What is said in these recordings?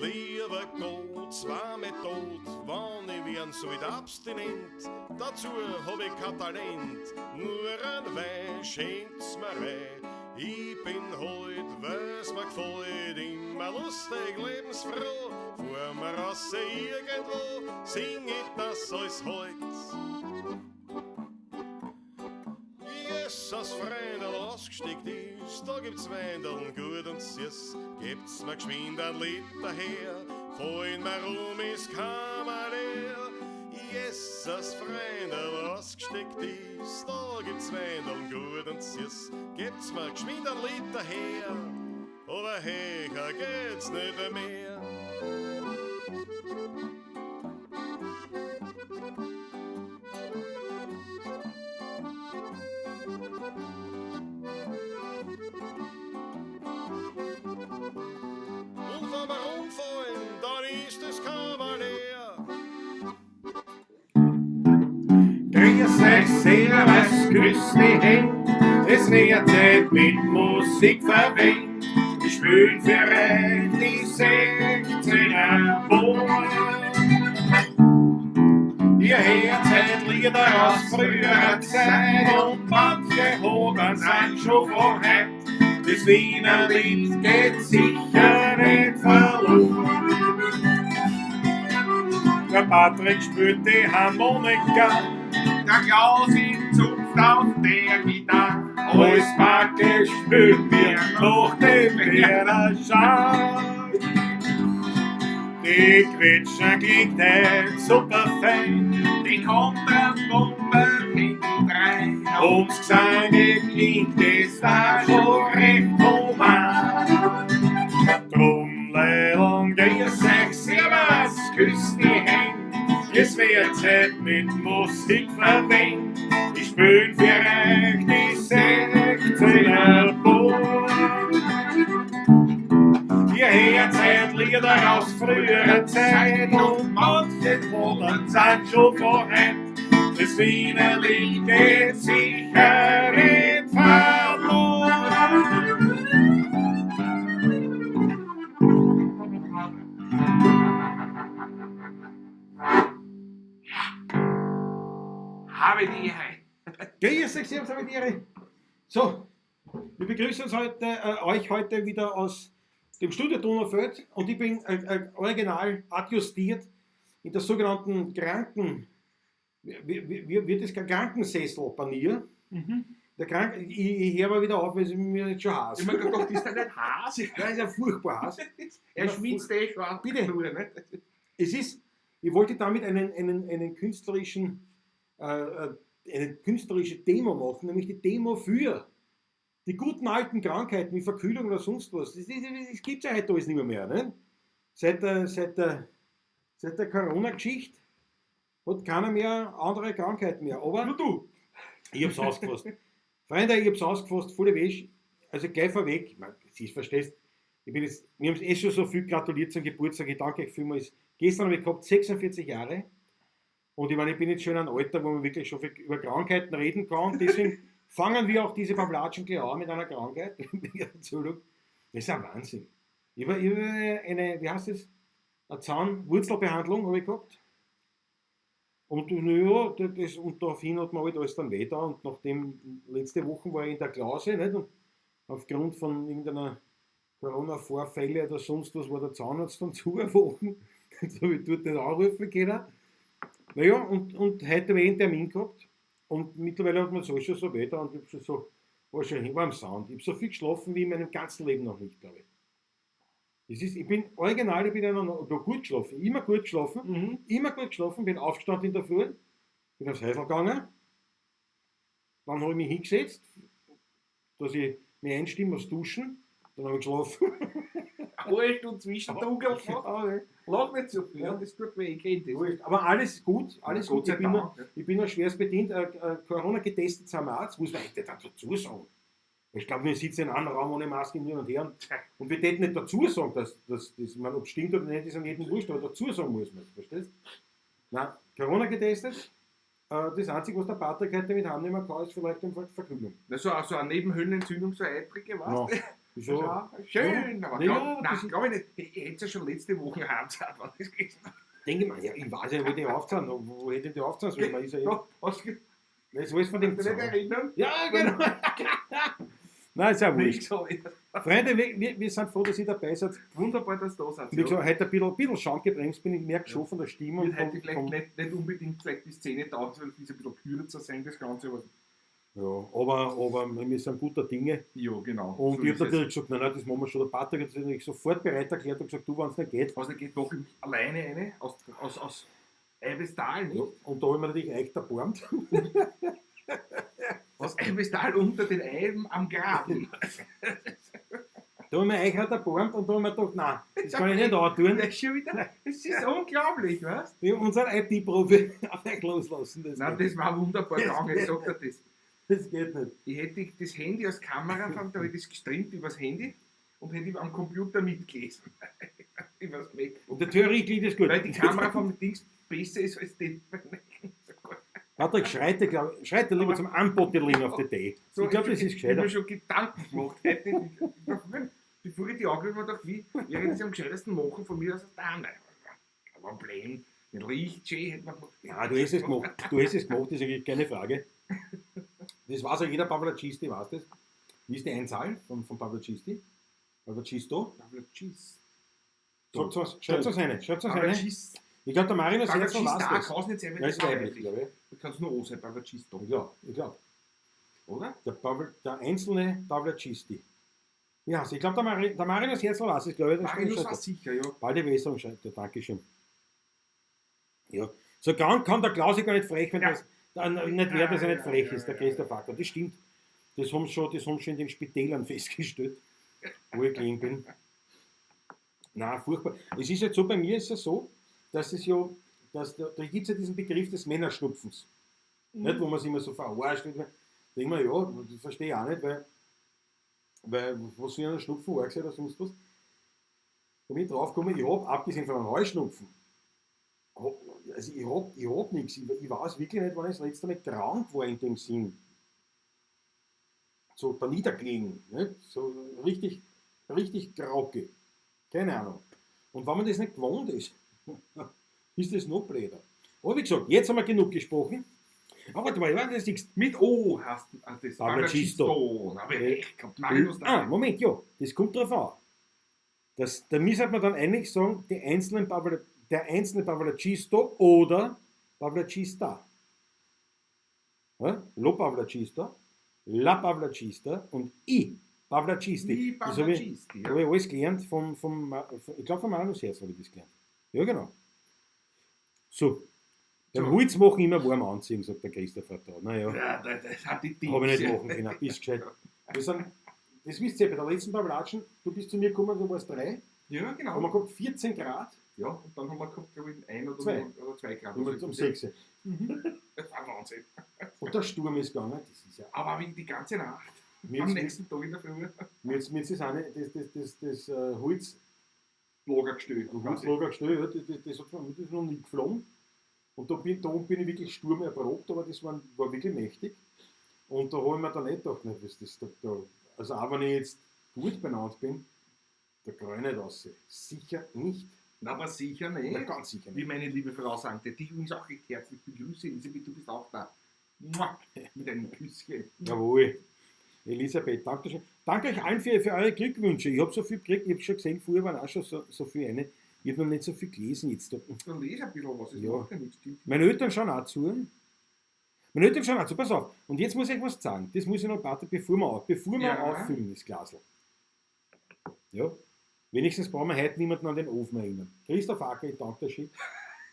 Lieber Gott, zwar mit Tod, wann ich wern so wieder abstinent, dazu hab ich kein Talent, nur ein Wein schenkt's mir rein. Ich bin heut, weil's mir gefällt, immer lustig, lebensfroh, fahr mir raus irgendwo, sing ich das alles heut. Jesus, Freundl, ausgesteckt ist, da gibt's Weindeln gut und süß, gebt's mir geschwind ein Liter her, fallen mir rum ist Kammer leer. Jesus, Freundl, ausgesteckt ist, da gibt's Weindeln gut und süß, gebt's mir geschwind ein Liter her, aber höher geht's nicht mehr. Und wenn wir umfallen, dann ist das Kammer leer. Grüß euch, servus, grüß die Händ. Es wird Zeit mit Musik verwendet. Ich spiel für euch die 16er Bohr. Ihr hört heute Lieder aus früherer Zeit und manche Hoden sind schon von heut. Das Wiener Lied geht sicher nicht verloren. Der Patrick spielt die Harmonika, Der Klaus in Zupft auf der Gitarre. Alles Backe spült mir noch den Werner. Die Quetschen klingt heut super fein, Die Kontrabombe hintendrein. ums Gesange klingt es da schon recht human. Drum Leilon, grüß euch, servus, küss die Händ, es wird Zeit mit Musik verwendet. Ich spiel für euch die 16er Bohr. Ihr hört heute Lieder aus früherer Zeit und manche Moden sind schon von heut. Das Wiener Lied geht sicher nicht verloren. Habe die Ehre. Grüß euch, servus, habe die Ehre. So, wir begrüßen uns euch heute wieder aus dem Studio Donaufeld und ich bin original adjustiert in der sogenannten Kranken, wie wird das Krankensessel-Panier? Der Krank, ich höre mal wieder auf, weil es mir nicht schon heiß. Ich hab mir gedacht, ist der nicht heiß? Ja, ist ja furchtbar heiß. Er schwitzt eh schon. Bitte. Nur, ne? Es ist, ich wollte damit eine künstlerische Demo machen, nämlich die Demo für die guten alten Krankheiten wie Verkühlung oder sonst was. Das gibt's ja heute alles nicht mehr, ne? Seit der Corona-Geschichte hat keiner mehr andere Krankheiten mehr. Aber nur du. Ich hab's ausgefasst. Freunde, ich hab's ausgefasst, volle Wäsche. Also gleich vorweg, ich mein, siehst, verstehst, ich bin jetzt, wir haben's eh schon so viel gratuliert zum Geburtstag, ich danke euch vielmals. Gestern habe ich gehabt 46 Jahre und ich meine, ich bin jetzt schon in einem Alter, wo man wirklich schon viel über Krankheiten reden kann. Deswegen fangen wir auch diese Pavlatschen gleich an mit einer Krankheit. Ja, Entschuldigung. Das ist ein Wahnsinn. Ich habe eine, wie heißt das? Eine Zahnwurzelbehandlung habe ich gehabt. Und, naja, das, und daraufhin hat man halt alles dann weh da. Und nachdem, letzte Woche war ich in der Klause, nicht? Und aufgrund von irgendeiner Corona-Vorfälle oder sonst was war der Zahnarzt dann zu Wochen. Jetzt habe ich dort nicht anrufen können. Naja, und heute habe ich einen Termin gehabt. Und mittlerweile hat man es alles schon so weh da und ich hab schon so, war schon, ich war am Sound. Ich hab so viel geschlafen wie in meinem ganzen Leben noch nicht, glaube ich. Das ist, ich bin original, ich bin ja noch, noch gut geschlafen, immer gut geschlafen, immer gut geschlafen, bin aufgestanden in der Früh, bin aufs Häusl gegangen, dann habe ich mich hingesetzt, dass ich mich einstimme aufs Duschen, dann habe ich geschlafen. Eine Stunde zwischen dunkel gemacht. Ah, ja. Lach nicht so viel, Ja. das tut mir, ich kenn das. Wurscht. Aber alles gut, alles Gott gut. sei Ich Dank, ja. bin noch schwerst bedient. Corona getestet sind wir auch. Das muss man echt dazu sagen. Ich glaub, wir sitzen in einem Raum ohne Maske hin und her. Und wir täten nicht dazu sagen, dass das, ich meine, ob es stimmt oder nicht, ist an jedem wurscht, aber dazu sagen muss man es, verstehst? Nein, Corona getestet. Das Einzige, was der Patrick heute mit heimnehmen kann, ist vielleicht eine Verkühlung. Na, so eine Nebenhöhlenentzündung, so eine eitrige, weißt du? Ja. Wieso? Ja, schön, aber Ja, glaub, das nein, glaube ich nicht. Ich hätte ja schon letzte Woche heimzahlt, wenn das gewesen wäre. Denke ich mal, ja, ich weiß ja, wo die aufzahlen. Wo hätte die aufzahlen sollen? Man ist ja, Ja, hast du dich das ist alles von dem nicht Zaun. erinnern? Ja, genau. Nein, ist ja wurscht. Nicht so. Freunde, wir sind froh, dass ihr dabei seid. Wunderbar, dass du da seid. Wie gesagt, heute ein bisschen schaumgebremst bin, ich merke schon von der Stimme. Wird Und heute vielleicht vom, nicht unbedingt vielleicht die Szene da, weil es ein bisschen kürzer sein, das Ganze. Aber ja, aber wir sind guter Dinge. ja, genau. Und so ich ist habe es. natürlich gesagt, nein, nein, das machen wir schon. Der Patrick hat sich natürlich sofort bereit erklärt und gesagt, du, wenn es nicht geht. Also geht doch alleine eine aus Eibestal, nicht? Ja, und da habe ich mir natürlich echt erbarmt. Aus Eibestal unter den Eiben am Graben. Da habe ich mir echt erbarmt und da habe ich mir gedacht, nein, das kann ich nicht antun. Das ist schon wieder, das ist unglaublich, weißt Wir haben unseren IT-Profi auf euch loslassen. Das, Nein, geht, das war wunderbar gegangen, ich sag dir das. das geht nicht. Ich hätte das Handy als Kamera, da habe ich das gestreamt übers Handy und hätte am Computer mitgelesen. Übers MacBook. In der Theorie klingt das gut. Weil die Kamera vom Dings besser ist als die. Patrick, schreite, glaub, schreite lieber zum Unbottling of the Day. So, ich glaube, das ist Ich habe gescheiter. mir schon Gedanken gemacht. Heute, bevor ich die angeschaut habe, gedacht, wie wäre ich das am gescheitesten machen von mir aus da? Nein, kein Problem. Mit Licht, schön, hätte man gemacht. Ja, du hast es gemacht. Du hast es gemacht, das ist eigentlich keine Frage. Das weiß ja jeder Pavlacisti, weiß das. Wie ist die Einzahl von Pavlacisti? Pavlacisto? Pavlacis. Sagt's was, schreibt's was rein. Schreibt's was rein. Pavlacis. Ich glaube, der Marinus Herzl Pavlacis, weiß da das. kann es nicht sein, weil Ja, das ist weiblich, glaube ich. Da kann es nur O sein, Pavlacisto. Ich glaube, ich glaub. Oder? Der einzelne Pavlacisti. Ja, also ich glaube, der Marinus Herzl weiß es, glaube ich. Das Marinus steht war sicher, ja. Balde Besserung, schreibt er. Dankeschön. Ja. So krank kann der Klausi gar nicht frech, wenn Ja. das, nicht werden, dass er nicht Ja, frech ja, ist, der ja, Christoph Acker. Das stimmt. Das haben sie schon in den Spitälern festgestellt, wo ich gelegen bin. Na, furchtbar. Es ist jetzt so, bei mir ist es so, dass es ja, dass, da gibt es ja diesen Begriff des Männerschnupfens. Nicht, wo man sich immer so verarscht. Denke ich mir, ja, das verstehe ich auch nicht, weil was soll ein Schnupfen arg sein oder sonst was. Da bin ich draufgekommen, ich habe, abgesehen von einem Heuschnupfen, also ich hab nichts. Ich weiß wirklich nicht, wann ich das letzte Mal krank war in dem Sinn. So da niedergelegen, nicht? So richtig, richtig grauke. Keine Ahnung. Und wenn man das nicht gewohnt ist, ist das noch blöder. Aber wie gesagt, jetzt haben wir genug gesprochen. Aber warte mal, ich weiß das nichts. Mit O hast du das. Pavlacisto. Da habe ich recht gehabt. Marinus Ah, Moment, ja, das kommt drauf an. Da müsste man dann eigentlich sagen, der einzelne Pavlacisto oder Pavlacista. Ja? Lo Pavlacista, La Pavlacista und I Pavlacisti. I Das habe ich, Pavlacisti, ja. hab ich alles gelernt ich glaube von Marinus Herz habe ich das gelernt. Ja, genau. So. Beim So. Holz machen immer warm anziehen, sagt der Christopher da. Naja. Ja, das hat die Tipps. Habe ich nicht machen können, bist gescheit. Das wisst ihr, bei der letzten Pavlatschen, du bist zu mir gekommen, du warst 3, Ja, genau. haben wir gehabt 14 Grad, Ja, und dann haben wir gehabt, glaube ich, 1 oder Zwei. 2 oder 2 Grad. um 6. Das war Wahnsinn. Und der Sturm ist gegangen, das ist ja. Aber wie die ganze Nacht. Mir Am ist, nächsten Tag in der Früh. mir ist, mir ist das, eine, das Holz, Lager gestellt. Holzlager gestellt, ja, das hat mir das ist noch nie geflogen. Und da bin ich wirklich Sturm erprobt, aber das war wirklich mächtig. Und da habe ich mir dann nicht gedacht, ne, was das, da, also auch wenn ich jetzt gut benannt bin, da kann ich nicht raus. Sicher nicht. Na, aber sicher nicht. Na, ganz sicher Wie nicht. meine liebe Frau sagte, dich übrigens auch recht herzlich begrüße. Elisabeth, du bist auch da. Mua, mit einem Küsschen. Jawohl. Elisabeth, danke schön. Danke euch allen für eure Glückwünsche. Ich habe so viel gekriegt, ich habe schon gesehen, früher waren auch schon so viel eine. Ich habe noch nicht so viel gelesen jetzt. Dann lese ein bisschen was, es Ja. macht ja nichts. Meine Eltern schauen auch zu. Meine Eltern schauen auch zu. Pass auf. Und jetzt muss ich euch was sagen. Das muss ich noch, Patrick, bevor wir Ja. auffüllen, das Glasl. Ja. Wenigstens brauchen wir heute niemanden an den Ofen erinnern. Christoph Acker, ich danke dir schön.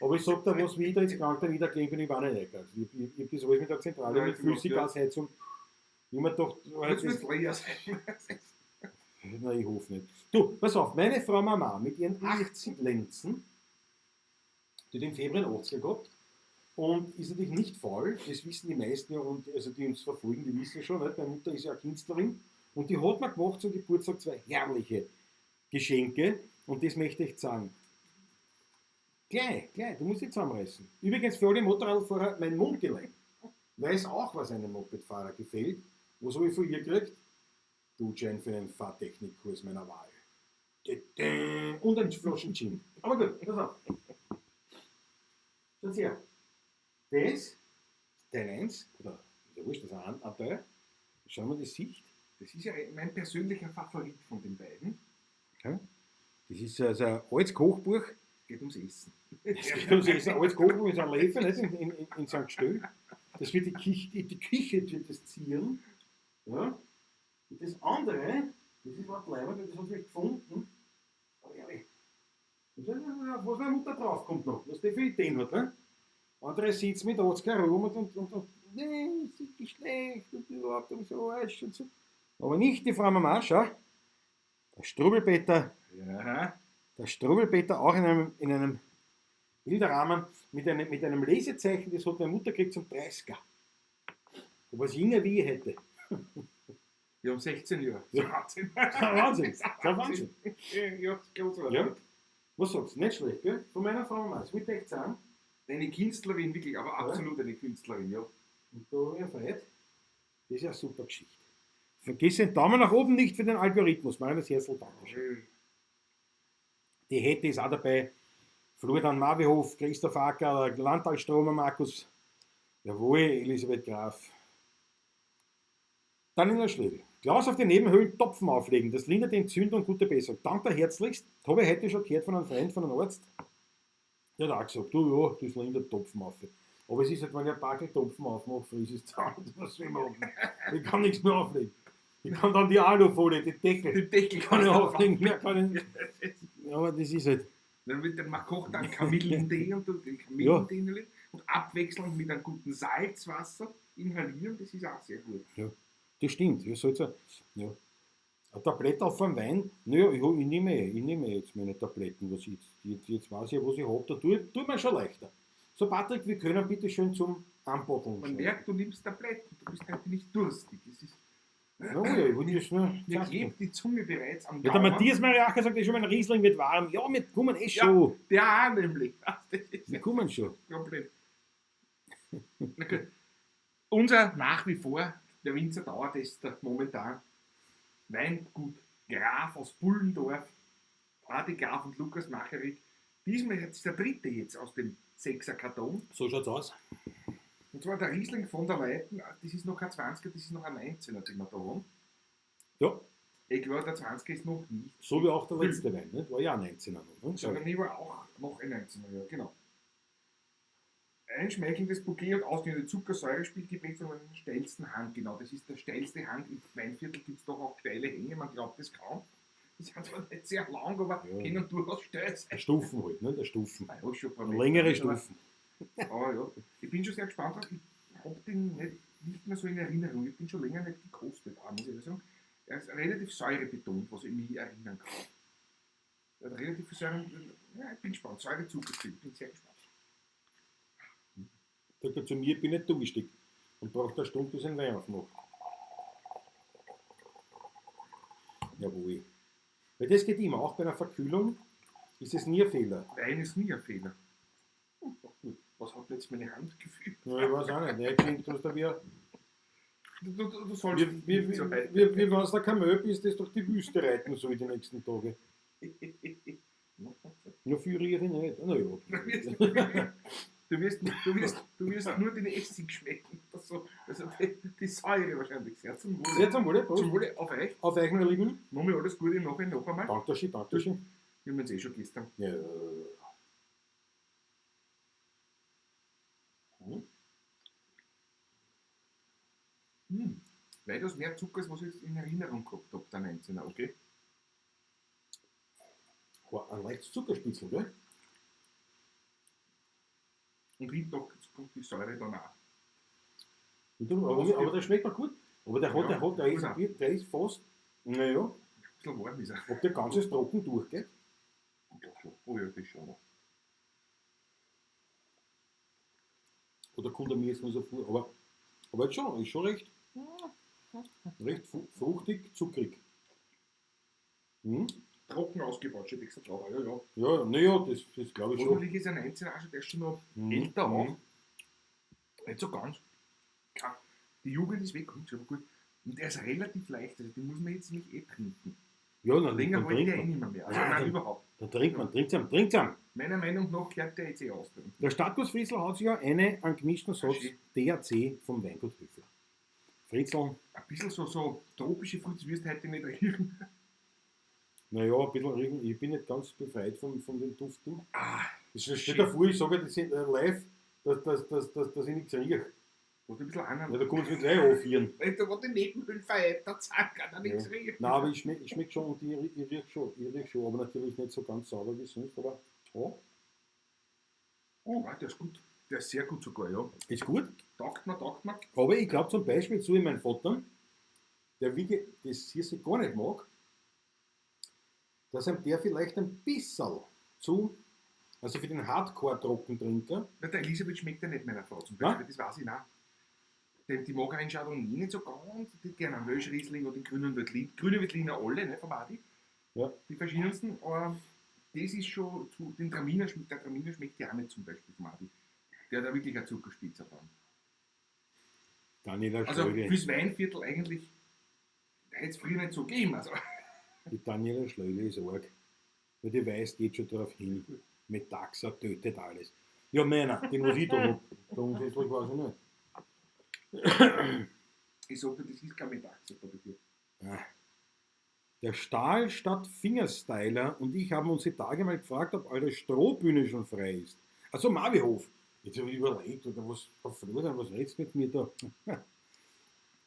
Aber ich sag dir was, wie ich da jetzt krank da niedergelegen bin, ich war nicht eingegangen. Ich hab das alles mit der Zentrale, Ja, mit ich mach, ja. Flüssiggasheizung. Ich hab mir gedacht, Jetzt das, wird leer sein. nein, ich hoffe nicht. Du, pass auf, meine Frau Mama mit ihren 80 Lenzen, die hat im Februar 80er gehabt, und ist natürlich nicht faul, das wissen die meisten ja, und also die uns verfolgen, die wissen schon, nicht? Meine Mutter ist ja eine Künstlerin, und die hat mir gemacht zum Geburtstag zwei herrliche Geschenke, und das möchte ich sagen. Gleich, du musst dich zusammenreißen. Übrigens für alle Motorradfahrer, mein Mundgelenk weiß auch, was einem Mopedfahrer gefällt. Was habe ich von ihr gekriegt? Gutschein für einen Fahrtechnikkurs meiner Wahl. Und ein Flaschen Gin. Aber gut, pass auf. Schaut her. Das ist Teil 1, oder ist ja wurscht, das ist ein Anteil. Schauen wir die Sicht. Das ist ja mein persönlicher Favorit von den beiden. Ja. Das ist also ein altes Kochbuch. Geht ums Essen. Das geht ums Essen. Ein altes Kochbuch ist ein Löffel, nicht? In St. Stöll. Das wird die Küche, die Küche wird das zieren. Ja. Und das andere, das ist was Leibend, das hat ich gefunden. Aber ehrlich, das ist, was meine Mutter draufkommt noch, was die für Ideen hat. Ne? Andere sitzen mit 80 herum und nee, das ist nicht schlecht und überhaupt und so und so. Aber nicht die Frau Mama, schau. Der Struwwelpeter, Ja. der Struwwelpeter auch in einem Bilderrahmen mit einem Lesezeichen, das hat meine Mutter gekriegt zum 30er. Ob es jünger wie ich hätte. Wir haben 16 Jahre. Ja. Wahnsinn. Das ist ein Wahnsinn. Das ist ein Wahnsinn. Ja, das ist großartig. Ja. Was sagst du? Nicht schlecht, gell? Von meiner Frau Mama. Das wollte ich echt sagen. Eine Künstlerin, wirklich, aber absolut eine Künstlerin, ja. Und da habe ich gefreut. Das ist ja eine super Geschichte. Vergiss den Daumen nach oben nicht für den Algorithmus. Meines Herzl, Dankeschön. Die Hätte ist auch dabei. Florian Marwihof, Christoph Acker, Landtalstromer, Markus. Jawohl, Elisabeth Graf. Daniela Schlegel. Klaus auf die Nebenhöhlen Topfen auflegen. Das lindert die Entzündung und gute Besserung. Danke herzlichst. Habe ich heute schon gehört von einem Freund, von einem Arzt. Der hat auch gesagt, du ja, das lindert Topfen auf. Aber es ist halt, wenn ich ein Packel Topfen aufmache, frisst es zusammen. Was will man machen? Ich kann nichts mehr auflegen. Ich kann dann die Alufolie, die Deckel, Die Deckel kann ich auflegen. Mehr kann ich nicht. Ja, aber das ist halt. Dann wird der, man kocht dann Kamillentee und den Kamillentee inhaliert und abwechselnd mit einem guten Salzwasser inhalieren, das ist auch sehr gut. Ja, das stimmt. Ja, soll's ja, ja. Eine Tablette auf dem Wein, naja, ich nehme jetzt meine Tabletten, was ich jetzt weiß ich ja, was ich hab, da tue mir schon leichter. So, Patrick, wir können bitte schön zum Anbotteln Man schreiben. merkt, du nimmst Tabletten, du bist heute nicht durstig. Es ist, Na ja, ich wollte das nur mir sagen. klebt die Zunge bereits am Ja, der Gaumen. Matthias Mariacher sagt ja schon, mein Riesling wird warm. Ja, wir kommen eh Ja. schon. Der auch nämlich. Das ist Wir kommen schon. Problem. Na gut. Unser nach wie vor, der Winzer Dauertester momentan, Weingut Graf aus Bullendorf, Adi Graf und Lukas Macherik. Diesmal ist der dritte jetzt aus dem 6er Karton. So schaut's aus. Und zwar der Riesling von der Leiten, das ist noch kein 20er, das ist noch ein 19er, den wir da haben. Ja, Ich glaube, der 20er ist noch nicht. so wie auch der letzte Wein, nicht? War ja ein 19er noch. Ne? Sondern ich war auch noch ein 19er, ja, genau. Ein schmeichelndes Bouquet und ausgehende Zuckersäure spielt geprägt von einem steilsten Hang. Genau, das ist der steilste Hang. Im Weinviertel gibt es doch auch steile Hänge, man glaubt es kaum. Die sind zwar nicht sehr lang, aber Ja. können durchaus steil sein. Stufen halt, ne? Der Stufen. Ah, ja, schon ein paar Meter. Längere Aber- Stufen. Aber ja, ich bin schon sehr gespannt drauf. Ich habe den nicht mehr so in Erinnerung. Ich habe den schon länger nicht gekostet, auch, muss ich ehrlich sagen. Er ist relativ säurebetont, was ich mich erinnern kann. Er hat relativ viel Säure. Ja, ich bin gespannt. Säure Zuckerspiel. Ich bin sehr gespannt. Sagt er zu mir, ich bin nicht durstig. Und braucht eine Stunde, bis ich einen Wein aufmache. Jawohl. Weil das geht immer, auch bei einer Verkühlung ist es nie ein Fehler. Wein ist nie ein Fehler. Doch gut. Was hat jetzt meine Hand gefühlt? Ja, ich weiß auch nicht. Ne, klingt, dass da wie, Du sollst wie, nicht so weit. wie, wie wenn es der Kamel bist, das durch die Wüste reiten soll die nächsten Tage. Nur viel rühre ich nicht. Na ja. Du wirst nur den Essig schmecken. Das so, also die Säure wahrscheinlich. Sehr zum Wohle. Sehr zum Wohle, Prost. Zum Wohle auf euch. Auf euch, meine Lieben. Nochmal alles Gute noch einmal. Dankeschön, Dankeschön. Wir haben uns eh schon gestern. Ja. Weitaus mehr Zucker, als was ich jetzt in Erinnerung gehabt habe, der 19er, okay? War ein leichtes Zuckerspitzel, gell? Und hinten noch kommt die Säure dann auch. Und du, aber der schmeckt mir gut. Aber der hat, Ja, der hat, der ist, gut. der ist fast, naja, Ein bisschen warm ist er. ob der ganzes trocken durchgeht. Ja, schon. Oh ja, das schon noch. Oder kommt er mir jetzt nur so vor. Aber jetzt schon, ist schon recht, recht fruchtig, zuckrig. Hm? Trocken ausgebaut, steht extra drauf. Ja, ja. Ja, naja, das glaube ich schon. Hoffentlich ist ein 19er auch schon, der ist schon noch Mhm. älter auch. Mhm. Nicht so ganz. Ja, die Jugend ist weg, kommt aber gut. Und der ist relativ leicht, also den muss man jetzt nicht eh trinken. Ja, dann, Länger dann wollte trinkt der eh man. nicht mehr. Also Nein, nein, dann- überhaupt. Dann trinkt man, trinkt zusammen, trinkt zusammen. Meiner Meinung nach gehört der jetzt eh aus. Der Status Fritzl hat sich ja eine an gemischten Satz Schön. DAC vom Weingut Höfler. Fritzl, Ein bisschen so tropische Frucht, das wirst du heute nicht riechen. naja, ein bisschen riechen. Ich bin nicht ganz befreit von dem Duftding. Ah, Ich stell dir vor, ich sage das live, dass ich nichts rieche. wo du ein bisschen Ja, anderen. da kommt es mir gleich anführen. Da wo die Nebenhöhlen verändert sind, kann er nichts riechen. Nein, aber ich schmeck schon und ich riech schon, ich riech schon, aber natürlich nicht so ganz sauber wie sonst, aber ja, Oh, ah, der ist gut. Der ist sehr gut sogar, ja. ist gut. Taugt mir, taugt mir. Aber ich glaube zum Beispiel so wie mein Vater, der wirklich das Hirse gar nicht mag, dass ihm der vielleicht ein bisschen zu, also für den Hardcore-Trockentrinker, Na, der Elisabeth schmeckt ja nicht meiner Frau zum Nein? Beispiel, das weiß ich nicht. Die mag einen Chardonnay nicht so ganz, die gerne einen Welschriesling oder den grünen Veltliner. Grüne Veltliner alle, ne, vom Adi. Ja. Die verschiedensten, aber das ist schon zu, den Traminer, der Traminer schmeckt ja auch nicht zum Beispiel vom Adi. Der hat da wirklich eine Zuckerspitze dran. Daniela Also Schlögl, fürs Weinviertel eigentlich hätte es früher nicht so gegeben. Also. die Daniela Schlögl ist arg, weil die weiß, geht schon darauf hin, mit Taxa tötet alles. Ja, meiner, den was ich da hab, grundsätzlich weiß ich nicht. Ich sag dir, das ist kein Metaxa da bei dir. Ah. Der Stahlstadt Fingerstyler und ich haben uns die Tage mal gefragt, ob eure Strohbühne schon frei ist. Also Marvihof. Jetzt habe ich überlegt, oder was, Florian, was redest du mit mir da?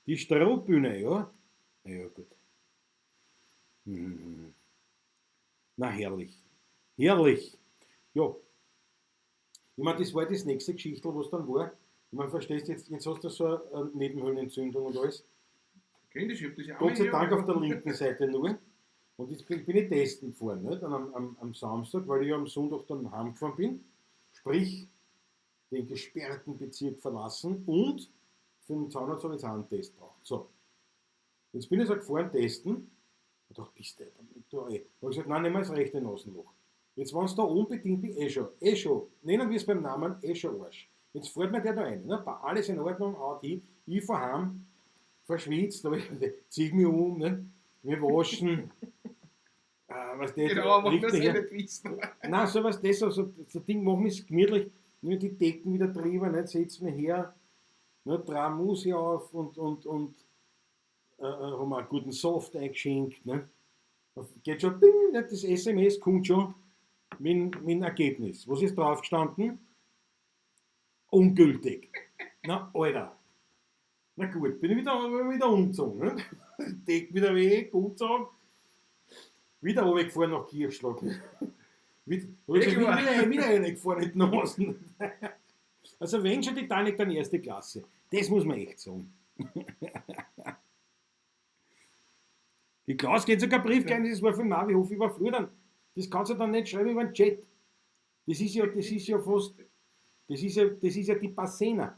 Die Strohbühne, ja? Na ja, gut. Hm. Na herrlich. Herrlich. Ja. Ich meine, das war das nächste Geschichtel, was dann war. Ich meine, verstehst du, jetzt hast du so eine Nebenhöhlenentzündung und alles. Kenn das, ich hab das ja auch Gott sei mal Dank hier. auf der linken Seite nur. Und jetzt bin ich testen gefahren, ne? Dann am Samstag, weil ich ja am Sonntag dann heimgefahren bin. Sprich, den gesperrten Bezirk verlassen und für den Zahnarzt habe ich jetzt auch einen Test braucht. So. Jetzt bin ich so gefahren testen. Ich dachte, bist du, du ey. Hab ich gesagt, nein, nehmen wir das rechte Nasenloch. Jetzt, wenn es da unbedingt bin, eh schon, nennen wir es beim Namen, eh schon Arsch. Jetzt fährt mir der da rein, ne? Alles in Ordnung, haut hin, ich fahr heim, verschwitzt, aber ich zieh mich um, ne? Wir waschen, was der Genau, aber liegt das eh daher. nicht wissen. Nein, so was das, so, so Ding machen ist gemütlich, nur die Decken wieder drüber, nicht, setz mich her, ne, dreh Musik auf und haben wir einen guten Soft eingeschenkt, ne. Geht schon, ding, nicht, das SMS kommt schon mit dem Ergebnis. Was ist drauf gestanden? Ungültig. Na, Alter. Na gut, bin ich wieder umgezogen. Ne? Deck wieder weg, umgezogen. Wieder runtergefahren nach Kirchschlag. Wieder, wieder reingefahren in die Nasen. Also wenn schon Titanic, dann erste Klasse. Das muss man echt sagen. Die Klaus geht sogar Brief geben, das war für Marvihof über Florian. Das kannst du dann nicht schreiben über den Chat. Das ist ja fast, das ist ja die Passena.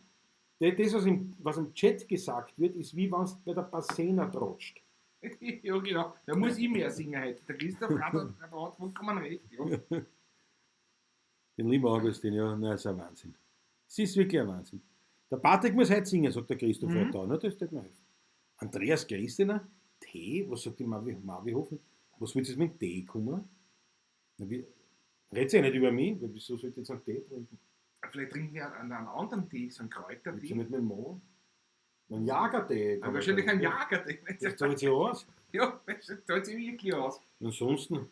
Das, was im Chat gesagt wird, ist wie wenn es bei der Passena tratscht. Ja, genau. Da muss ich mehr singen heute. Der Christoph hat vollkommen recht. Ja. Den lieben Augustin, ja, nein, ist ein Wahnsinn. Es ist wirklich ein Wahnsinn. Der Patrick muss heute singen, sagt der Christoph heute da. Ne? Das tut mir helfen. Andreas Christiner, Tee, was sagt die Marvihofen? Was willst du jetzt mit dem Tee kommen? Na, wie, redet ja nicht über mich, weil wieso sollte ich jetzt einen Tee trinken? Vielleicht trinken wir einen anderen Tee, so einen Kräutertee. Willst du nicht mit dem Mann? Einen Jagertee. Ja, wahrscheinlich einen Jagertee. Das zahlt sich aus. Ja, das zahlt sich wirklich aus. Ansonsten.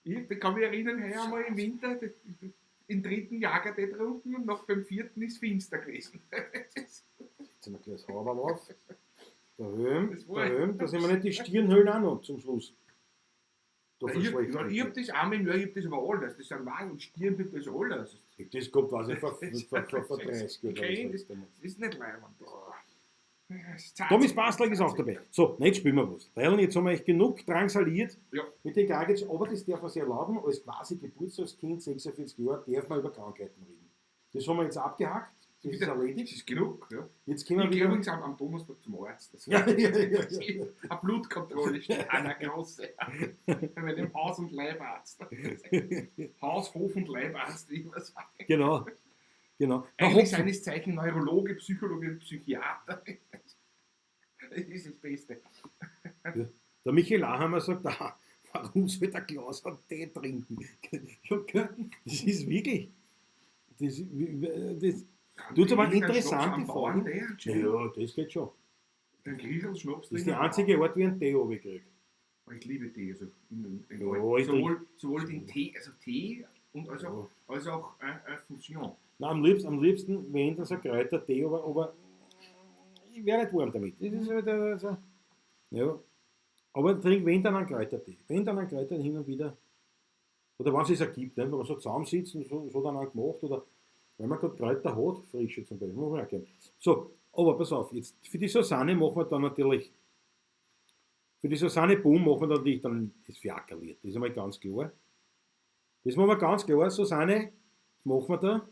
Ich kann mich erinnern, heuer einmal im Winter den dritten Jagertee getrunken und noch beim vierten ist finster gewesen. Jetzt sind wir gleich das Haberl auf. Der Höhm, da sind wir nicht die Stirnhöhlen auch noch zum Schluss. Da ich hab das einmal im Jahr, ich hab das aber alles. Das sind Magen und Stirn, das ist alles. Ich hab das gehabt, weiß ich, vor 30 Jahren. Okay, das ist nicht leibend. Thomas Basler ist auch dabei. So, jetzt spielen wir was. Weil jetzt haben wir echt genug drangsaliert ja. mit den Krankheiten, aber das darf man sich erlauben, als quasi Geburtstagskind, 46 Jahre, darf man über Krankheiten reden. Das haben wir jetzt abgehakt, das ist erledigt. Das ist genug, ja. Jetzt können wir ich gehe übrigens am Donnerstag zum Arzt. Das ja. Eine Blutkontrolle steht einer große. Bei meinem Haus- und Leibarzt. Haus, Hof und Leibarzt, wie ich immer sage. Genau. Genau. Eigentlich seines Zeichen Neurologe, Psychologe und Psychiater. Das ist das Beste. Der Michael Ahammer sagt, ah, warum soll der Klaus einen Tee trinken? Ja, gell? Das ist wirklich. Das, das, Tut aber Irgendein interessante Schnaps am Bauern, Frage. der, anscheinend. ja, das geht schon. Den Griecherl-Schnaps Das ist die trinken. einzige Art, wie ich einen Tee runterkriege. Ich liebe Tee. Also in Ja, ich sowohl den Tee, also Tee und als auch, Ja. als auch Fusion. Na, am liebsten, wenn das ein Kräutertee, aber ich wäre nicht warm damit. Das ist halt, also, ja. Aber trink, wenn dann einen Kräutertee. Wenn dann einen Kräutertee hin und wieder. Oder wenn es es ergibt, ne? Wenn man so zusammensitzt und so dann auch gemacht, oder wenn man gerade Kräuter hat, frische zum Beispiel, muss man auch gern. So, aber pass auf, jetzt für die Susanne machen wir dann natürlich, für die Susanne Boom machen wir natürlich dann das Fiakerlied. Das ist einmal ganz klar. Das machen wir ganz klar, Susanne, das machen wir da.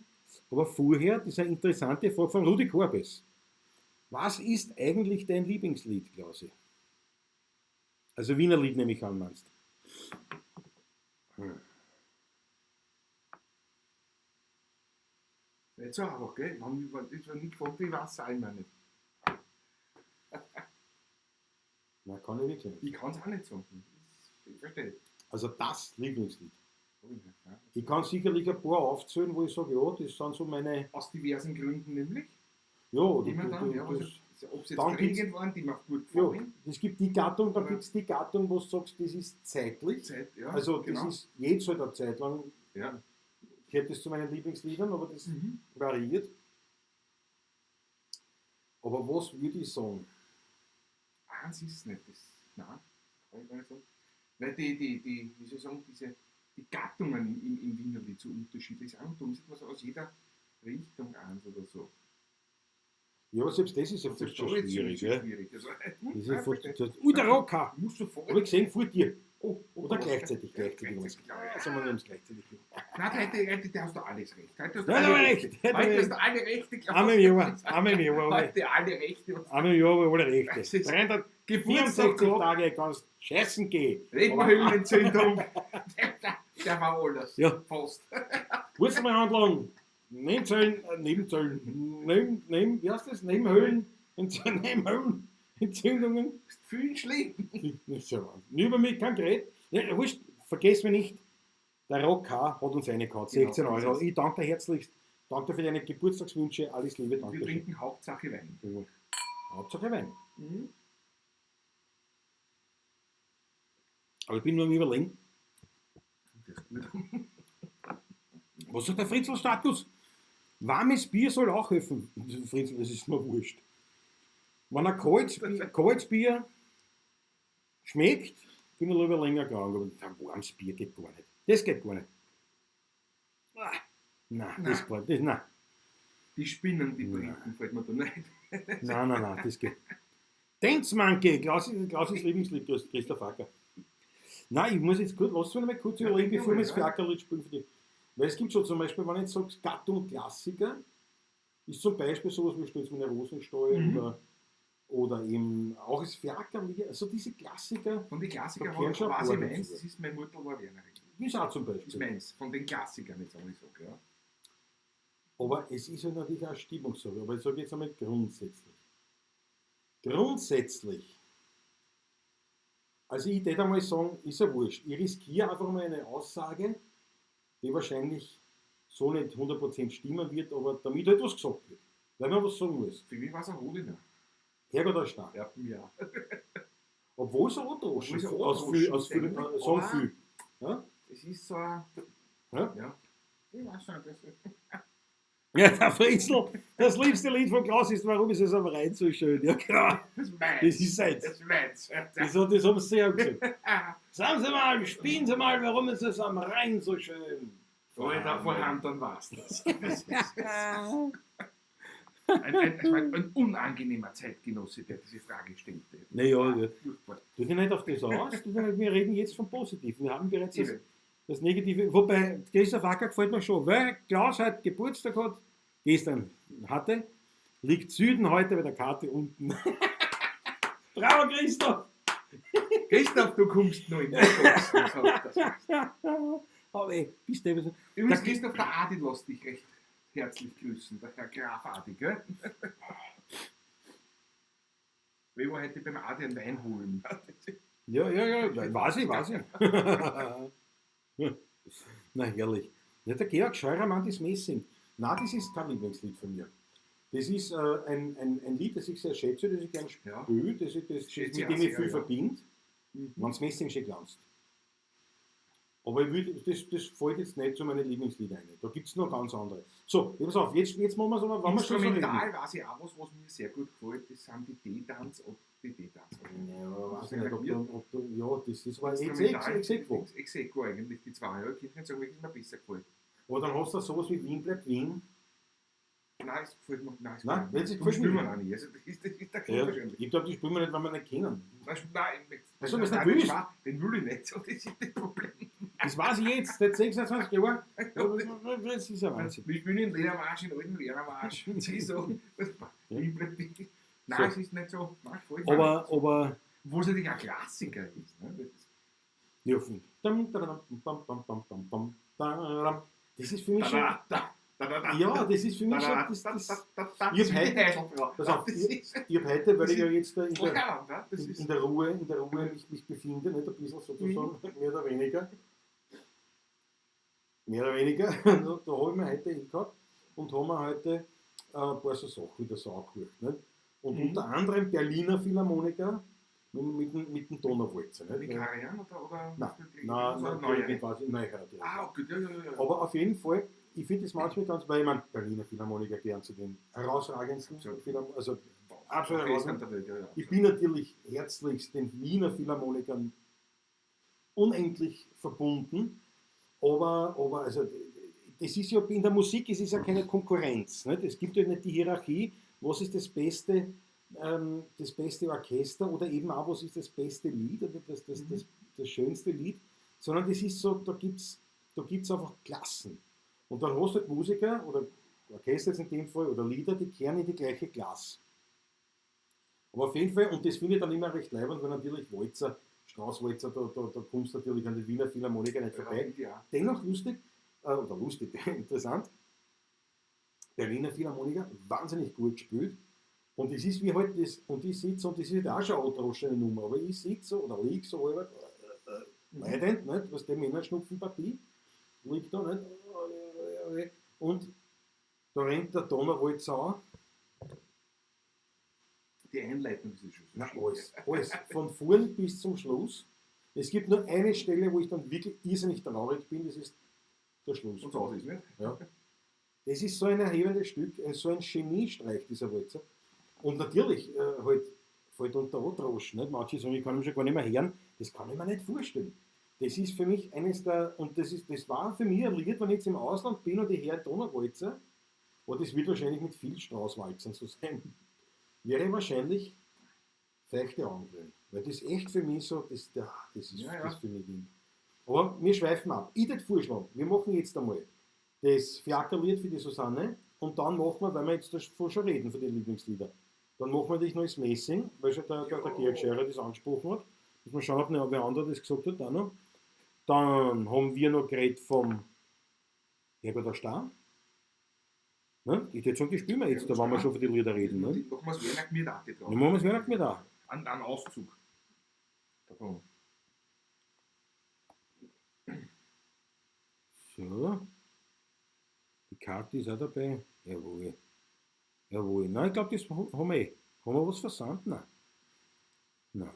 Aber vorher, das ist eine interessante Frage von Rudi Korbes. Was ist eigentlich dein Lieblingslied, Klausi? Also Wiener Lied nehme ich an, meinst du? Nicht so einfach, gell? Wenn ich nicht gefragt, ich weiß es auch immer nicht. Nein, kann ich wirklich nicht. Ich kann es auch nicht sagen. Ich verstehe. Also das Lieblingslied. Hab ich nicht, ja. Ich kann sicherlich ein paar aufzählen, wo ich sage, ja, das sind so meine. Aus diversen Gründen nämlich. Ja, Immer dann, ja, das, also, ob es jetzt dann gibt's- prägend waren, die mir auch gut ja, gefallen. es gibt die Gattung, dann Ja. gibt es die Gattung, wo du sagst, das ist zeitlich. Zeit, ja, Also das genau. ist jetzt halt eine Zeit lang, Ja. gehört das zu meinen Lieblingsliedern, aber das Mhm. variiert. Aber was würde ich sagen? Eins ist es nicht. Das, nein, kann ich gar nicht sagen. Weil die, wie soll ich sagen, diese, die Gattungen im Wienerlied so unterschiedlich sind. Und darum sieht man so aus jeder Richtung eins oder so. Ja, aber selbst das ist ja Also fast schon da ist schwierig. schon Gell? schwierig. Also, Das ist ja, ja fast, verstehe. das, ui, der Rocker! Muss sofort. Hab ich gesehen, vor dir. Oh, Oder oh, gleichzeitig, ja, gleichzeitig. gleichzeitig, glaube ich. Also, wir nehmen es gleichzeitig. Nein, heute hast du alles recht. Heute hast du Nein, alle aber Rechte. recht. Heute Heute hast du alle Rechte, Klaus. Einmal im Jahr, einmal im Jahr, alle- Heute alle Rechte. einmal im Jahr habe ich alle Rechte. Das ist 364 Geburtstag gehabt. Tage kannst scheißen gehen. Leberhöhlenentzündung. Der war alles. Ja. Fast. Wurzelbehandlung, Nebenzellen, Nebenzellen, neben, neben, wie heißt das? Nebenhöhlen, Nebenhöhlen, Entzündungen. Viel schlimm. Nicht so wahnsinnig. Über mich kein Gerät. Ja, wurscht, vergiss mich nicht. Der Rock K hat uns reingehauen, 16 Genau, Euro. Ich danke dir herzlichst. Danke für deine Geburtstagswünsche. Alles Liebe, Wir danke. trinken Hauptsache Wein. schön. Hauptsache Wein. Mhm. Aber ich bin nur am Überlegen. Das ist gut. Was sagt der Fritzl-Status? Warmes Bier soll auch helfen. Fritzl, das ist mir wurscht. Wenn ein kaltes Bier schmeckt, bin ich lieber länger krank. Aber ein warmes Bier geht gar nicht. Das geht gar nicht. Ah, Nein, das geht nicht. Nein, Die Spinnen, die Nein. Briten, fällt mir da nicht. nein, nein, nein, das geht. Dance Monkey, Klaus ist Lieblingslied, Christoph Acker. Nein, ich muss jetzt kurz, lass mich noch mal kurz Ja, überlegen, denk bevor wir mal, das ja. Fiakerlied spielen für dich. Weil es gibt schon zum Beispiel, wenn ich jetzt sage, Gattung Klassiker, ist zum Beispiel sowas wie Stürz mit der Rosenstall Mhm. oder eben auch das Fiakerlied, also diese Klassiker, Von den Klassikern Da gehören schon ein weiß ich paar meins, dazu. das ist meine Mutter war Wienerin. ist auch zum Das ist Beispiel. meins, von den Klassikern jetzt, aber ich sage, ja. Aber es ist ja natürlich auch Stimmungssache. Aber ich sage jetzt einmal grundsätzlich. Grundsätzlich, also ich würde einmal sagen, ist ja wurscht. Ich riskiere einfach mal eine Aussage, die wahrscheinlich so nicht 100% stimmen wird, aber damit halt was gesagt wird. Weil man was sagen muss. Für mich war es ein Hodiner. Herrgott der Stark. Ja, ja. Obwohl es ein Odroschen Obwohl es ein aus viel, aus viel, Odroschen sagen aber- viel. Ja? Das ist so ein. Ja? Ja. Ich weiß nicht, das ist. Ja, der Fritzl, das liebste Lied von Klaus ist, warum ist es am Rhein so schön? Ja, genau. Das ist meins. Das ist seins. Das ist meins. Das haben sie sehr gesagt. Sagen Sie mal, spielen Sie mal, warum ist es am Rhein so schön? Alter, vorhanden, dann war's das. Das ist ein unangenehmer Zeitgenosse, der diese Frage stellte. Naja, ja. Furchtbar. Tu dich nicht auf das aus. Tu dich nicht, wir reden jetzt vom Positiven. Wir haben bereits Eben. das Negative. Wobei, Christoph Acker gefällt mir schon, weil Klaus heute Geburtstag hat, gestern hatte, liegt Süden heute bei der Karte unten. Bravo, Christoph! Christoph, du kommst noch in die Boxen, sagt das. Aber ey, bist du eben so. Übrigens, Da- Christoph, der Adi lässt dich recht herzlich grüßen, der Herr Graf Adi, gell? Weil ich war heute beim Adi einen Wein holen. Ja, ja, ja, weiß ich, weiß ich. Na, herrlich. Ja, der Georg Scheurermann, das Messing. Nein, das ist kein Lieblingslied von mir. Das ist ein Lied, das ich sehr schätze, das ich gern Ja. spiele, das ich, das, Schätze mit ich dem auch ich sehr, viel ja. verbinde, Mhm. wenn's Messing schon glanzt. Aber ich würd, das fällt jetzt nicht zu meinen Lieblingsliedern ein. Da gibt es noch ganz andere. So, jetzt pass auf, jetzt machen wir es aber, wenn wir schon so reden. Instrumental weiß ich auch was, was mir sehr gut gefällt, das sind die D-Tanz und die D-Tanz. Ja, weiß Das ich nicht, ob ist du, ob du, ja, das ist aber Instrumental, ex aequo. Ex aequo eigentlich, die zwei. Ja, ich könnte nicht sagen, welches mir besser gefällt. Aber dann hast du sowas wie Wien bleibt Wien. Nein, es gefällt mir, nein, es Nein, gefällt mir. jetzt Das gefällt spielen mir wir auch nicht. Also, das ist der Grund Ja, wahrscheinlich. ich glaube, die spielen wir nicht, weil wir nicht kennen. Nein, nein, ich- Ach so, weil's nicht nein, willst. den will ich nicht. So, das ist das Problem. Das weiß ich jetzt, seit 26 Jahren. Das ist ja Wahnsinn. Wir spielen in Ledermarsch, in alten Ledermarsch. Das ist so. Das, Wien bleibt Wien. Nein, So. es ist nicht so. Nein, gefällt mir nicht. Aber, Wo es natürlich ein Klassiker ist. Ne? Das ist ja, dam, dam, dam, dam, dam, dam, dam, dam. Das ist für mich schon, da, da, da, da, da, ja, das ist für mich schon, da, das, da, das, da, da, da, Ich das ist hab die Heiselfrau. Pass auf, Das ist ich hab heute, weil ich ja jetzt da in der, klar, ne? Das in, ist in der Ruhe, in der Ruhe mich befinde, nicht ein bisschen sozusagen, mehr oder weniger. Mehr oder weniger. Da habe ich mir heute hingehabt und haben wir heute ein paar so Sachen wieder so angehört. Nicht? Und Mhm. unter anderem Berliner Philharmoniker mit dem Donauwalzer. mit Nicht? Karajan oder? Nein, Nein, so nein, neue. nein, weiß ich, nein, ja. Ah, okay, ja, ja, ja. Aber auf jeden Fall, ich finde es manchmal ganz, weil ich meine, Berliner Philharmoniker gehören zu den herausragendsten Absolut. Philharmoniker, also absolut Okay, ist herausragend. der Welt, ja, ja. Ich bin natürlich herzlichst den Wiener Philharmonikern unendlich verbunden, aber also, das ist ja, in der Musik es ist ja keine Konkurrenz. Nicht? Es gibt ja nicht die Hierarchie, was ist das beste Orchester oder eben auch, was ist das beste Lied oder Mhm. das schönste Lied, sondern das ist so, da gibt's einfach Klassen. Und dann hast du halt Musiker oder Orchester jetzt in dem Fall oder Lieder, die kehren in die gleiche Klasse. Aber auf jeden Fall, und das finde ich dann immer recht leibend, weil natürlich Walzer, Strauß-Walzer, da kommst du natürlich an die Wiener Philharmoniker nicht vorbei. Ja, Dennoch lustig, oder lustig, interessant, Berliner Philharmoniker, wahnsinnig gut gespielt. Und es ist wie halt das, und ich sitze, und das ist halt auch schon eine androschene Nummer, aber ich sitze oder lieg so halb, leidend, nicht, was der Männerschnupfenpartie, liegt da, nicht, und da rennt der Donauwalzer an. Die Einleitung ist schon so. Na, schön. alles, alles. Von vorn bis zum Schluss. Es gibt nur eine Stelle, wo ich dann wirklich irrsinnig traurig bin, das ist der Schluss. Und so aus ist, nicht? Ja. Das ist so ein erhebendes Stück, so ein Geniestreich, dieser Walzer. Und natürlich halt, fällt unter Androschen, nicht? Manche sagen, ich kann ihn schon gar nicht mehr hören. Das kann ich mir nicht vorstellen. Das ist für mich eines der, und das, ist, das war für mich ein Lied, wenn ich jetzt im Ausland bin und ich höre Donauwalzer, und das wird wahrscheinlich mit viel Straußwalzern so sein, wäre wahrscheinlich feuchte Augen kriegen. Weil das echt für mich so, das, das ist Ja, ja. das für mich Ding. Aber wir schweifen ab. Ich würde vorschlagen, wir machen jetzt einmal das Fiakerlied für die Susanne und dann machen wir, weil wir jetzt davor schon reden, von den Lieblingsliedern, dann machen wir natürlich noch das Messing, weil schon der Georg Scherer das angesprochen hat. Muss man schauen, ob noch wer anderer das gesagt hat, auch noch. Dann haben wir noch geredet vom Herbert Star. Ne? Ich würde sagen, die spielen wir jetzt, da wollen wir schon von den Liedern reden. Ne? Machen wir es Werner Gmirdati drauf. Dann machen wir es Werner Gmir An Auszug. Davon. So. Die Karte ist auch dabei. Jawohl. Jawohl. Nein, ich glaube, das haben wir eh. Haben wir was versandt? Nein. Nein.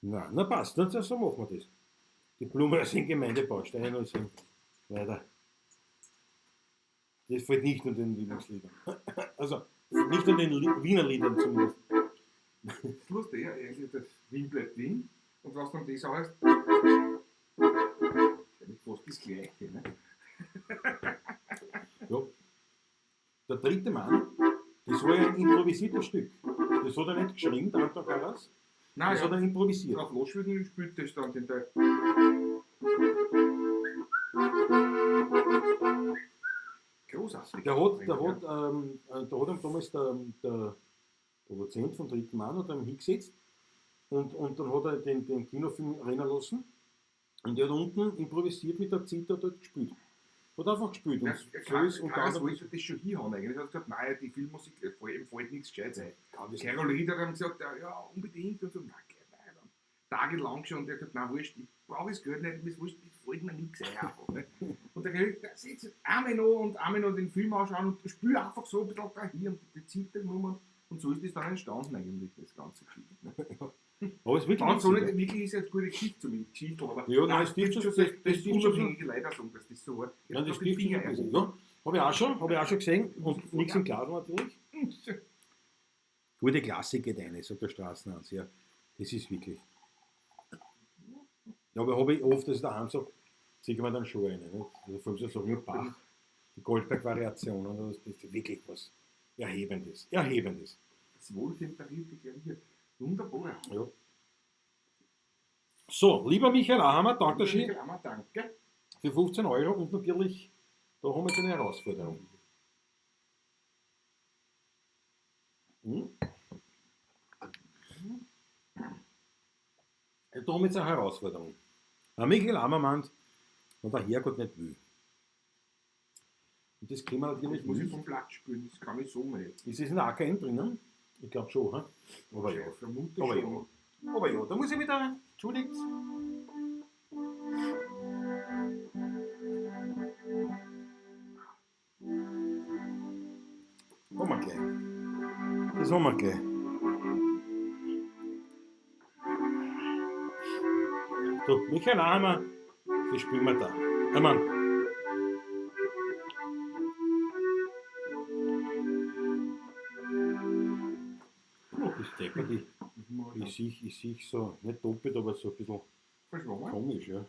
Nein, na passt. Na, so machen wir das. Die Blumen sind Gemeindebausteine und sind weiter. Das fällt nicht nur den Lieblingsliedern. Also, nicht nur den Wiener Liedern zumindest. Das ist lustig, ja. Eigentlich das Wien bleibt Wien. Und was dann das auch heißt, ist eigentlich fast das Gleiche. Ne? Ja. Der dritte Mann, das war ja ein improvisiertes Stück. Das hat er nicht geschrieben, der Anton Karas. Nein, Das ja. hat er improvisiert. Drauf losschwingen spielt das dann den Teil. Großartig. Der hat ihm damals der Produzent vom dritten Mann hat ihm hingesetzt und dann hat er den Kinofilm rennen lassen und der hat unten improvisiert mit der Zither dort gespielt. Hat einfach gespielt. Ja, Und so Karl, ist unter Karl anderem. wollte das schon hinhauen eigentlich. Er hat gesagt, nein, die Filmmusik, ihm fällt nichts Gescheites ein. Kann das Carol Reed hat dann gesagt, ja, unbedingt und so, nein, nein, dann tagelang schon und er hat gesagt, nein, wurscht, ich brauche das Geld nicht, mir ist wurscht, es fällt mir nichts ein einfach. Ne? Und der Carol Reed, sitzt einmal noch und einmal noch den Film anschauen und spiel einfach so ein bisschen da hier und die Zitter genommen und so ist das dann entstanden eigentlich, das ganze Geschichte. Ne? Aber es ist wirklich. Dann so witzig, nicht, wirklich ist es eine gute Geschichte zumindest, Geschichte, aber Ja, nein, es stimmt schon, das, das- das, das ist stimmt schon. unabhängige Leute auch sagen, dass das so war. Ja, das Ich hab den stimmt schon. Finger ein bisschen, Ja, habe ich auch schon gesehen. Und nichts im Glas natürlich. Gute Klassik geht eine, sagt der Straßenhans. Ja, das ist wirklich. Ja, aber habe ich oft, dass ich daheim sage, ziehe ich mir dann schon eine. Nicht? Also vor allem so Sachen mit Bach, die Goldberg-Variationen, das ist wirklich was Erhebendes. Erhebendes. Das wohltemperierte Klavier. Wunderbar. Ja. So, lieber Michael Ahammer, danke schön Michael Ammer, danke. für 15 Euro und natürlich, da haben wir jetzt eine Herausforderung. Hm? Ja, da haben wir jetzt eine Herausforderung. Der Michael Ammer meint, wenn der Herrgott nicht will. Und das können wir natürlich Das muss ich nicht. vom Blatt spielen, das kann ich so nicht. Ist es in der AKM drinnen? Ich glaube schon, hm? Aber ja. Ich vermute Aber schon. ja. Aber ja, da muss ich wieder. Entschuldigt. Haben wir gleich. Das haben wir gleich. So, Michael Ahammer, das spielen wir da. Ich mein, das deppert, ich sehe so, nicht doppelt, aber so ein bisschen Verschwommen. komisch, ja.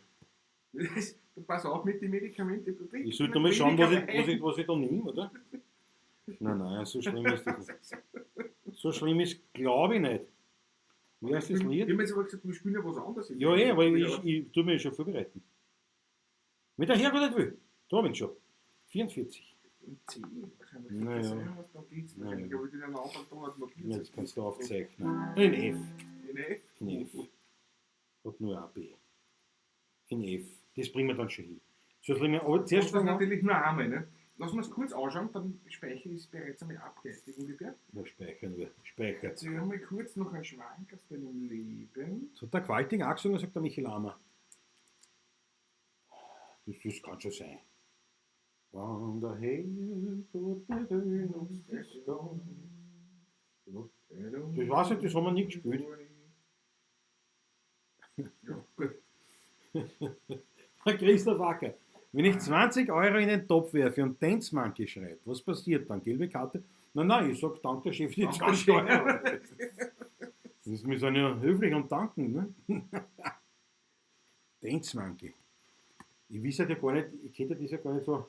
Das, du pass auf mit den Medikamenten. Du trinkst Ich sollte nicht mal schauen, was weniger ich, was, ich, was ich da nehme, oder? Nein, nein, so schlimm ist das nicht. So schlimm ist, glaube ich nicht. Wie heißt das Ich Lied? habe jetzt aber gesagt, wir spielen ja was anderes. Ja, eh, aber ich tue mich schon vorbereiten. Mit der Herrgott nicht will. Da hab ich ihn schon. 44. Und C wahrscheinlich. Naja. Das ist was da geht's Naja. wahrscheinlich. Aber ich den Anfang da hat markiert. Ja, das kannst du aufzeichnen. In F. In F? In F. Hat nur A, B. In F. Das bringen wir dann schon hin. So schlimm, aber zuerst Das fangen wir an. natürlich nur einmal, ne? Lass uns kurz anschauen, dann speichere ich es bereits einmal ab, geistig ungefähr. Ja, speichern wir. Speichert. Erzähl mal kurz noch einen Schwank aus deinem Leben. Das hat der Qualting auch gesungen, sagt der Michael Ammer. Das kann schon sein. Wann der Herrgott nicht will, uns das Ja. Das weiß ich, das haben wir nie gespielt. Ja, gut. Herr Christoph Acker, wenn ich 20 Euro in den Topf werfe und Dance Monkey schreibe, was passiert dann? Gelbe Karte? Nein, nein, ich sag danke, Chef, die Danke, 20 Chef. Euro. Das wir sind ja höflich und danken, ne? Dance Monkey. Ich weiß ja gar nicht, ich kenne das ja gar nicht so.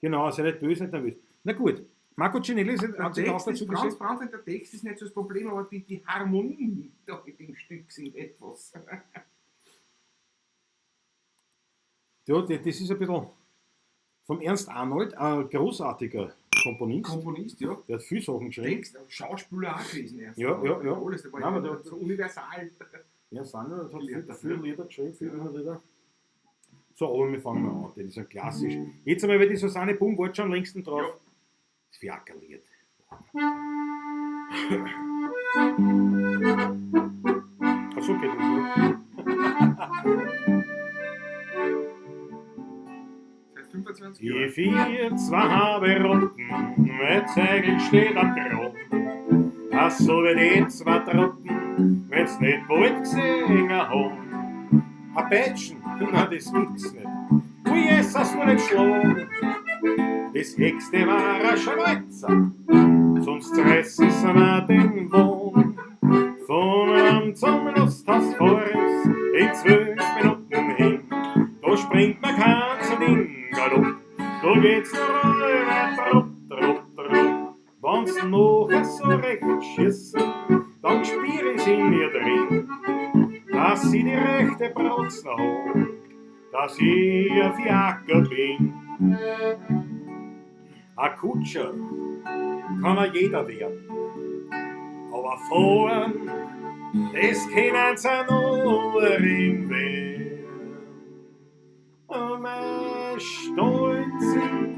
Genau, sei nicht böse, nicht nervös. Na gut, Marco Cinelli Der hat sich auch Text ist dazu ganz gesetzt. Franz, der Text ist nicht so das Problem, aber die Harmonien da in dem Stück sind etwas. Ja, das ist ein bisschen vom Ernst Arnold, ein großartiger Komponist. Komponist, ja. Der hat viele Sachen geschrieben. Text, Schauspieler auch gewesen erst. Ja, ja, ja. Alles, der war Nein, ja aber der- so universal. Ernst Arnold hat Gelehrter, viel ja. Lieder geschrieben, viele Lieder. So, aber wir fangen mal an, das ist ein klassisch. Jetzt einmal über die Susanne Bumm, wollte schon am längsten drauf. Ja. Das Fiakerlied. Ach so, geht das ja. Seit 25 Die Jahren. vier, zwei Runden, mit Segel steht am Grund. Ach so wie die zwei Truppen, wenn's nicht bald gesehen haben. A Peitschen, na das gibt's nicht. Ui, Jesus, nur nicht schlagen. Das höchste war ein Schweizer, sonst reißen sie mir den Wohn. Von einem zum Lusthaus vorwärts in 12 Minuten hin. Da springt man kein so Ding Galopp, da geht's nur rüber, trupp, trupp, trupp. Wenn's nachher so recht schießen, dann spür ich's in mir drin, dass ich die rechte Brotz noch hab, dass ich ein Fiaker bin. Ein Kutscher kann ja jeder werden, aber fahren, Das können sie nur in Wien. Mein Stolz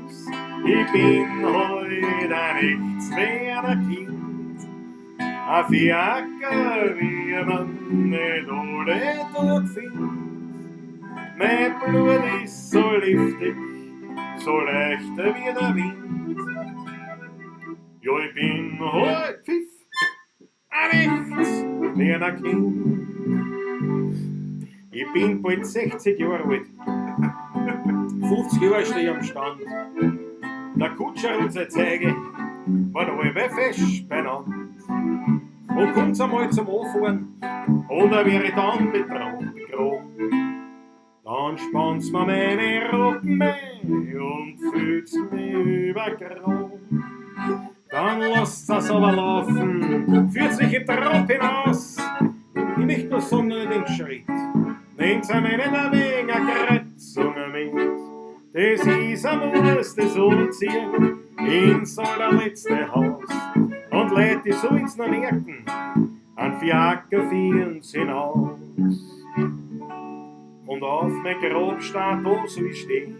ist, ich bin heut ein echtes Werner Kind. Ein Fiaker, wie man nicht alle Tag findet. Mein Blut ist so liftig, so leicht wie der Wind. Ja, ich bin heut Pfiff, ein echtes Werner Kind. Ich bin bald 60 Jahre alt. 50 Jahre stehe ich am Stand. Der Kutscher und sein Zeige waren alle fest beieinander. Und kommt's einmal zum Anfahren, und er wäre dann begraben. Dann spannt's mir meine Rocken und fühlt's mich über Grat. Dann lasst's es aber laufen, führt sich im Trab hinaus. Ich möchte nur sagen, noch nicht den Schritt. Nehmt's mir nicht ein wenig eine Kreuzung mit. Das ist am Muss, das Umziehen ins allerletzte Haus. Und Leute, die sollen's noch merken, an Fiaker führen's hinaus. Und auf mein Grab steht da, so ich steh,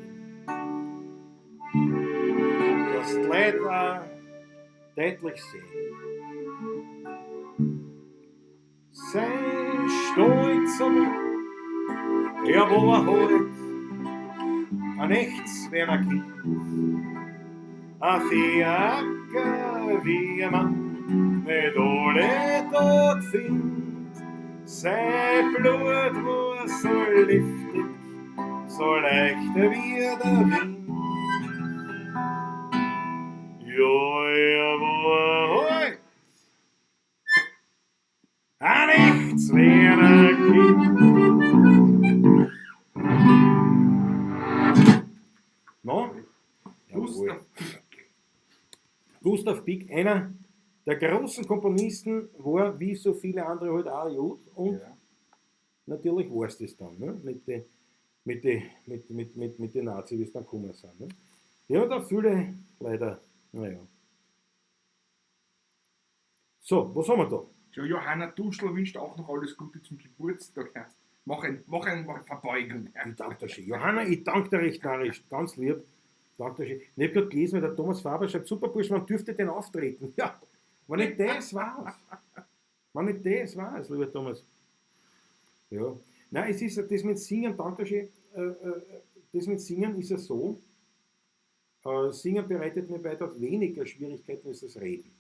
dass die Leute auch deutlich sehen. Sein Stolz aber, er war halt ein echtes Werner Kind. Ein Fiaker, wie man nicht alle Tag findet. Sein Blut war so liftig, so leicht wie der Wind. Ja, er war halt ein echtes Werner Kind. No? Gustav Pick. Gustav Pick, einer der großen Komponisten, war wie so viele andere halt auch Jud und Ja. natürlich war es das dann, ne? Mit den mit die, mit, mit, mit, mit den Nazis, wie es dann gekommen sind. Ne? Ja, da viele leider, naja. So, was haben wir da? So, Johanna Duschl wünscht auch noch alles Gute zum Geburtstag. Mach eine Verbeugung. Ich danke dir schön. Johanna, ich danke dir recht narrisch. Ganz lieb. Danke dir schön. Ich habe gerade gelesen, weil der Thomas Faber schreibt, super Bursch, man dürfte denn auftreten. Ja, wenn nicht das war's. Wenn nicht das war's, lieber Thomas. Ja. Nein, es ist das mit Singen, danke schön. Das mit Singen ist ja so, Singen bereitet mir weitaus weniger Schwierigkeiten als das Reden.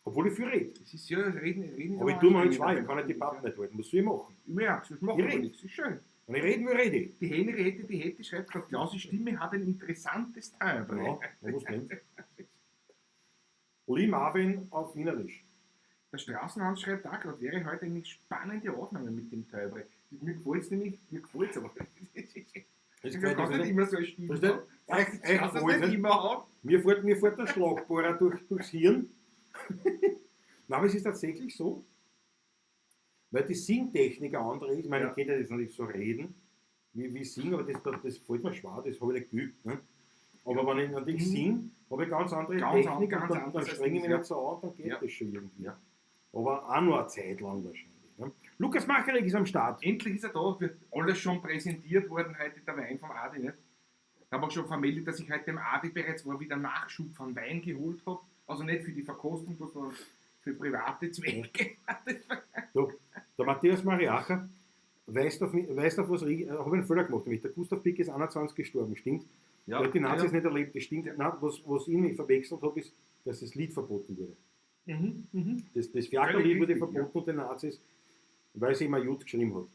Obwohl ich viel rede. Das ist ja, Reden ist Aber ich tue mir halt schwer, ich kann nicht die Pappen nicht halten. Was soll ich machen? Ja, das macht Ich aber rede. nichts. Ist schön. Wenn ich reden will, rede ich. Die Henriette, die Hätte schreibt gerade, Klausi Stimme hat ein interessantes Timbre. Ja, was denn? Lee Marvin auf Wienerisch. Der Straßenhans schreibt auch gerade, wäre heute eine spannende Aufnahme mit dem Timbre. Mir gefällt es nämlich, mir gefällt es aber. Das Ich kann nicht immer so eine Stimme Versteht? haben. Echt, Ich kann das nicht immer haben. Mir fährt der Schlagbohrer durchs Hirn. Nein, aber es ist tatsächlich so, weil die Singtechnik eine andere ist. Ich meine, Ja. ich könnte das natürlich so reden, wie singen, aber das fällt mir schwer, das habe ich nicht geübt. Ne? Aber wenn ich natürlich singe, habe ich ganz andere Ganz Technik ganz und dann anders als strenge ich mich das, nicht so an, dann geht Ja. das schon irgendwie. Ja. Aber auch nur eine Zeit lang wahrscheinlich. Ne? Lukas Macherek ist am Start. Endlich ist er da, wird alles schon präsentiert worden heute, der Wein vom Adi. Ne? Ich habe auch schon vermeldet, dass ich heute beim Adi bereits mal wieder Nachschub von Wein geholt habe. Also nicht für die Verkostung, sondern für private Zwecke. So, der Matthias Mariacher weist auf, was ich habe einen Fehler gemacht. Nämlich der Gustav Pick ist 21 gestorben, stimmt? Ja, Der hat die Nazis ja. nicht erlebt, das stimmt. Nein, was ich mich verwechselt habe, ist, dass das Lied verboten wurde. Mhm, mhm. Das Fiakerlied wurde Völlig richtig, verboten unter den Nazis, weil sie immer Jud geschrieben hat.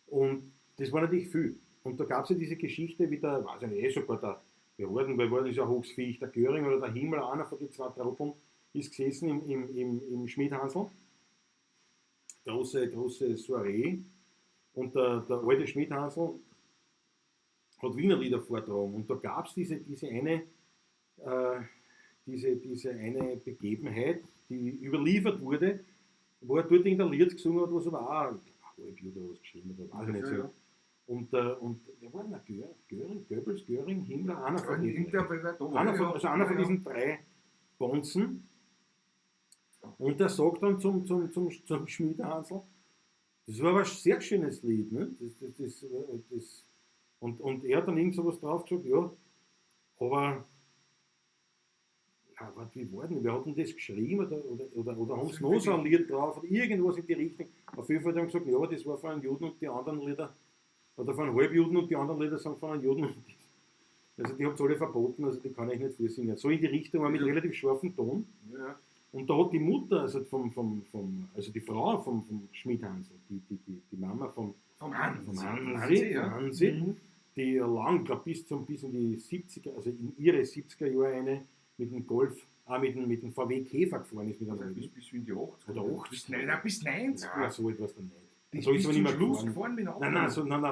Und das war natürlich viel. Und da gab es ja diese Geschichte, wie der, weiß ich nicht, sogar der, wer war denn, wer war dieser Hochsviech, der Göring oder der Himmler, einer von den zwei Trotteln, ist gesessen im Schmidhansl. Große, große Soiree. Und der alte Schmidhansl hat Wiener Lieder vortragen. Und da gab es diese eine Begebenheit, die überliefert wurde, wo er dort irgendein Lied gesungen hat, was aber auch halb oder was geschrieben hat, weiß ich nicht so. Ja, ja. Und wer war denn der? Göring, Goebbels, Göring, Himmler, einer von diesen. Irgendwer, Einer von, also einer von diesen drei Bonzen. Und der sagt dann zum Schmiedehansl, Das war aber ein sehr schönes Lied, ne? Das, und er hat dann irgend sowas drauf gesagt, ja, aber ja, warte, wie war denn? Wer hat denn das geschrieben oder haben sie noch so ein Lied drauf oder irgendwas in die Richtung? Auf jeden Fall haben sie gesagt, ja, das war von einem Juden und die anderen Lieder, oder von einem Halbjuden und die anderen Lieder sind von einem Juden. Also die habt ihr alle verboten, also die kann ich nicht vorsingen. So in die Richtung, aber mit relativ scharfem Ton. Ja. Und da hat die Mutter, also also die Frau vom Schmied Hansl, die Mama vom Hans. Vom Hansi, ja. Hansi, Mhm. die lang, glaub, bis in die 70er, also in ihre 70er Jahre eine, mit dem Golf, mit dem VW Käfer gefahren ist. Mit einem Also bis in die 80er. Oder 80er. Bis, nein, bis 90er. Nein, so etwas dann nicht. Die So ist bis aber zum nicht mehr Schluss gefahren. gefahren mit dem Auto. Nein,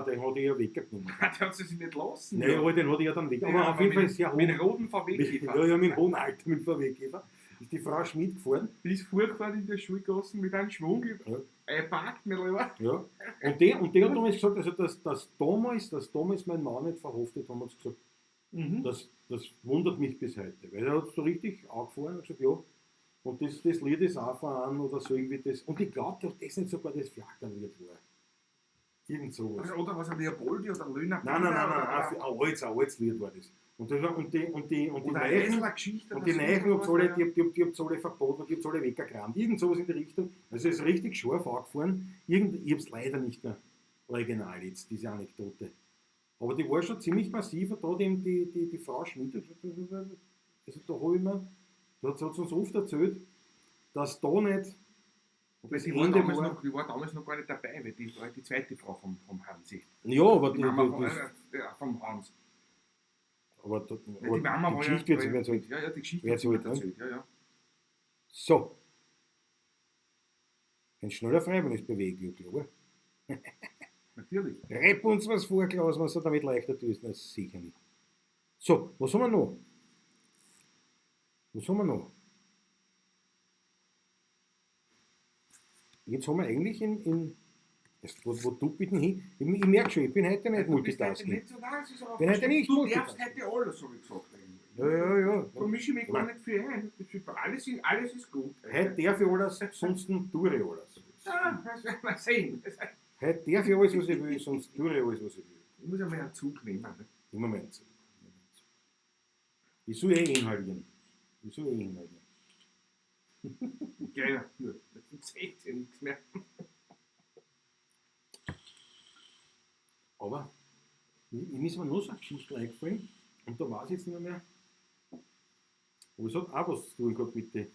den hat er ja weggenommen. Der hat sie sich nicht lassen. Nein, aber den hat er ja dann weg. Aber Ja, auf jeden Fall mit, sehr hoch. Mit dem roten VW Käfer. Ja, ja, mit dem hohen Alter, mit dem VW Käfer. Ist die Frau Schmidt gefahren. Die ist vorgefahren in der Schulgasse mit einem Schwung. Ja. Einparkt, mein Lieber. Ja. Und die hat damals gesagt, also, dass damals mein Mann nicht verhaftet haben, hat sie gesagt, Mhm. das wundert mich bis heute. Weil er hat so richtig angefahren und gesagt, ja, und das Lied ist auch von einem oder so irgendwie das. Und ich glaube, dass das nicht sogar das Fiakerlied war. Irgend sowas. Also, oder was, ein Leopoldi oder Löhner? Nein, ein altes Lied war das. Und die Neichen, die hab's alle verboten, die hab's alle weggekramt. Irgend sowas in die Richtung. Also es ist richtig scharf angefahren. Ich hab's leider nicht mehr original jetzt, diese Anekdote. Aber die war schon ziemlich massiv, und da eben die Frau Schmidt, also da habe ich mir, da hat sie uns oft erzählt, dass da nicht das Die war, Ende damals war. noch, die war damals noch gar nicht dabei, weil die war die zweite Frau vom Hansi. Ja, aber Die Mama vom Hans. Aber, Ja, die Mama die war Geschichte ja, wird halt. ja, ja, die Geschichte wird wird halt, erzählt. Ja, ja. So. Ein schneller frei, wenn ich es bewege, ja, klar. Natürlich. Repp uns was vor, Klaus, was du damit leichter tust. Na, sicher nicht. So, was haben wir noch? Was haben wir noch? Jetzt haben wir eigentlich wo du bitte hin? Ich merke schon, ich bin heute nicht Du bist heute Multitasking. nicht so, nein, es ist aber Bin heute nicht Du Multitasking. darfst heute alles, habe ich gesagt. Eigentlich. Ja. Da mische ich mich gar nicht viel ein. Das ist, alles ist gut. Heute darf ich alles, sonst tue ich alles. Ja, das werden wir sehen. Heute darf ich alles, was ich will, sonst tue ich alles, was ich will. Ich muss ja mal einen Zug nehmen. Ne? Immer mal einen Zug. Ich soll eh inhalieren. Ja, ja. Jetzt seht ihr nichts mehr. Aber mir ist aber noch so eine Geschichte eingefallen und da weiß ich jetzt nicht mehr. Aber es hat auch was zu tun gehabt mit den.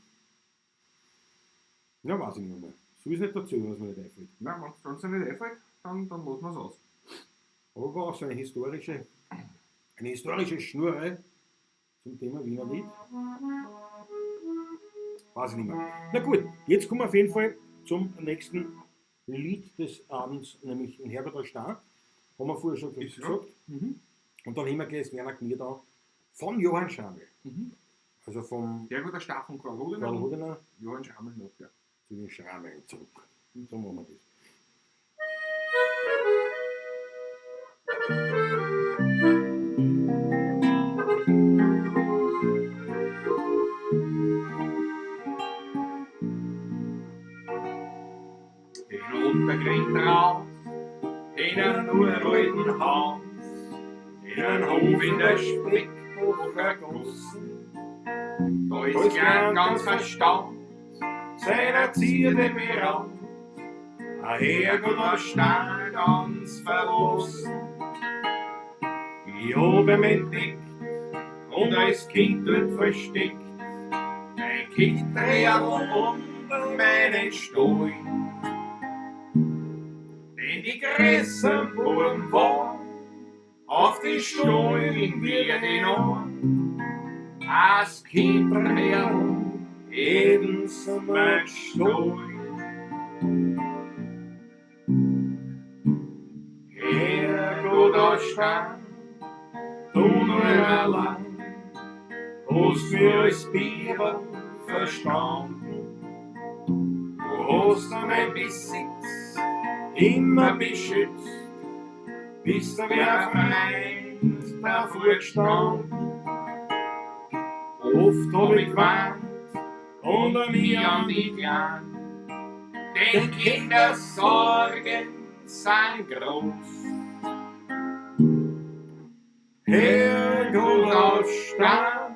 Ja, weiß ich nicht mehr. So ist nicht erzählen, was mir nicht einfällt. Nein, wenn es dir nicht einfällt, dann lassen wir es aus. Aber war auch so eine historische Schnurre zum Thema Wiener Lied. Weiß ich nicht mehr. Na gut, jetzt kommen wir auf jeden Fall zum nächsten Lied des Abends, nämlich in Herbert Star. Haben wir vorher schon Ist gesagt. Mhm. Und dann haben wir gleich Werner Gmieder von Johann Schraml. Mhm. Also vom Herrgott der Star von Karl Hodener. Karl Hodener Johann Schraml noch, ja. zu den Schrammeln zurück. So machen wir das. Den Untergrind raus, in einen uralten Haus, in einen Hof in der Speckbacher Gasse. Da ist gern ganz verstaunt, seiner Zierde beraubt, ein Herrgott war stark ganz verlassen. Ich hab ihn entdeckt und als Kind dort versteckt, mein Kind dreht unter meinen Stuhl. Denn die größeren Buben waren auf die Stuhlen wir den an. Als Kind dreht jeden Sommer Stuhl. Herrgott, da stand du nur allein, hast mich als Biber verstanden. Du hast an mein Besitz immer beschützt, bist du wie ein Freund davor gestanden. Oft hab ich geweint und an mir an die Kleinen, Denn Kindersorgen sind groß. Herrgott aus Stein,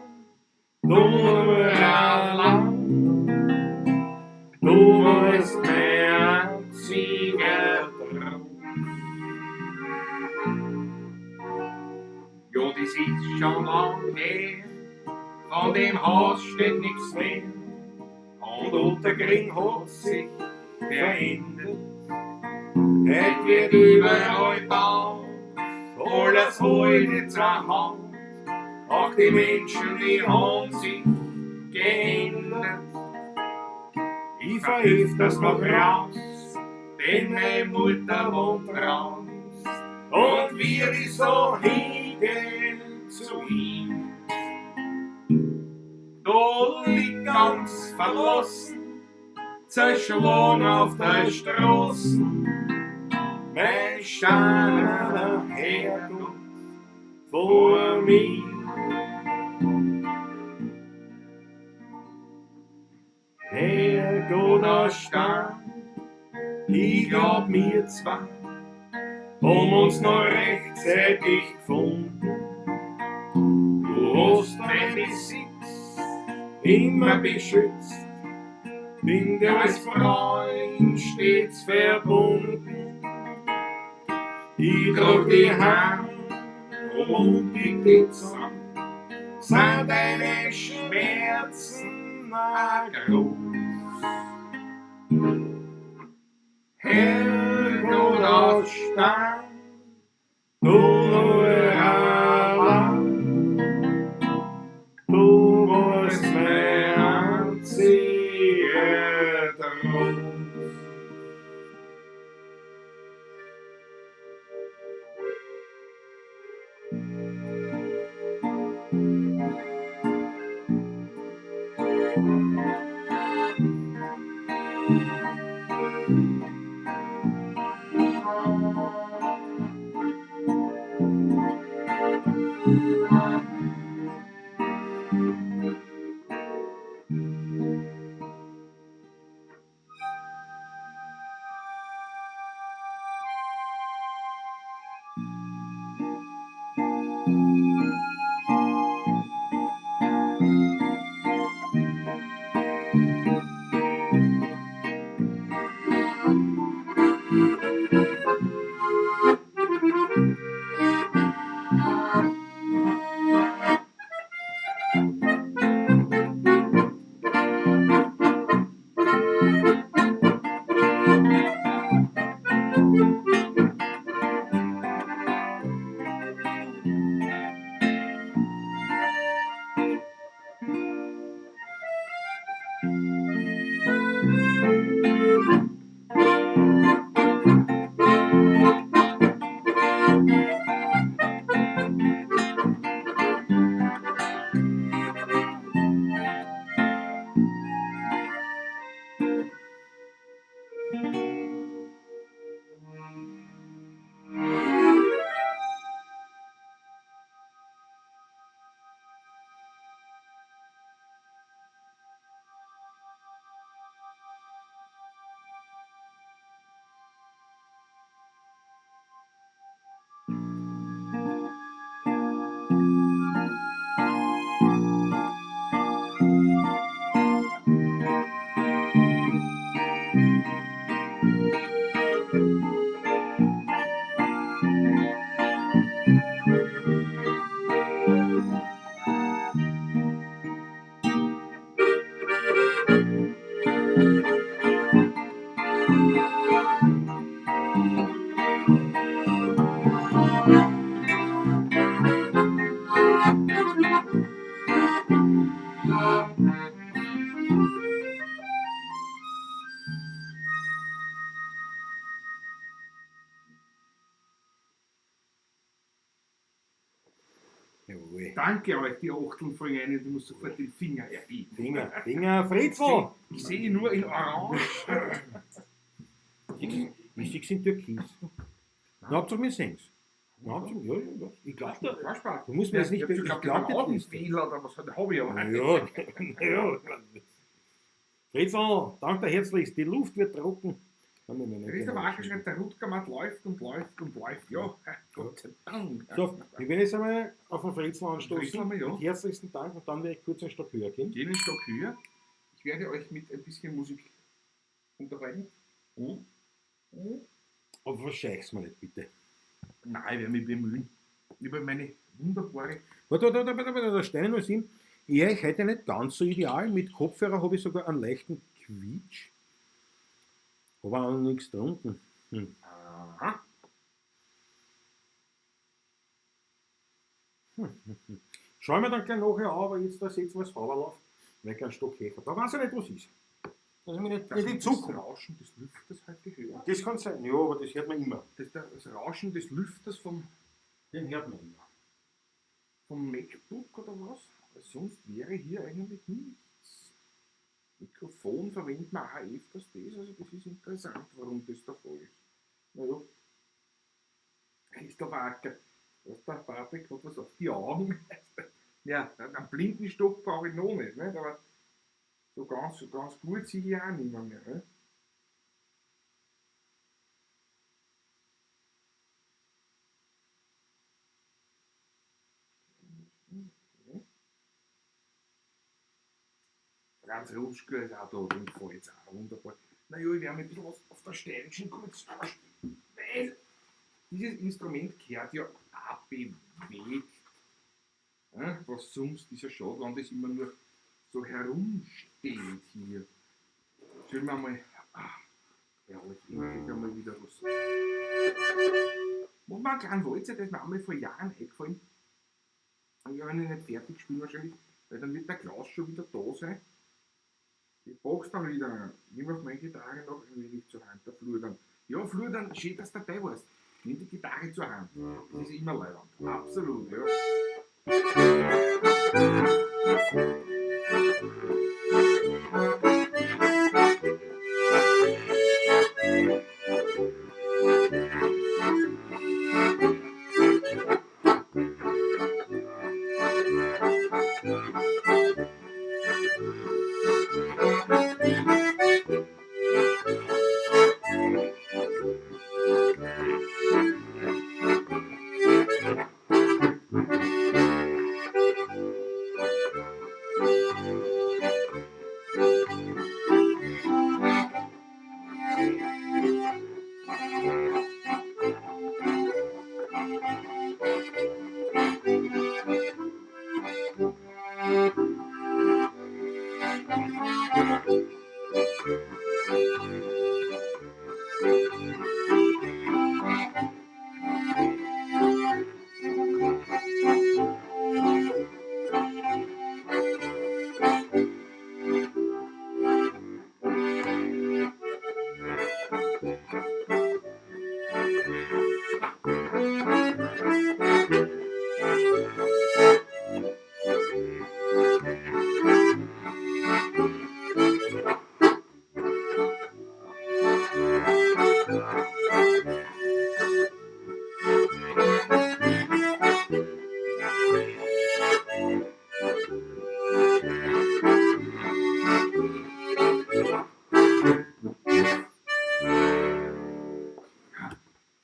du nur allein, du warst mein einziger Trost. Ja, das ist schon lang her, von dem Haus steht nichts mehr. Und Ottergring hat sich verändert. Heute wird überall gebaut, alles heute zur Hand. Auch die Menschen, die haben sich geändert. Ich fahr öfters noch raus, denn meine Mutter wohnt raus. Und wir ich so hingehen zu ihm. Da liegt ganz verlassen, zerschlagen auf der Straße, mein schöner Herrgott vor mir. Herrgott aus Stein, ich glaub mir zwar, haben uns noch rechtzeitig gefunden. Du hast deine Sitz immer beschützt, bin dir als Freund stets verbunden. Ich trag die Hand und pick dich zusammen, sind deine Schmerzen auch groß. Herrgott aus Stein, du nur allein, du warst mein einziger Trost. Jawohl. Danke euch, die Achteln fallen ein, ich muss sofort den Finger erheben. Finger, Finger, Fritzel! Ich sehe nur in Orange. Ich sehe in Türkis. Na, Hauptsache wir sehen's. Na, Hauptsache, ja, ja, ja. Ich glaub da. Spaß. Du musst mir jetzt nicht. Ich hab schon Ich geglaubt, glaub ich dir habe nicht. Augenfehler oder was, habe ich aber. Ja, ja. Fritzl, danke dir herzlichst. Die Luft wird trocken. Haben wir nicht Christoph genau Acker schreibt, der Rutgermatt läuft und läuft und läuft. Ja, Gott sei Dank. So, wir werden jetzt einmal auf den Fritzl anstoßen. Fritzl einmal, ja. Mit herzlichsten Dank und dann werde ich kurz einen Stock höher gehen. Gehen einen Stock höher. Ich werde euch mit ein bisschen Musik unterhalten. Hm? Hm? Aber verscheich's mir nicht, bitte. Nein, ich werde mich bemühen. Über meine wunderbare. Warte, warte, warte, warte, warte, da stehe ich noch sieben. Ja, ich heute nicht ganz so ideal. Mit Kopfhörer habe ich sogar einen leichten Quietsch. Aber auch noch nichts getrunken. Hm. Aha. Schauen wir dann gleich nachher an, aber jetzt da seht ihr, was Haberlauf, weil ich einen Stock höher habe. Da weiß ich nicht, was ist. Das ist mir nicht, Das nicht in das Zukunft. Rauschen des Lüfters heute hören. Das kann sein, ja, aber das hört man immer. Das Rauschen des Lüfters vom, Den hört man immer. vom MacBook oder was? Weil sonst wäre hier eigentlich nichts. Mikrofon verwendet man auch öfters das, also das ist interessant, warum das der Fall ist. Naja. Christoph Acker, was der Patrick hat was auf die Augen. Ja, einen Blindenstock brauche ich noch nicht, nicht? Aber so ganz, ganz gut sehe ich auch nicht mehr. Ne? Franz Rutschke ist auch da, dem gefällt es auch wunderbar. Naja, ich werde mir ein bisschen was auf der steirischen kurz vorspielen, weil dieses Instrument gehört ja auch bewegt. Ja, was sonst ist ja schade, wenn das immer nur so herumsteht hier. Sollen wir mal, herrlich, endlich einmal wieder was. Machen wir einen kleinen Walzer, der ist mir einmal vor Jahren eingefallen. Ich habe ihn nicht fertig gespielt wahrscheinlich, weil dann wird der Klaus schon wieder da sein. Ich pack's dann wieder. Nimm auf meine Gitarre noch ein wenig zur Hand, der Flur. Ja, Flur, dann schön, dass du dabei warst. Nimm die Gitarre zur Hand. Das ist immer leibend. Absolut, ja.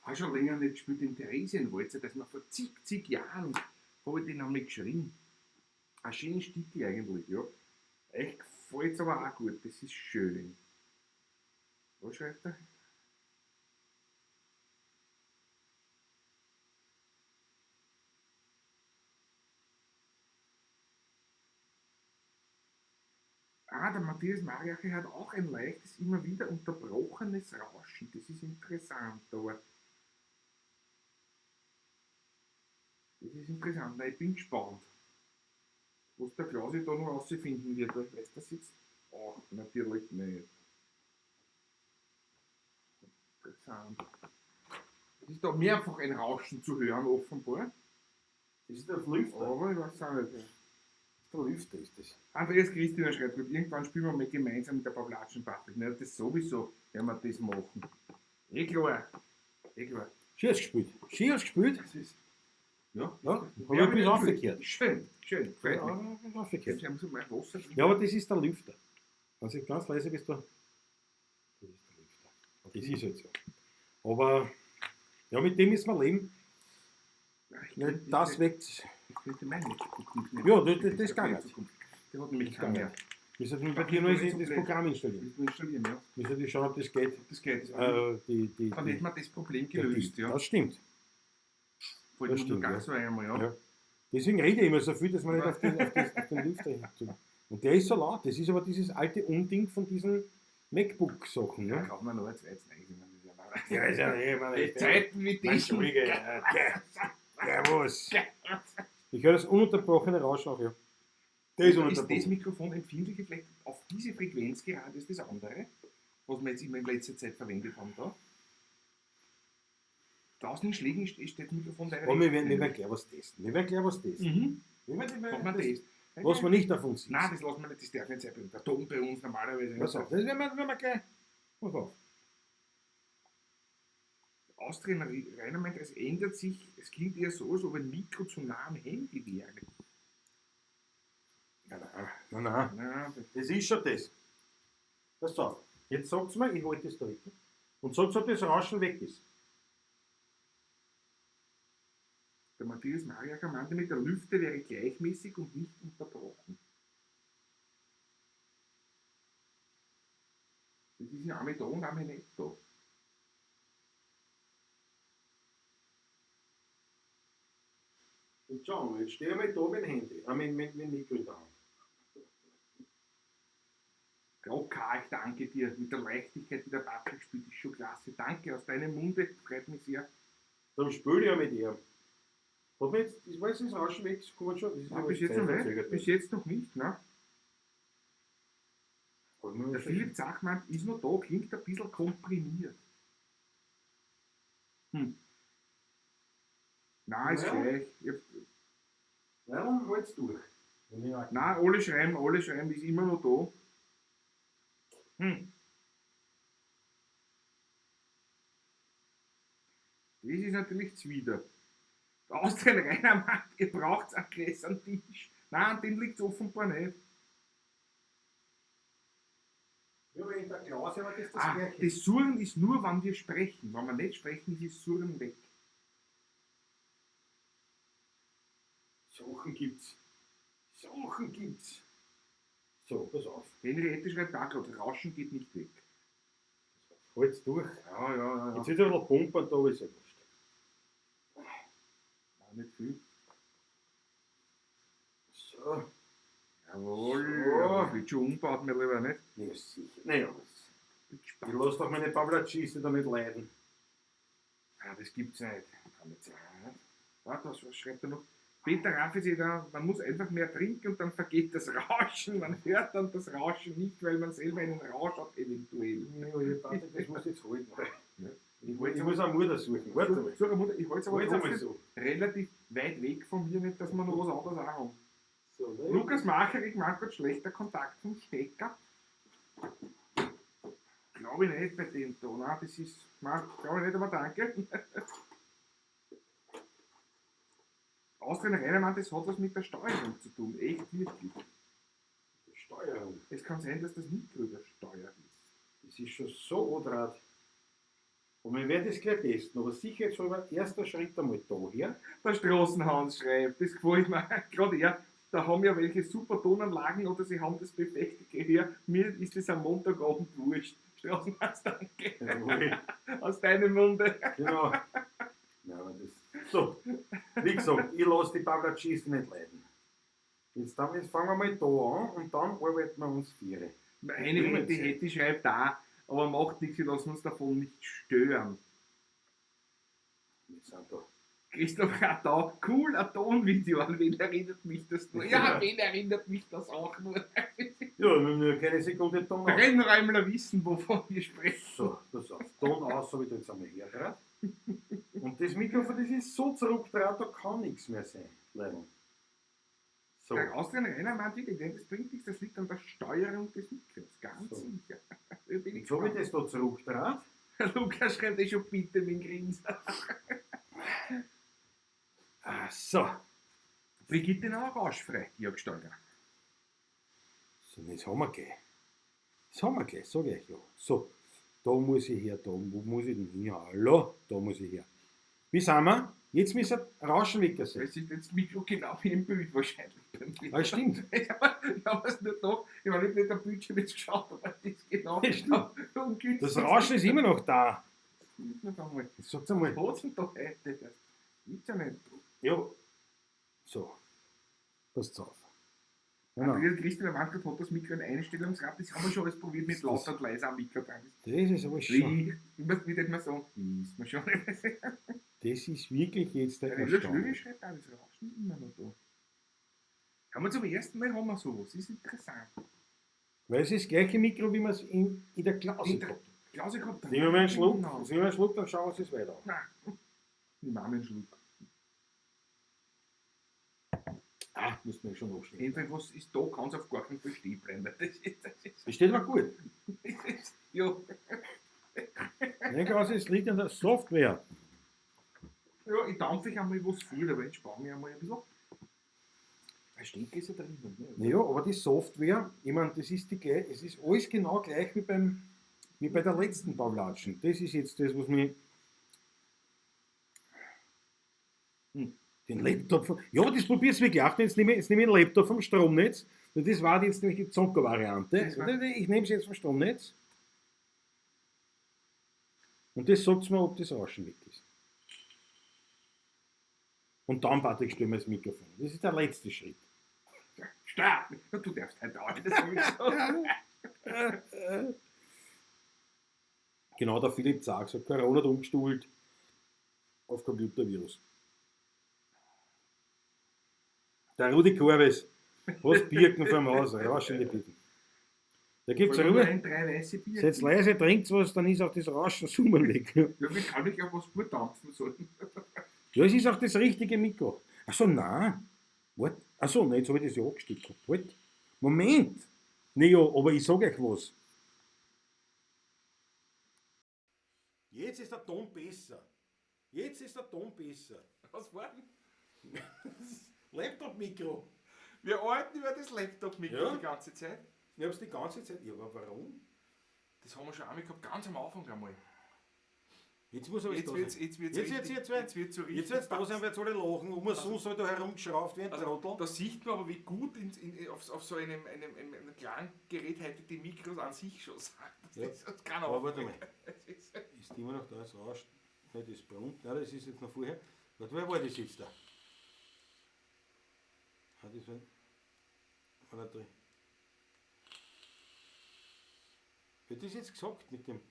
Habe schon länger nicht gespielt, den Theresienwalzer, das mir vor zig Jahren habe ich den einmal geschrieben. Ein schönes Stickel eigentlich, ja. Echt gefällt es aber auch gut, das ist schön. Was schreibt er? Ah, der Matthias Mariachi hat auch ein leichtes, immer wieder unterbrochenes Rauschen. Das ist interessant, aber das ist interessant. Na, ich bin gespannt, was der Klausi da noch rausfinden wird. Weil ich weiß das jetzt auch natürlich nicht. Interessant. Es ist da mehrfach ein Rauschen zu hören, offenbar. Das ist der Lüfter. Aber ich weiß auch nicht. Das ist der Lüfter, ist das. Andreas Christina schreibt, gut, irgendwann spielen wir mal gemeinsam mit der Pavlatschen, Patrick. Na, das sowieso werden wir das machen. Eh klar. Eh klar. Schön hast gespielt. Schön hast gespielt. Das ist, ja. Ja, habe ich ein bisschen aufgekehrt. Schön, schön. Freut Ja, mich. ein bisschen aufgekehrt. Jetzt muss ich mal Wasser trinken. Ja, aber das ist der Lüfter. Wenn du ganz leise bist, da. Das ist der Lüfter. Das ist halt so. Aber ja, mit dem müssen wir leben. Ja, ich Ne, könnte- das weckt. Ich könnte mein MacBook mitnehmen. Ja, das geht nicht. Der hat nämlich Das keinen geht mehr. Wir sollten bei dir nur das Programm installieren. Müssen wir installieren, ja. Wir sollten schauen, ob das geht. Das geht. Die, Dann hätten wir das Problem der gelöst, die. ja. Das stimmt. Fällt das mir nur stimmt, gar ja. so einmal, ja. Ja. Deswegen rede ich immer so viel, dass man nicht auf den Lüfter hinzu. Und der ist so laut. Das ist aber dieses alte Unding von diesen MacBook-Sachen. Ja, Ne? kaufen wir noch ein zweites. Nein, ich meine, das ist ja wahr. Ja, ist ja, ich meine, Die Zeiten wie diesen. Entschuldige, ja, ja, was? Ich höre das ununterbrochene Rauschen auch, ja. Der ist Ist das ununterbrochen. Mikrofon empfindlicher vielleicht auf diese Frequenz gerade als das andere, was wir jetzt immer in letzter Zeit verwendet haben da? Draußen in Schlägen steht das Mikrofon leider Aber wir werden gleich was testen. Wir werden gleich was testen. Mhm. Wir werden, Machen wir das, das. was wir nicht davon sieht. Nein, das lassen wir nicht, das darf nicht sein. Der Ton bei uns normalerweise. Pass auf, das werden wir gleich. Pass auf. Austrian Rainer meint, es ändert sich, es klingt eher so, als ob ein Mikro zu nah am Handy wäre. Nein, nein, nein, nein. Na, das- Das ist schon das. Pass auf. Jetzt sagt's mir, ich halte das da weg. Und sagt's, ob das Rauschen weg ist. Der Matthias Mariacher meinte mit der Lüfte wäre gleichmäßig und nicht unterbrochen. Das ist ja einmal da und einmal nicht da. Und schau mal, jetzt stehe ich mal da mit dem Handy, mit dem Mikro in der Hand. Okay, ich danke dir. Mit der Leichtigkeit, die der Patrick spielt, ist schon klasse. Danke aus deinem Munde, freut mich sehr. Darum spiele ich ja mit ihr. Hat mir jetzt, das war jetzt das Rauschen weg, das kommt schon. Das ist Nein, aber bis jetzt noch nicht. zeitverzögert. Bis jetzt noch nicht, ne? Aber nur Der Philipp Zachmann ist noch da, klingt ein bisschen komprimiert. Hm. Nein, ist Ja. gleich. Ich hab, Ja, halt's durch. Wenn ich auch- nein, alle schreiben, ist immer noch da. Hm. Das ist natürlich zwider. Der Austrian Rainer meint, ihr braucht einen größeren Tisch. Nein, an dem liegt es offenbar nicht. Ja, aber in der Klause war das das Ah, Gleiche. das Surren ist nur, wenn wir sprechen. Wenn wir nicht sprechen, ist das Surren weg. Sachen gibt's. Sachen gibt's. So, pass auf. Henriette schreibt da gerade, Rauschen geht nicht weg. Halt's durch. Ja, ja, ja. Jetzt wird ein bisschen pumpern da, aber ist ja wurscht. Nein, nicht viel. So. Jawohl, So. ja, wird schon umgebaut, mir lieber nicht. Ja, sicher. Naja, Bin ich gespannt. lass doch meine Pavlatschiste damit leiden. Ah, das gibt's nicht. Kann nicht sein. Warte, was schreibt er noch? Peter Raffeseder, man muss einfach mehr trinken und dann vergeht das Rauschen. Man hört dann das Rauschen nicht, weil man selber einen Rausch hat, eventuell. Ja, ja, Patrick, das muss ich jetzt halten. Ja. Ich muss eine Mutter suchen. Warte mal. Such eine Mutter. Ich halte es aber Halt's einmal trotzdem so. relativ weit weg von mir, nicht, dass wir noch was anderes auch haben. So, ne? Lukas Macherik macht gerade schlechter Kontakt vom Stecker. Glaube ich nicht bei dem da. Nein, das ist. Nein, glaube ich nicht, aber danke. Austrian Reinemann, das hat was mit der Steuerung zu tun. Echt wirklich. Steuerung. Es kann sein, dass das Mikro übersteuert ist. Das ist schon so andraht. Und wir werden das gleich testen, aber sicherheitshalber erster Schritt einmal da her. Der Straßenhans schreibt, das gefällt mir gerade er. Da haben ja welche super Tonanlagen oder sie haben das perfekte Gehör. Mir ist das am Montagabend wurscht. Straßenhans, danke. Jawohl. Aus deinem Munde. Genau. Nein, aber das. So, wie gesagt, ich lasse die Pavlatschiste nicht leiden. Jetzt, dann, jetzt fangen wir mal da an und dann arbeiten wir uns viere. Henriette Hetty schreibt da, aber macht nichts, wir lassen uns davon nicht stören. Wir sind da. Christoph Radau, cool, ein Tonvideo, an wen erinnert mich das nur? Ja, an wen erinnert mich das auch nur? Ja, wir haben nur keine Sekunde Ton aus. Brennräumler wissen, wovon wir sprechen. So, pass auf. Ton aus, habe ich da jetzt einmal hergebracht. Und das Mikrofon, das ist so zurückgedreht, da kann nichts mehr sein. Leider. So. Der Austrian Rainer meint wirklich, nein, das bringt nichts, das liegt an der Steuerung des Mikros, ganz So. sicher. Da bin ich Jetzt habe ich gespannt. das da zurückgedreht. Lukas schreibt eh schon bitte mit dem Grinsen. Ah, so. Brigitte Nauer rauschfrei, Jörg Steurer. So, jetzt haben wir gleich. Das haben wir gleich, sag ich euch ja. So, da muss ich her, da wo muss ich denn hin? Hallo, da muss ich her. Wie sind wir? Jetzt müssen wir Rauschenwecker sein. Das ist jetzt Mikro genau wie im Bild wahrscheinlich. Bei mir. Ah, stimmt. Ich habe es nicht noch, ich habe nicht am Bildschirm jetzt geschaut, aber das ist genau Das stimmt. ungünstig. Das Rauschen ist immer noch da. Noch einmal. Jetzt sagt's einmal. Was hat's denn da heute? Das gibt's ja nicht. Ja. So. Passt auf. Genau. Der Christian Wandgart hat das Mikro in Einstellungsrad, das haben wir schon alles probiert mit lauter und leiser am Mikro dran. Das ist aber schon. Wie, wie würde man sagen, ist man schon. Das ist wirklich jetzt der Der Schlügel Erstaunlich. schreibt auch, das Rauschen ist immer noch da. Haben wir zum ersten Mal haben wir sowas, ist interessant. Weil es ist das gleiche Mikro, wie wir es in der Klause In der- gehabt haben. Klause gehabt haben. Nehmen wir mal einen Schluck, Genau. nehmen wir einen Schluck, dann schauen wir uns das weiter an. Nein. Nimm auch einen Schluck. Ah, müssen wir schon nachschneiden. Jedenfalls, was ist da, kann es auf gar keinen Fall stehen bleiben. weil Das ist, Das steht aber gut. das ist, ja. Nein, quasi, es liegt an der Software. Ja, ich dampfe ich einmal was vor, aber jetzt spare ich einmal ein bisschen. Ein Stecker ist ja drinnen. Ne? Naja, aber die Software, ich meine, das ist die gleich, es ist alles genau gleich wie, wie bei der letzten Pavlatschen. Das ist jetzt das, was mir. Den Laptop vom, ja, aber das probier's wirklich. Achtung, jetzt nehme ich den Laptop vom Stromnetz. Und das war jetzt nämlich die Zocker-Variante. Das war- Ich nehme es jetzt vom Stromnetz. Und das sagt mir, ob das Rauschen weg ist. Und dann, Patrick, stellen wir das Mikrofon. Das ist der letzte Schritt. Start! Ja, du darfst heute auch nicht sowieso. Genau, der Philipp Zag sagt, Corona hat umgestuhlt auf Computervirus. Der Rudi Korbes, was Birken vom Haus, rauschende Birken. Da gibt's Vor allem Ruhe. Ein, drei weiße Bier. Seid leise, trinkt was, dann ist auch das Rauschen Summen weg. Ja, wie kann ich ja was gut dampfen sollen? Ja, es ist auch das richtige Mikro. Achso, nein. Wart. Achso, nein, jetzt habe ich das ja angestellt gehabt. Halt. Moment. Naja, aber ich sage euch was. Jetzt ist der Ton besser. Jetzt ist der Ton besser. Was war denn? Laptop-Mikro. Wir arbeiten über das Laptop-Mikro Ja. die ganze Zeit. Ich hab's die ganze Zeit. Ja, aber warum? Das haben wir schon einmal gehabt, ganz am Anfang einmal. Jetzt muss aber Jetzt da wird's, sein. jetzt wird's Jetzt, richtig, jetzt, jetzt, jetzt wird's so richtig. Jetzt wird's da sein, weil jetzt alle lachen. Um und sonst halt da herumgeschraubt wie ein Also, Trottel. da sieht man aber, wie gut auf so einem Klanggerät heute die Mikros an sich schon sind. Das Ja. ist das kann Aber auch. warte mal. Das ist, Ist die immer noch da? Es rauscht. Nein, das brummt. Nein, das ist jetzt noch vorher. Warte, wer war das jetzt da? Ah, das war da drin. Wer hat das jetzt gesagt mit dem,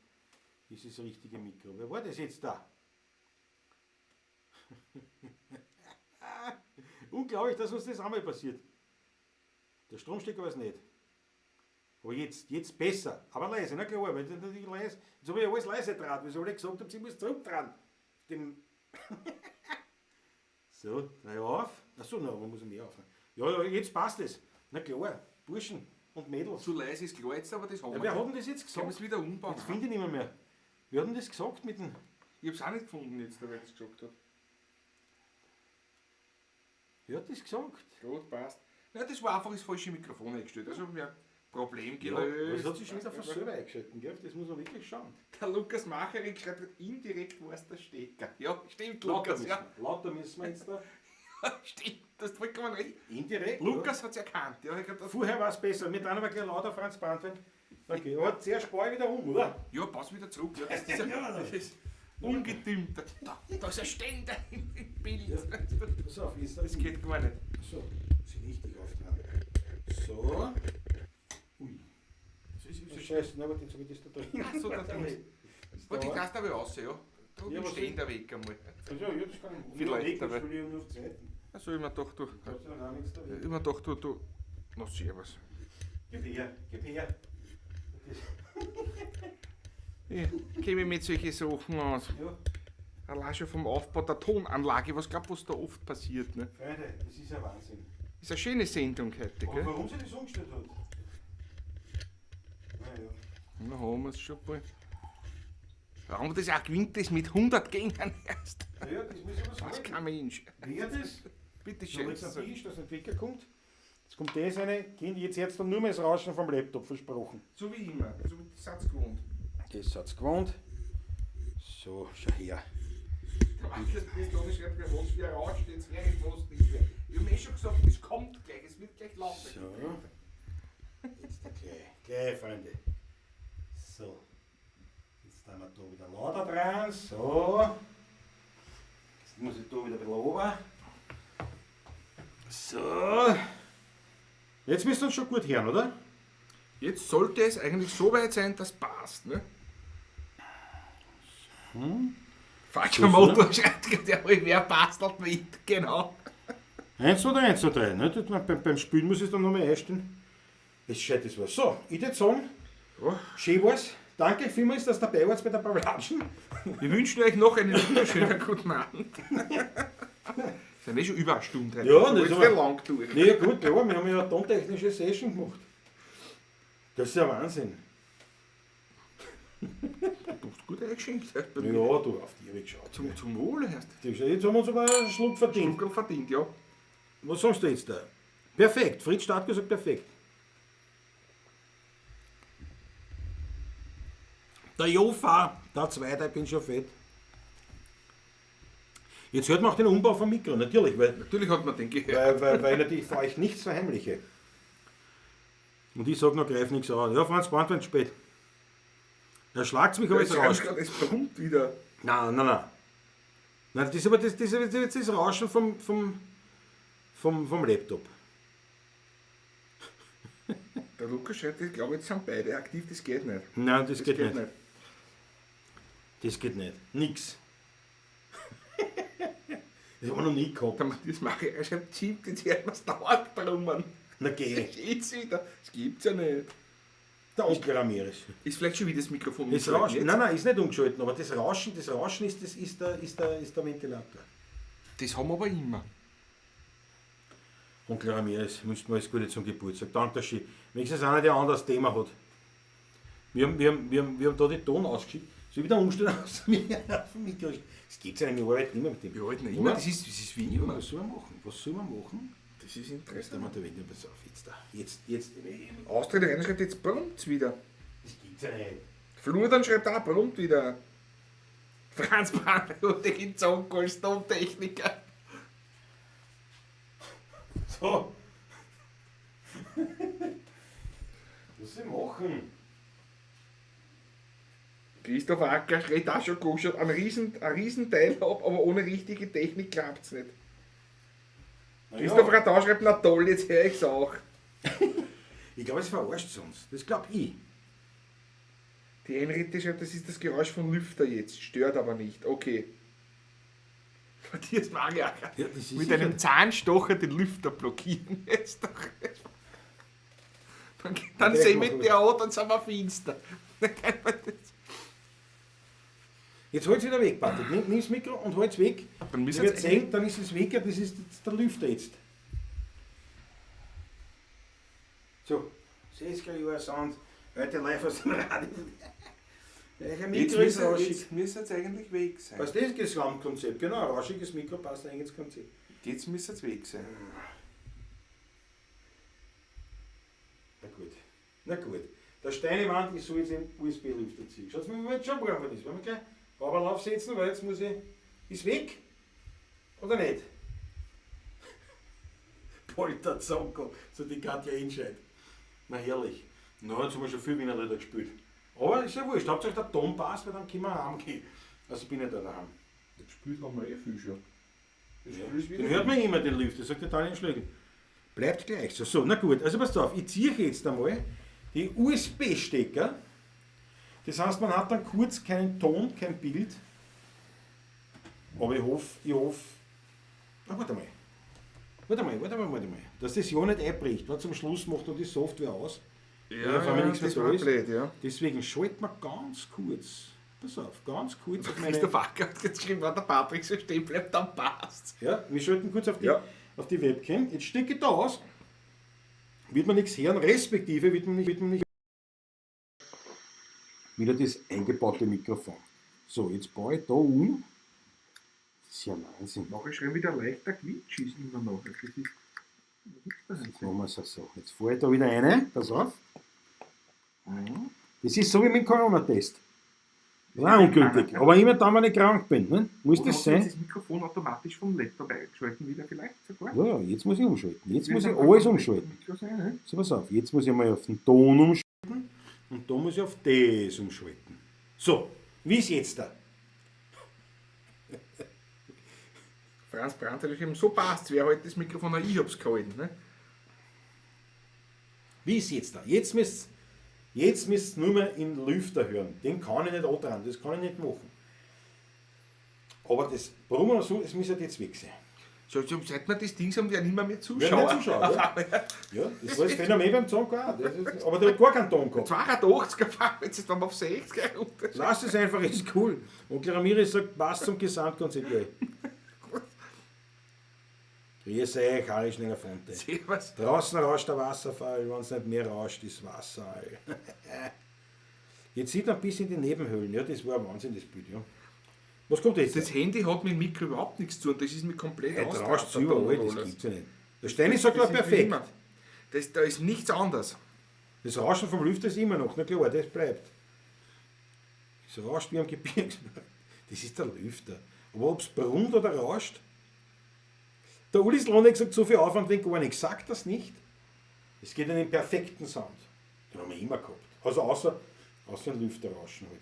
ist das richtige Mikro? Wer war das jetzt da? Unglaublich, dass uns das einmal passiert. Der Stromstecker war es nicht. Aber jetzt besser. Aber leise, na klar, weil das natürlich leise. Jetzt habe ich alles leise draht, weil sie alle gesagt haben, sie muss zurück dran. Dem so, drei auf. Achso, na, man muss mehr aufnehmen. Ja, ja, jetzt passt es. Na klar, Burschen und Mädels. zu leise ist klar jetzt, aber das haben Ja, wir. wer hat denn das jetzt Können wir gesagt? es wieder umbauen? Jetzt finde ich nicht mehr. Wer hat denn das gesagt mit dem. Ich hab's auch nicht gefunden jetzt, wer das gesagt hat. Wer hat das gesagt? Gut, passt. Na, das war einfach das falsche Mikrofon eingestellt. Also wir Problem Ja, aber gelöst. es hat sich schon wieder von selber eingeschalten, gell? Das muss man wirklich schauen. Der Lukas Macherik schreibt, indirekt war es der Stecker. Ja, stimmt, Lauter Lukas. müssen Ja, wir. Lauter müssen wir jetzt da. stimmt, das ist vollkommen recht. Indirekt. Lukas hat's erkannt. Ja, ich glaub, das, Vorher war es besser. Wir dann aber gleich lauter Franz Brandwein. Okay, aber zuerst spare ich wieder um, oder? ja, pass wieder zurück. Ja, das ist, ja, das ist ungetümmt. Da ist ein Ständer im Bild. Pass auf, jetzt Das geht gar nicht. So, muss ich richtig auftragen. So. Ui. Das ist, Oh, Scheiße, nein, warte, jetzt habe ich das da drin. Ach so, da drin. Warte, ich lasse aber raus, ja. Da Ja, ja, was Ständer weg einmal. Also, ja, das kann ich. Vielleicht, aber. aber- Ich nur auf Zeiten. Also, ich mir doch, du. Ich hab da noch nichts da. Ich mir doch, du. Na, servus. Gib her, gib her. Das, Ich kenne mich mit solchen Sachen aus. ja, Allein schon vom Aufbau der Tonanlage, was glaub, was da oft passiert. Ne? Freunde, das ist ja Wahnsinn. Ist eine schöne Sendung heute, Aber gell? warum sie das umgestellt hat? Naja. Na, haben wir es schon bald. Warum das auch gewinnt, das mit 100 Gängen erst? Naja, das muss ja was Was halten. kein Mensch. Wer das? Bitte Da schön. liegt am Tisch, dass ein Wecker kommt. Jetzt kommt das eine. Kind, jetzt hört's dann nur mehr das Rauschen vom Laptop, versprochen. So wie immer, so wie die Satz gewohnt. Das hat's gewohnt. So, schau her. Der Matthias Pistone schreibt mir, was für ein rauscht, jetzt höre ich fast nicht mehr. Ich habe mir eh schon gesagt, es kommt gleich, es wird gleich lauter. So. Jetzt da gleich, gleich, Freunde. So. Jetzt tun wir da wieder lauter dran. So. Jetzt muss ich da wieder ein bisschen runter. So. Jetzt müsst ihr uns schon gut hören, oder? Jetzt sollte es eigentlich so weit sein, dass passt, ne? Falscher Motor schreibt gerade, ja, wer bastelt mit, genau. 1, 2, 3, 1, 2, 3. Ne? Das, beim Spielen muss ich es dann nochmal einstellen. Es scheint, das war. So, ich würde sagen, Ja. schön war's. Danke vielmals, dass ihr dabei wart bei der Pavlatschen. Wir wünschen euch noch einen wunderschönen guten Abend. Sind eh schon über eine Stunde. Ja, das das ist ist ja aber- lang durch. Nee, ja gut, ja, wir haben ja eine tontechnische Session gemacht. Das ist ja Wahnsinn. Du hast gut eingeschenkt. Ja. Ja, du, auf die habe ich geschaut. Zum Wohle hast Jetzt haben wir uns aber einen Schluck verdient. du verdient, ja. Was sagst du jetzt da? Perfekt, Fritz Stark gesagt perfekt. Der Jofa, der zweite, ich bin schon fett. Jetzt hört man auch den Umbau vom Mikro, natürlich, weil, Natürlich hat man den gehört. weil ich natürlich vor euch nichts verheimliche. Und ich sage noch, greif nichts an. Ja, Franz Brandwein spät. Da schlagt's mich aber Jetzt jetzt raus. gerade, es brummt wieder. Nein, nein, nein. Nein, das ist aber das, das, ist jetzt das Rauschen vom Laptop. Der Lukas schreibt, ich glaube, jetzt sind beide aktiv, das geht nicht. Nein, das geht nicht. Das geht nicht. Nix. Das haben wir noch nie gehabt. Der Matthias Macher, er schreibt, Chip, jetzt hört man es dauernd brummen. Na geh, Das geht's wieder. Das gibt's ja nicht. der Onkel Ramirez. Ist vielleicht schon wieder das Mikrofon Das umgeschaltet Rauschen, jetzt? nein, nein, ist nicht umgeschalten, aber das Rauschen ist, das ist, der, ist, der, ist der Ventilator. Das haben wir aber immer. Onkel Ramirez, wünscht mir alles Gute zum Geburtstag. Danke, dass wenigstens einer, der ein anderes Thema hat. Wir haben da den Ton ausgeschickt. Soll ich wieder umstellen aus dem Mikro? Das geht ja nicht, wir arbeiten immer mit dem. Wir arbeiten Oder? immer, das ist wie Ja, immer. was soll man machen? Was soll man machen? Das ist Jetzt interessant. haben wir da wieder, pass auf, jetzt da. Jetzt. Austria, der Rainer schreibt, jetzt brummt's wieder. Das gibt's ja nicht. Florian schreibt auch, brummt wieder. Franz Brandl, der geht als Tontechniker. So. Was soll ich machen? Christoph Acker schreit auch schon geschaut, ein Riesenteil ab, aber ohne richtige Technik klappt's nicht. Na Christoph ja, Radau schreibt, na toll, jetzt höre ich's auch. ich glaube, es verarscht uns. Das glaube ich. Die Henriette schreibt, das ist das Geräusch von Lüfter jetzt, stört aber nicht. Okay. Matthias Mariacher. Ja, das ist Mit sicher- einem Zahnstocher den Lüfter blockieren. Jetzt doch. Dann Ja, sehen mach wir der an, dann sind wir finster. Dann kann man das- Jetzt hol's wieder weg, Patrick. Nimm das Mikro und hol's weg. Dann müssen Ich wir werd sehen, dann ist es weg, ja, das ist jetzt der Lüfter jetzt. So, 60er Jahre Sound, heute live aus dem Radio. Welcher Mikro ist rauschig? müsste es eigentlich weg sein. Was das Gesamtkonzept, genau, ein rauschiges Mikro passt eigentlich ins Konzept. Jetzt müsste es weg sein. Na gut, na gut. Der Steinewand, ich soll jetzt den USB-Lüfter ziehen. Schaut mal, wie weit schon geworfen ist. Wollen wir gleich Bauerl aufsetzen, weil jetzt muss ich. Ist weg? Oder nicht? Polter Zonko, so die Katja Inscheid. Na herrlich. Na, jetzt haben wir schon viel Wiener Lieder gespielt. Aber ist ja wurscht, Hauptsache der Ton passt, weil dann können wir heimgehen. Also ich bin ja da daheim. Gespielt haben wir eh viel schon. Das Ja. Spiel ist wieder. Den hört man immer, den Lüfter, sagt der Daniel Schlögl. Bleibt gleich so. So, na gut, also passt auf, ich ziehe jetzt einmal die USB-Stecker. Das heißt, man hat dann kurz keinen Ton, kein Bild. Aber ich hoffe. Na, warte mal. Warte mal. Dass das ja nicht einbricht. Weil zum Schluss macht noch die Software aus. Ja, auf einmal nichts mehr das da war ist. blöd, ja. Deswegen schalten wir ganz kurz. Pass auf, ganz kurz auf meine. Christoph Acker hat jetzt geschrieben, wenn der Patrick so stehen bleibt, dann passt's. Ja, wir schalten kurz auf die, Ja. auf die Webcam. Jetzt stecke ich da aus. Wird man nichts hören, respektive wird man nicht wieder das eingebaute Mikrofon. So, jetzt baue ich da um. Das ist ja Wahnsinn. Nachher schreiben wieder leichter Quietsch ist immer noch. Das ist, Jetzt machen wir es so. Jetzt fahre ich da wieder rein. Pass auf. Das ist so wie mit dem Corona-Test. War ungültig. Aber immer dann, wenn ich krank bin. Ne? Muss Oder das hat sein? jetzt das Mikrofon automatisch vom Laptop eingeschalten wieder vielleicht sogar? Ja, jetzt muss ich umschalten. Jetzt muss ich Wird alles dann umschalten. Mikro sein, ne? So, pass auf. Jetzt muss ich mal auf den Ton umschalten. Und da muss ich auf das umschalten. So, wie ist jetzt da? Franz Brandt hat geschrieben, so passt's, wer heute das Mikrofon auch ich hab's gehalten. Ne? Wie ist jetzt da? Jetzt müsst ihr nur mehr in Lüfter hören. Den kann ich nicht andrehen, das kann ich nicht machen. Aber das Brummen und so, das muss halt jetzt weg sein. So, so, seit wir das Ding haben, werden immer mehr Werden Zuschauer. mehr Zuschauer, ja. Ja, das war das Phänomen beim Zonko auch. Das ist, aber der hat gar keinen Ton gehabt. 82 auf einmal, jetzt waren wir auf 60 runter. Lass es einfach, ist cool. Onkel Ramirez sagt, passt zum Gesamtkonzept. Ja. Grüß euch, Harry Schneller Fonte. Servus. Draußen rauscht der Wasserfall, wenn es nicht mehr rauscht, ist Wasser. Jetzt sieht man ein bisschen die Nebenhöhlen, ja, das war ein Wahnsinn, das Bild, ja. Was kommt jetzt? Das Handy hat mit dem Mikro überhaupt nichts zu tun, das ist mir komplett Heute rauscht ausgerastet überall, und das alles. gibt's ja nicht. Der Steini sagt, war Das ist wie perfekt. immer. Das, da ist nichts anders. Das Rauschen vom Lüfter ist immer noch, na klar, das bleibt. Es rauscht wie am Gebirgsberg. Das ist der Lüfter. Aber ob es brummt oder rauscht, der Uli Slonek sagt, so viel Aufwand wenn gar nichts. Sagt das nicht. Es geht einen perfekten Sound. Den haben wir immer gehabt. Also außer ein Lüfterrauschen halt.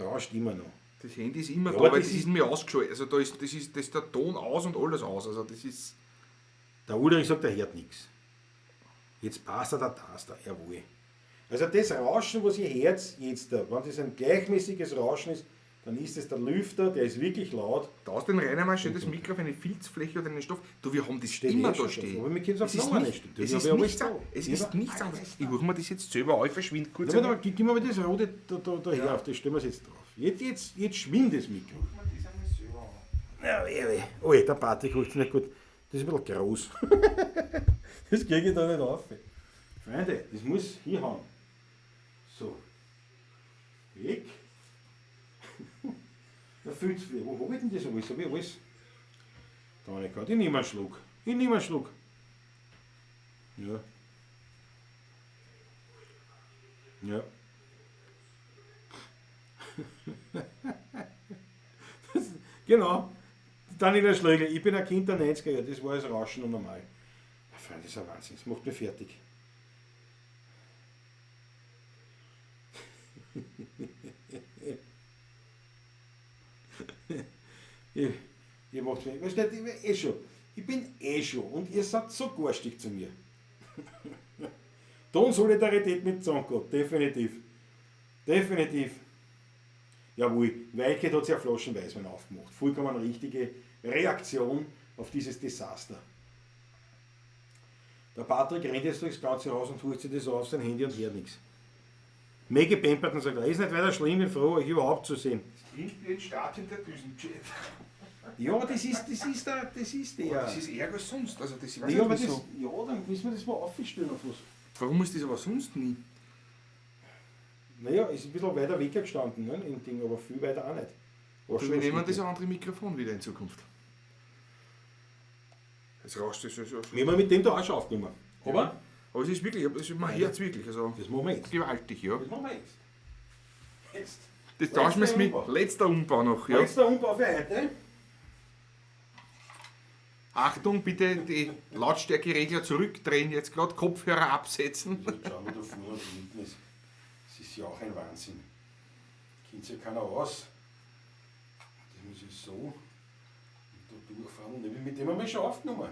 Rauscht immer noch. Das Handy ist immer Ja, da, aber weil das das ist mir ausgeschaltet. Also da ist, das ist, das ist der Ton aus und alles aus. Also das ist. Der Ulrich sagt, er hört nichts. Jetzt passt er, da passt er, jawohl. Also das Rauschen, was ihr hört jetzt, da, wenn das ein gleichmäßiges Rauschen ist, dann ist es der Lüfter, der ist wirklich laut. Da aus den rein einmal steht das Mikro auf eine Filzfläche oder einen Stoff. Du, wir haben das Steht immer eh da schon stehen. drauf, aber wir können's auf Es ist Nummer nicht, nicht stellen. es Ich ist hab ja alles nichts, da. es Ich ist hab nichts anderes. Ich hole mir das jetzt selber auf, verschwindet kurz. Ja, aber gib mir mal das rote da her, auf das stellen wir es jetzt drauf. Jetzt schwindet das Mikro. Ja, weh, weh. Oh, der Patrick ruft nicht gut. Das ist ein bisschen groß. Das kriege ich da nicht auf. Freunde, das muss hinhauen. So. Weg. Da fühlt's wieder. Wo hab ich denn das alles? Hab ich alles? Da hab ich gerade. Ich nehme einen Schluck. Ich nehme einen Schluck. Ja. Ja. Genau. Daniela Schlögl, ich bin ein Kind der 90er Jahre, das war das Rauschen und normal. Ja, Freunde, das ist ein Wahnsinn, das macht mich fertig. Ihr macht mich, weißt du, ich bin eh schon, ich bin eh schon und ihr seid so garstig zu mir. Tonsolidarität mit Zonko, definitiv. Definitiv. Jawohl, Weikert hat sich eine Flaschen Weißwein aufgemacht. Vollkommen richtige Reaktion auf dieses Desaster. Der Patrick rennt jetzt durchs ganze Haus und holt sich das auf sein Handy und hört nichts. Maggie Pemberton sagt, ist nicht weiter schlimm, bin froh, euch überhaupt zu sehen. Klingt wie ein Start in der Düsenjet. Ja, das ist der. Das ist ärger als sonst. Also das, ich weiß Ja, aber nicht, das, wieso. ja, dann müssen wir das mal aufstellen auf was. Warum ist das aber sonst nie? Naja, ist ein bisschen weiter weg gestanden, ne, im Ding, aber viel weiter auch nicht. War Du, schon wir ein nehmen Stück. das andere Mikrofon wieder in Zukunft. Es rauscht das so. Wir haben mit dem da auch schon aufgenommen. Aber Aber es ist wirklich, es ist, man hört es wirklich. Also das machen wir jetzt. gewaltig, ja. Das machen wir jetzt. Jetzt. Das tauschen wir Letzter mit. Umbau. Letzter Umbau noch, ja. Letzter Umbau für heute. Achtung, bitte die Lautstärkeregler zurückdrehen, jetzt gerade Kopfhörer absetzen. Jetzt schauen wir da vorne und hinten ist. Das ist ja auch ein Wahnsinn. Kennt ja keiner aus. Das muss ich so und da durchfahren. Und ich bin mit dem einmal schon aufgenommen.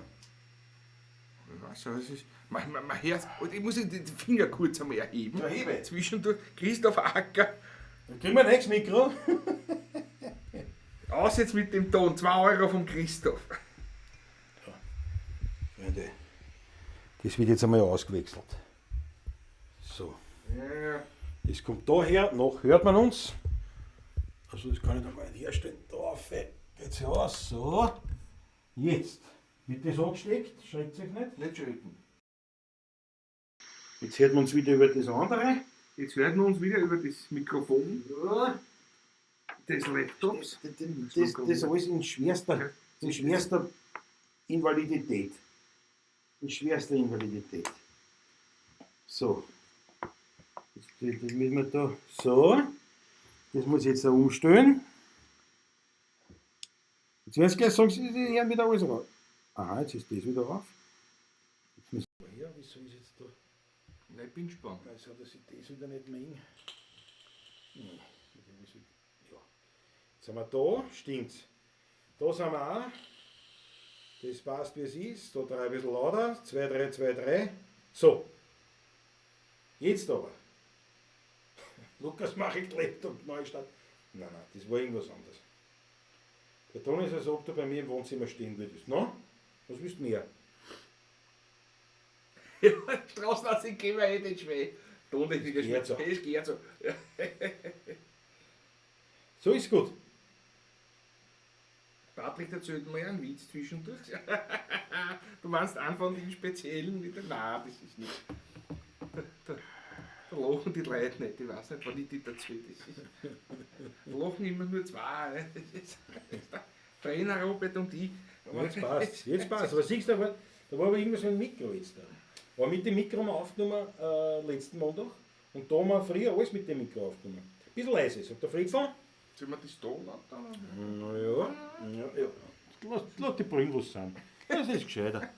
Also, es ist, man hört, und ich muss den Finger kurz einmal erheben. Ja, hebe. Zwischendurch, Christoph Acker, Dann kriegen wir ein nächstes Mikro. aus jetzt mit dem Ton, 2 Euro vom Christoph. Freunde, das wird jetzt einmal ausgewechselt. So. Ja. Das kommt daher, noch hört man uns. Also das kann ich noch gar nicht herstellen. Da auf, geht's ja aus. So. Jetzt wird das angesteckt, schreckt sich nicht. Nicht schrecken. Jetzt hört man uns wieder über das andere. Jetzt hören wir uns wieder über das Mikrofon Ja. des Laptops. Das alles in schwerster In schwerster Invalidität. In schwerster Invalidität. So. Jetzt, das müssen wir da. So. Das muss ich jetzt da umstellen. Jetzt werden sie gleich sagen, sie hören wieder alles raus. Aha, jetzt ist das wieder auf. Jetzt müssen wir her, wieso ist jetzt da? Nein, ich bin gespannt. Also, dass ich das wieder nicht mengen. Nein, ja. Jetzt sind wir da, stimmt's. Da sind wir auch. Das passt, wie es ist. Da drei ein bisschen lauter. 2, 3, 2, 3. So. Jetzt aber. Lukas mache ich Laptop Neustart. Nein, nein, das war irgendwas anderes. Der Ton ist, als ob du bei mir im Wohnzimmer stehen würdest. No? Was willst du mehr? Ja, Straßenlassen gehen wir eh den Schmäh. Tontechniker Geht so. Es geht so. Ja. So ist gut. Patrick erzählt mir einen Witz zwischendurch. Du meinst einen von den Speziellen mit dem. Nein, das ist nicht. Da lachen die Leute nicht. Ich weiß nicht, wann ich die erzähle. Das ist, da lachen immer nur zwei. Ne? Das ist der Trainer Robert und ich. Aber Jetzt passt. Jetzt passt. Aber siehst du, da war aber irgendwas mit dem Mikro jetzt da. War mit dem Mikro haben wir aufgenommen letzten Montag. Und da haben wir früher alles mit dem Mikro aufgenommen. Ein bisschen leise, sagt der Fritzl. Sollen wir das da lauter? Naja, ja, ja. Lass die Brillen was sein. Das ist gescheiter.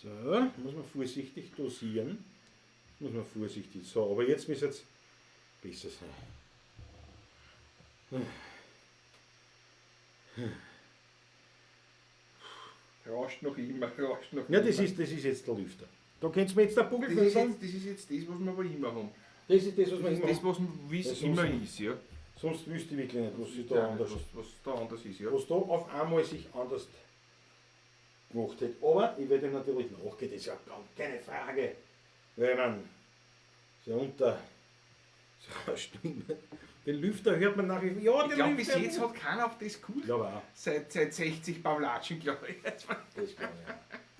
So, muss man vorsichtig dosieren. Muss man vorsichtig. So, aber jetzt müsste es besser sein. Rauscht noch immer, rauscht noch Ja, immer. das ist jetzt der Lüfter. Da könnt's mir jetzt der Bugel Das ist jetzt das, was wir aber immer haben. Das ist das, was wir Das ist immer das, haben. was wie es Das immer sonst- ist, ja. Sonst wüsste ich wirklich nicht, was sich da Ja, anders, was da anders ist, ja. was da auf einmal sich anders gemacht hätte. Aber ich werde ihm natürlich nachgehen, das ist ja gar keine Frage. Weil man so unter so eine Stimme. Den Lüfter hört man nachher. Ja, Ich den glaube, bis Lüfter. jetzt hat keiner auf das gehört. Ich glaube auch. Seit 60 Pavlatschen, glaube ich. Das glaube ich auch.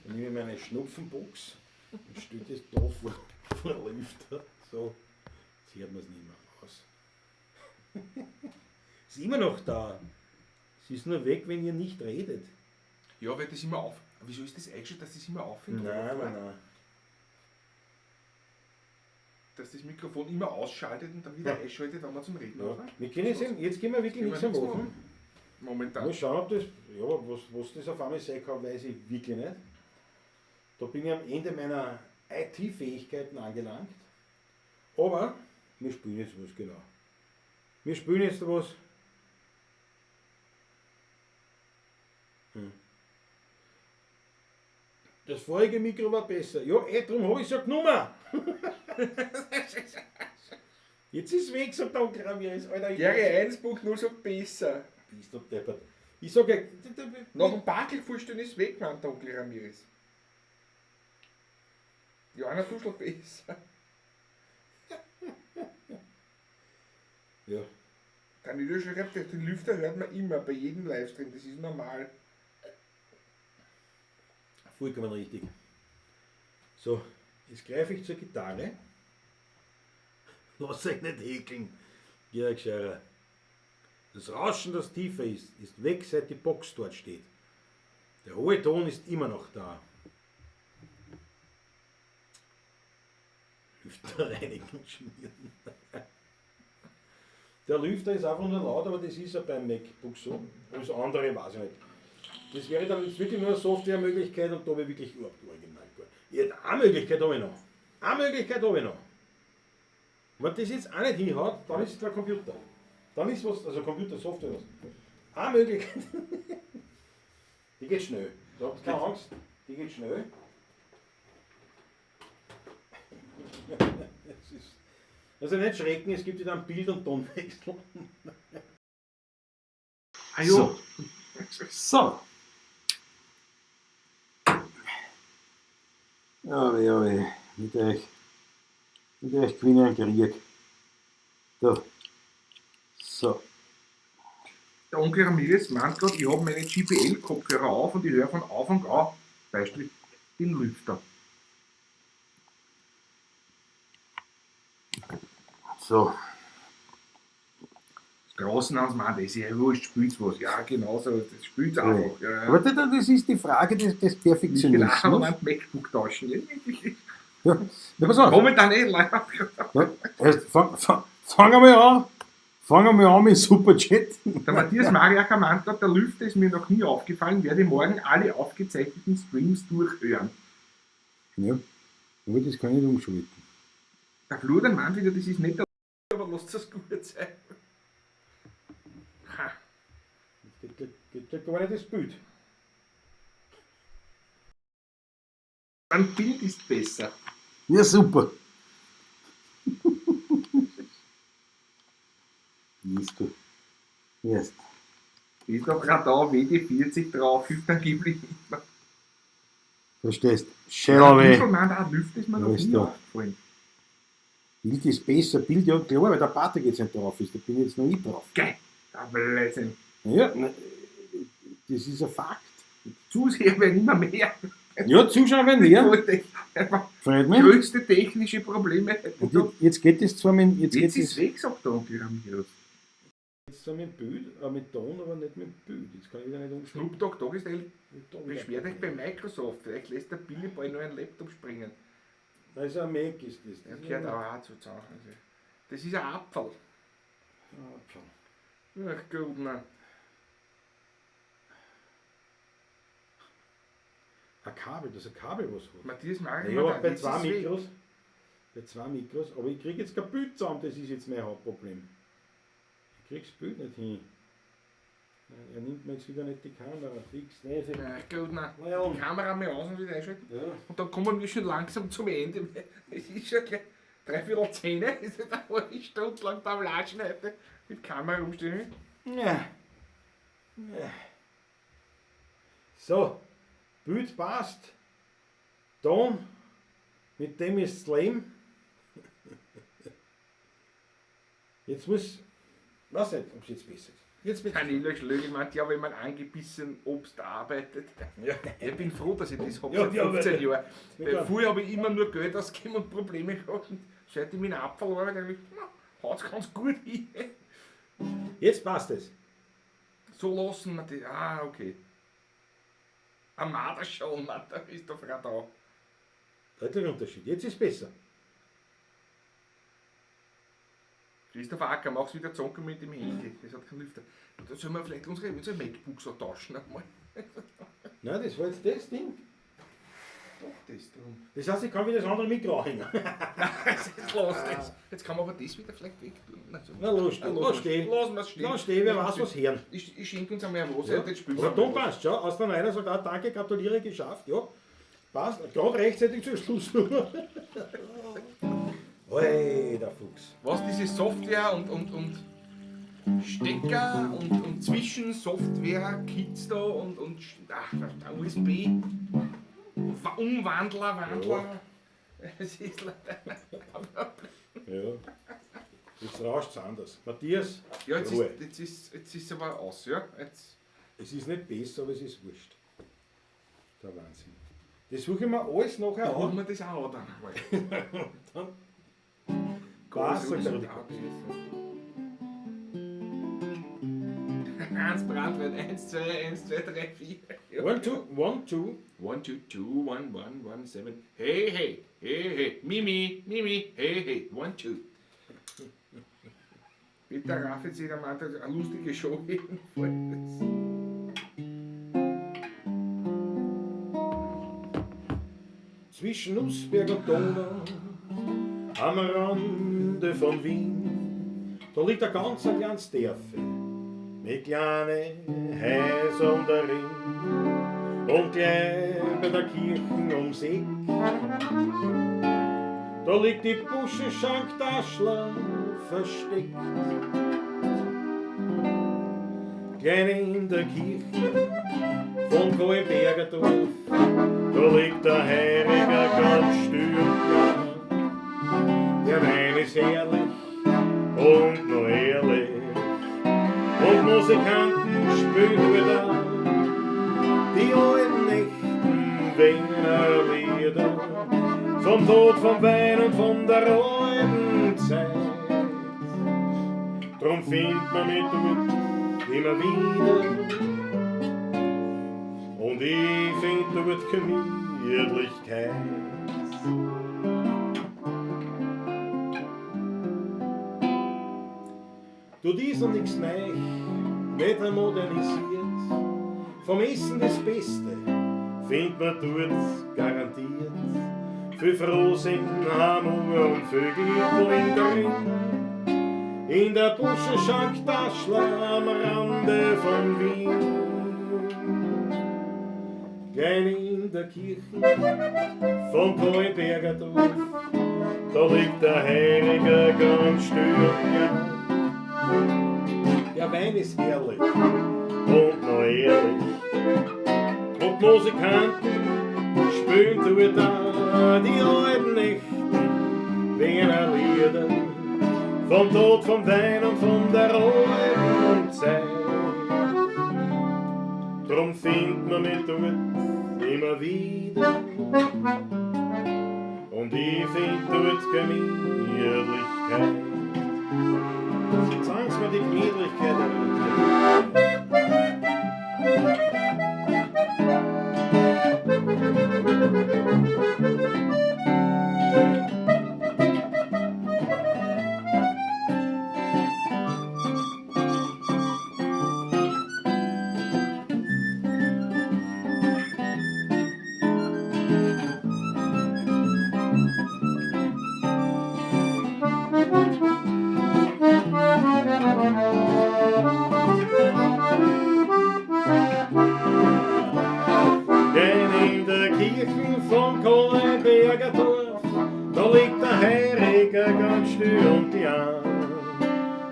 Dann nehme ich meine Schnupfenbox und stelle das da vor den Lüfter. So, jetzt hört man es nicht mehr aus. Ist immer noch da. Es ist nur weg, wenn ihr nicht redet. Ja, weil das immer auf. Wieso ist das eingestellt, dass das immer aufhört? Nein, nein, nein. Dass das Mikrofon immer ausschaltet und dann wieder Ja. einschaltet, wenn man zum Reden Ja. anfängt? Wir können sehen, jetzt können wir wirklich Können nichts wir mehr nichts machen. Momentan. Mal schauen, ob das, ja, was das auf einmal sein kann, weiß ich wirklich nicht. Da bin ich am Ende meiner IT-Fähigkeiten angelangt. Aber wir spielen jetzt was, genau. Wir spielen jetzt was. Das vorige Mikro war besser. Ja, darum habe ich es ja genommen. Jetzt ist es weg, sagt der Onkel Ramirez. Alter, ich Gary 1.0 sagt besser. Bist du deppert. Ich sag ja, Nach dem Bartel vorstellen ist weg, meint der Onkel Ramirez. Ja, einer Duschel besser. Ja. Dann ist schon gehabt, den Lüfter hört man immer bei jedem Livestream, das ist normal. Vollkommen richtig. So, jetzt greife ich zur Gitarre. Lass euch nicht häkeln, Georg Scheurer. Das Rauschen, das tiefer ist, ist weg, seit die Box dort steht. Der hohe Ton ist immer noch da. Lüfter reinigen und schmieren. Der Lüfter ist einfach nur laut, aber das ist ja beim MacBook so. Alles andere weiß ich nicht. Das wäre dann jetzt wirklich nur eine Softwaremöglichkeit und da habe ich wirklich überhaupt original gar. Ja, eine Möglichkeit habe ich noch. Eine Möglichkeit habe ich noch. Wenn das jetzt auch nicht hinhaut, dann ist es der Computer. Dann ist was, also Computersoftware was. Eine Möglichkeit. Die geht schnell. Da habt ihr keine Angst. Die geht schnell. Das ist, also nicht schrecken, es gibt wieder einen Bild- und Tonwechsel. Ah, jo. So. Ja, weh, ja, weh. Mit euch gewinne ich einen Krieg. Da. So. Der Onkel Ramirez meint gerade, ich habe meine JBL-Kopfhörer auf und ich höre von Anfang an, Beispiel, den Lüfter. So. Das draußen aus, man, das ist ja wurscht, spielt's was. Ja, genau so, das spielt's einfach. Ja, ja. Aber das ist die Frage des Ich will auch Perfektionismus. mein MacBook tauschen. Ja. Na, pass auf. Momentan eh, leider. Ja, erst fang einmal an. Fang einmal an mit Superchat. Der Matthias Mariacher meint, der Lüfter ist mir noch nie aufgefallen, werde morgen alle aufgezeichneten Streams durchhören. Ja, aber das kann ich nicht umschalten. Der Florian meint wieder, das ist nicht der, aber lasst es gut sein. Ha. Geht ja gar nicht das Bild. Ein Bild ist besser. Ja, super. Siehst du. Erst. Ist doch gerade da, WD-40 drauf, hilft angeblich immer. Verstehst? Der Schellwe. meint auch, Lüfter ist mir noch Ja, ist nie da. aufgefallen. Bild ist besser. Bild, ja klar, weil der Patrick jetzt nicht drauf ist. Da bin ich jetzt noch nicht drauf. Geil. Der Blödsinn. Ja, na, das ist ein Fakt. Zuseher werden immer mehr. Ja, Zuschauer werden mehr. Wollte ich einfach Freut mich. größte technische Probleme. Und jetzt geht es zwar mit, jetzt Jetzt geht ist es weg, sagt der Onkel Ramirez. jetzt zwar mit Bild, mit Ton, aber nicht mit Bild. Jetzt kann ich wieder nicht umschalten. Snoop Dogg Dogg ist Mit Ton wieder. beschwert euch bei Microsoft. Vielleicht lässt der Billy bald noch einen Laptop springen. Das ist ein Mac, ist das. Der Das ist gehört ein auch zu Hause. Das ist ein Apfel. Apfel. Ach Gott, nein. Ein Kabel, das ist ein Kabel, was hat. Matthias Marian Ja, meint auch, bei jetzt zwei ist weg. Mikros. Bei zwei Mikros, aber ich kriege jetzt kein Bild zusammen, das ist jetzt mein Hauptproblem. Ich krieg's Bild nicht hin. Er nimmt mir jetzt wieder nicht die Kamera fix. Nee, fix. Ach Gott, nein. Na ja. Die Kamera mal aus und wieder einschalten. Ja. Und dann kommen wir schon langsam zum Ende. Es ist schon gleich 9:45. Es ist eine halbe Stunde lang da am Latschen heute. Mit Kamera rumstehen. Ja. Ja. So, Bild passt. Ton, mit dem ist Slam. Jetzt muss, weiß nicht, ob es jetzt besser ist. Jetzt wird's Daniela Schlögl meint, ja, wenn man angebissen Obst arbeitet. Ja. Ich bin froh, dass ich das habe Ja, seit ja, 15 weil- Jahren. Ja, Weil klar. früher habe ich immer nur Geld ausgegeben und Probleme gehabt. Und seit ich mit dem Apfel arbeite, denke ich, na, haut's ganz gut hin. Jetzt passt es. So lassen wir die. Ah, okay. Ein Marder schon, man, da ist der Frau da. Deutlicher Unterschied. Jetzt ist besser. Christoph Acker, mach's wieder Zonken mit dem Handy. Das hat keinen Lüfter. Da sollen wir vielleicht unsere MacBooks auch tauschen einmal. Nein, das war jetzt das Ding. Doch, das drum. Das heißt, ich kann wieder das andere Mikro anhängen. Jetzt lass das. Jetzt kann man aber das wieder vielleicht wegtun. Also, Na, lass stehen. Lass stehen. Lass mal's stehen. Lass stehen, wer weiß, was hören. Ich schenke uns einmal ein Wasser Ja. und jetzt spielen wir Aber Ton mal was. passt, schau. Aus der Einer sagt auch, danke, gratuliere, geschafft. Ja, passt. Gerade rechtzeitig zum Schluss. Oi, der Fuchs. Was diese Software und Stecker und Zwischensoftware, Kits da und ach, der USB, Umwandler, Wandler. Es ist leider. Ja. Jetzt rauscht es anders. Matthias, Ja, jetzt Ruhe. ist, jetzt ist aber aus, ja. Jetzt, Es ist nicht besser, aber es ist wurscht. Der Wahnsinn. Das suche ich mir alles nachher da holen an. wir das auch an dann einmal. Dann passt, sagt der Rudi Kopp. Hans Brandwein, 1, 2, 1, 2, 3, 4. Ja. 1, 2, 1, 2. 1, 2, 2, 1, 1, 1, 7. Hey, hey, hey, hey. Mimi, Mimi, hey, hey. 1, 2. Peter Raffetz, meint, eine lustige Show jedenfalls. Zwischen Nussberg und Donau, am Rande von Wien, da liegt ein ganz ein kleines Dörfel mit kleinen Häusern darin und gleich bei der Kirche ums Eck. Da liegt die Buschenschank Daschler versteckt. Klein in der Kirche von Kohlbergerdorf, da liegt der Heiriger ganz still und klar. Der Wein ist herrlich und noch ehrlich und Musikanten spielen wieder die alten echten Wiener Lieder vom Tod, vom Wein und von der alten Zeit. Drum Drum findet man mich dort immer wieder. Und ich find dort Gemütlichkeit. Dort ist noch nix neu, nicht modernisiert. Vom Essen das Beste findet man dort garantiert. Viel Frohsinn, Hamur und Vögel drin. In der Buschenschank Taschler am Rande von Wien. Klein in der Kirche vom Kahlenbergerdorf, da liegt der Heiriger ganz still und ja. Der Wein ist herrlich und noch ehrlich. Und Musikanten spielen dort auch die alten Nächte Wiener Lieder. Vom Tod, vom Wein und von der alten Zeit. Drum findet man mich dort immer wieder. Und ich find dort Gemütlichkeit. Sagen Sie mir die Gemütlichkeit. Denn in der Kirche vom Kahlenbergerdorf, da liegt der Heiriger ganz still und ja.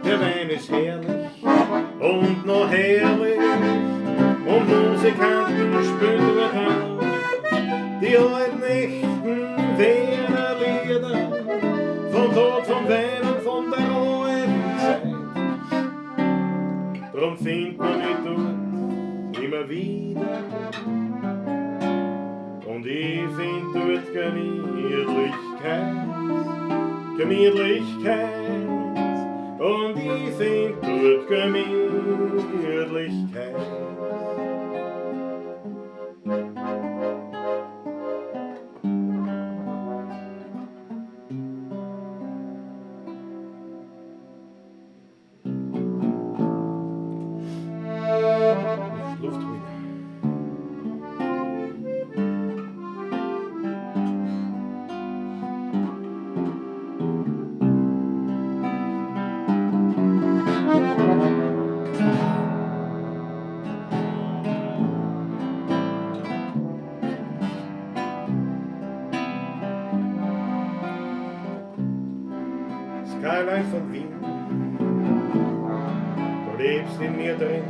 Der Wein ist herrlich und noch herrlich und Musikanten spielen dort auch die alten echten Wiener Lieder vom Tod, vom Wein und von der alten Zeit. Drum findet man mich dort immer wieder. Und ich find dort Gemütlichkeit, Gemütlichkeit. Und ich find dort Gemütlichkeit. Luft holen. Skyline von Wien, du lebst in mir drin.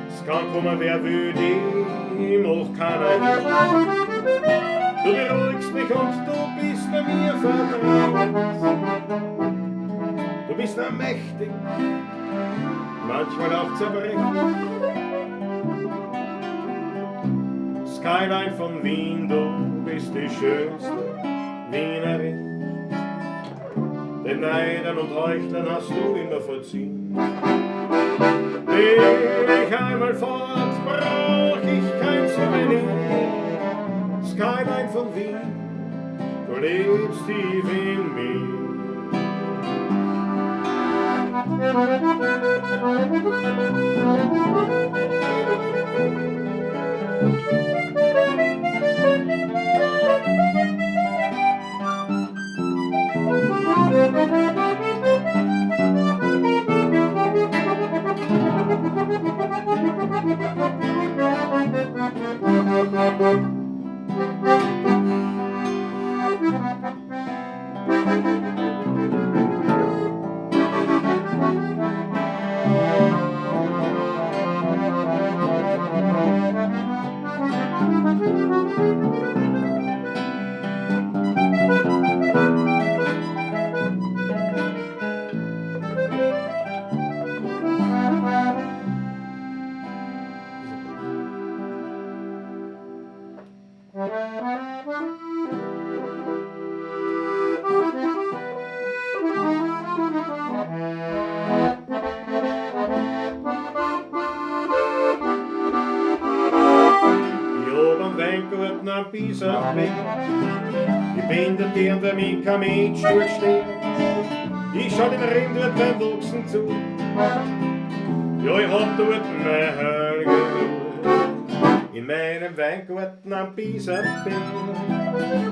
Es kann kommen, wer will, die macht keiner hin. Du beruhigst mich und du bist mir vertraut. Du bist mächtig, manchmal auch zerbrechlich. Skyline von Wien, du bist die schönste Wienerin. Den Neidern und Heuchlern hast du immer verziehen. Bin ich einmal fort, brauch ich kein Souvenir. Skyline von Wien, du lebst tief in mir. am Bisamberg. Ich bin dort gern, weil mich kein Mensch dort stört. Ich schau den Reben dort beim Wachsen zu. Ja, ich hab dort meine heilige Ruhe. In meinem Weingarten am Bisamberg.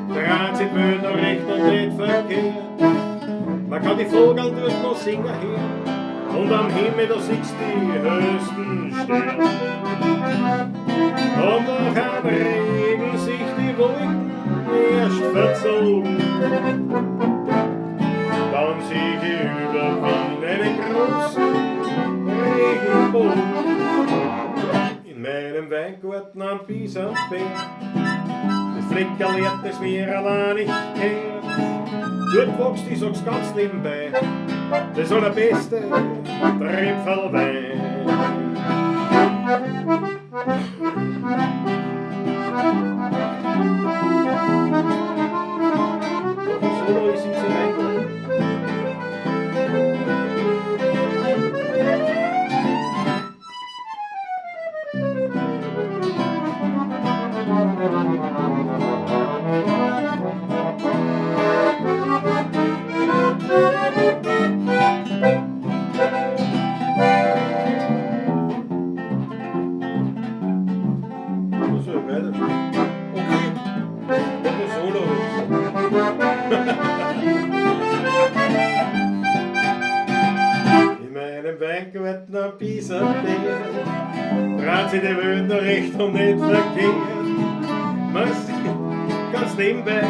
Dreht sich die Welt noch recht und nicht verkehrt. Man kann die Vogel dort noch singen hören. Und am Himmel, da siehst die höchsten Sterne. Und nach am Regen sich die Wolken erst verzogen. Dann sieh ich über Wien einen großen Regenbogen. In meinem Weingarten am Bisamberg, das Fleckerl das mir allein nicht gehört. Dort wächst, ich sag's ganz nebenbei, das allerbeste Tröpfelwein. Solo, ich sitze im Weingarten. So, weiter. Okay. Nur Solo. In meinem Weingarten am Bisamberg dreht sich die Welt noch recht und nicht verkehrt. Man sieht ganz nebenbei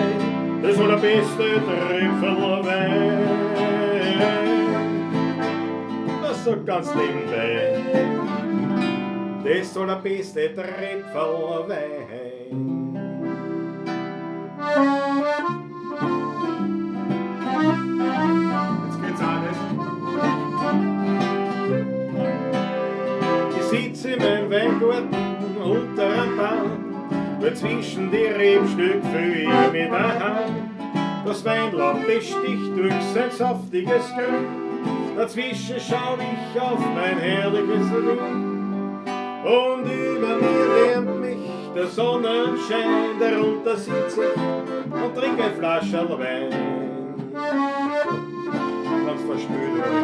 das allerbeste Tröpfelwein. Das so ganz nebenbei, das allerbeste Tröpfelwein. Jetzt geht's auch nicht. Ich sitze in meinem Weingarten unter einem Baum, weil zwischen die Rebstück fühl ich mich daheim. Das Weinlaub, das sticht durch sein saftiges Grün, dazwischen schau ich auf mein herrliches Wien. Und über mir wärmt mich der Sonnenschein, darunter sitz ich und trink ein Flascherl Wein. Ganz verspült, oder?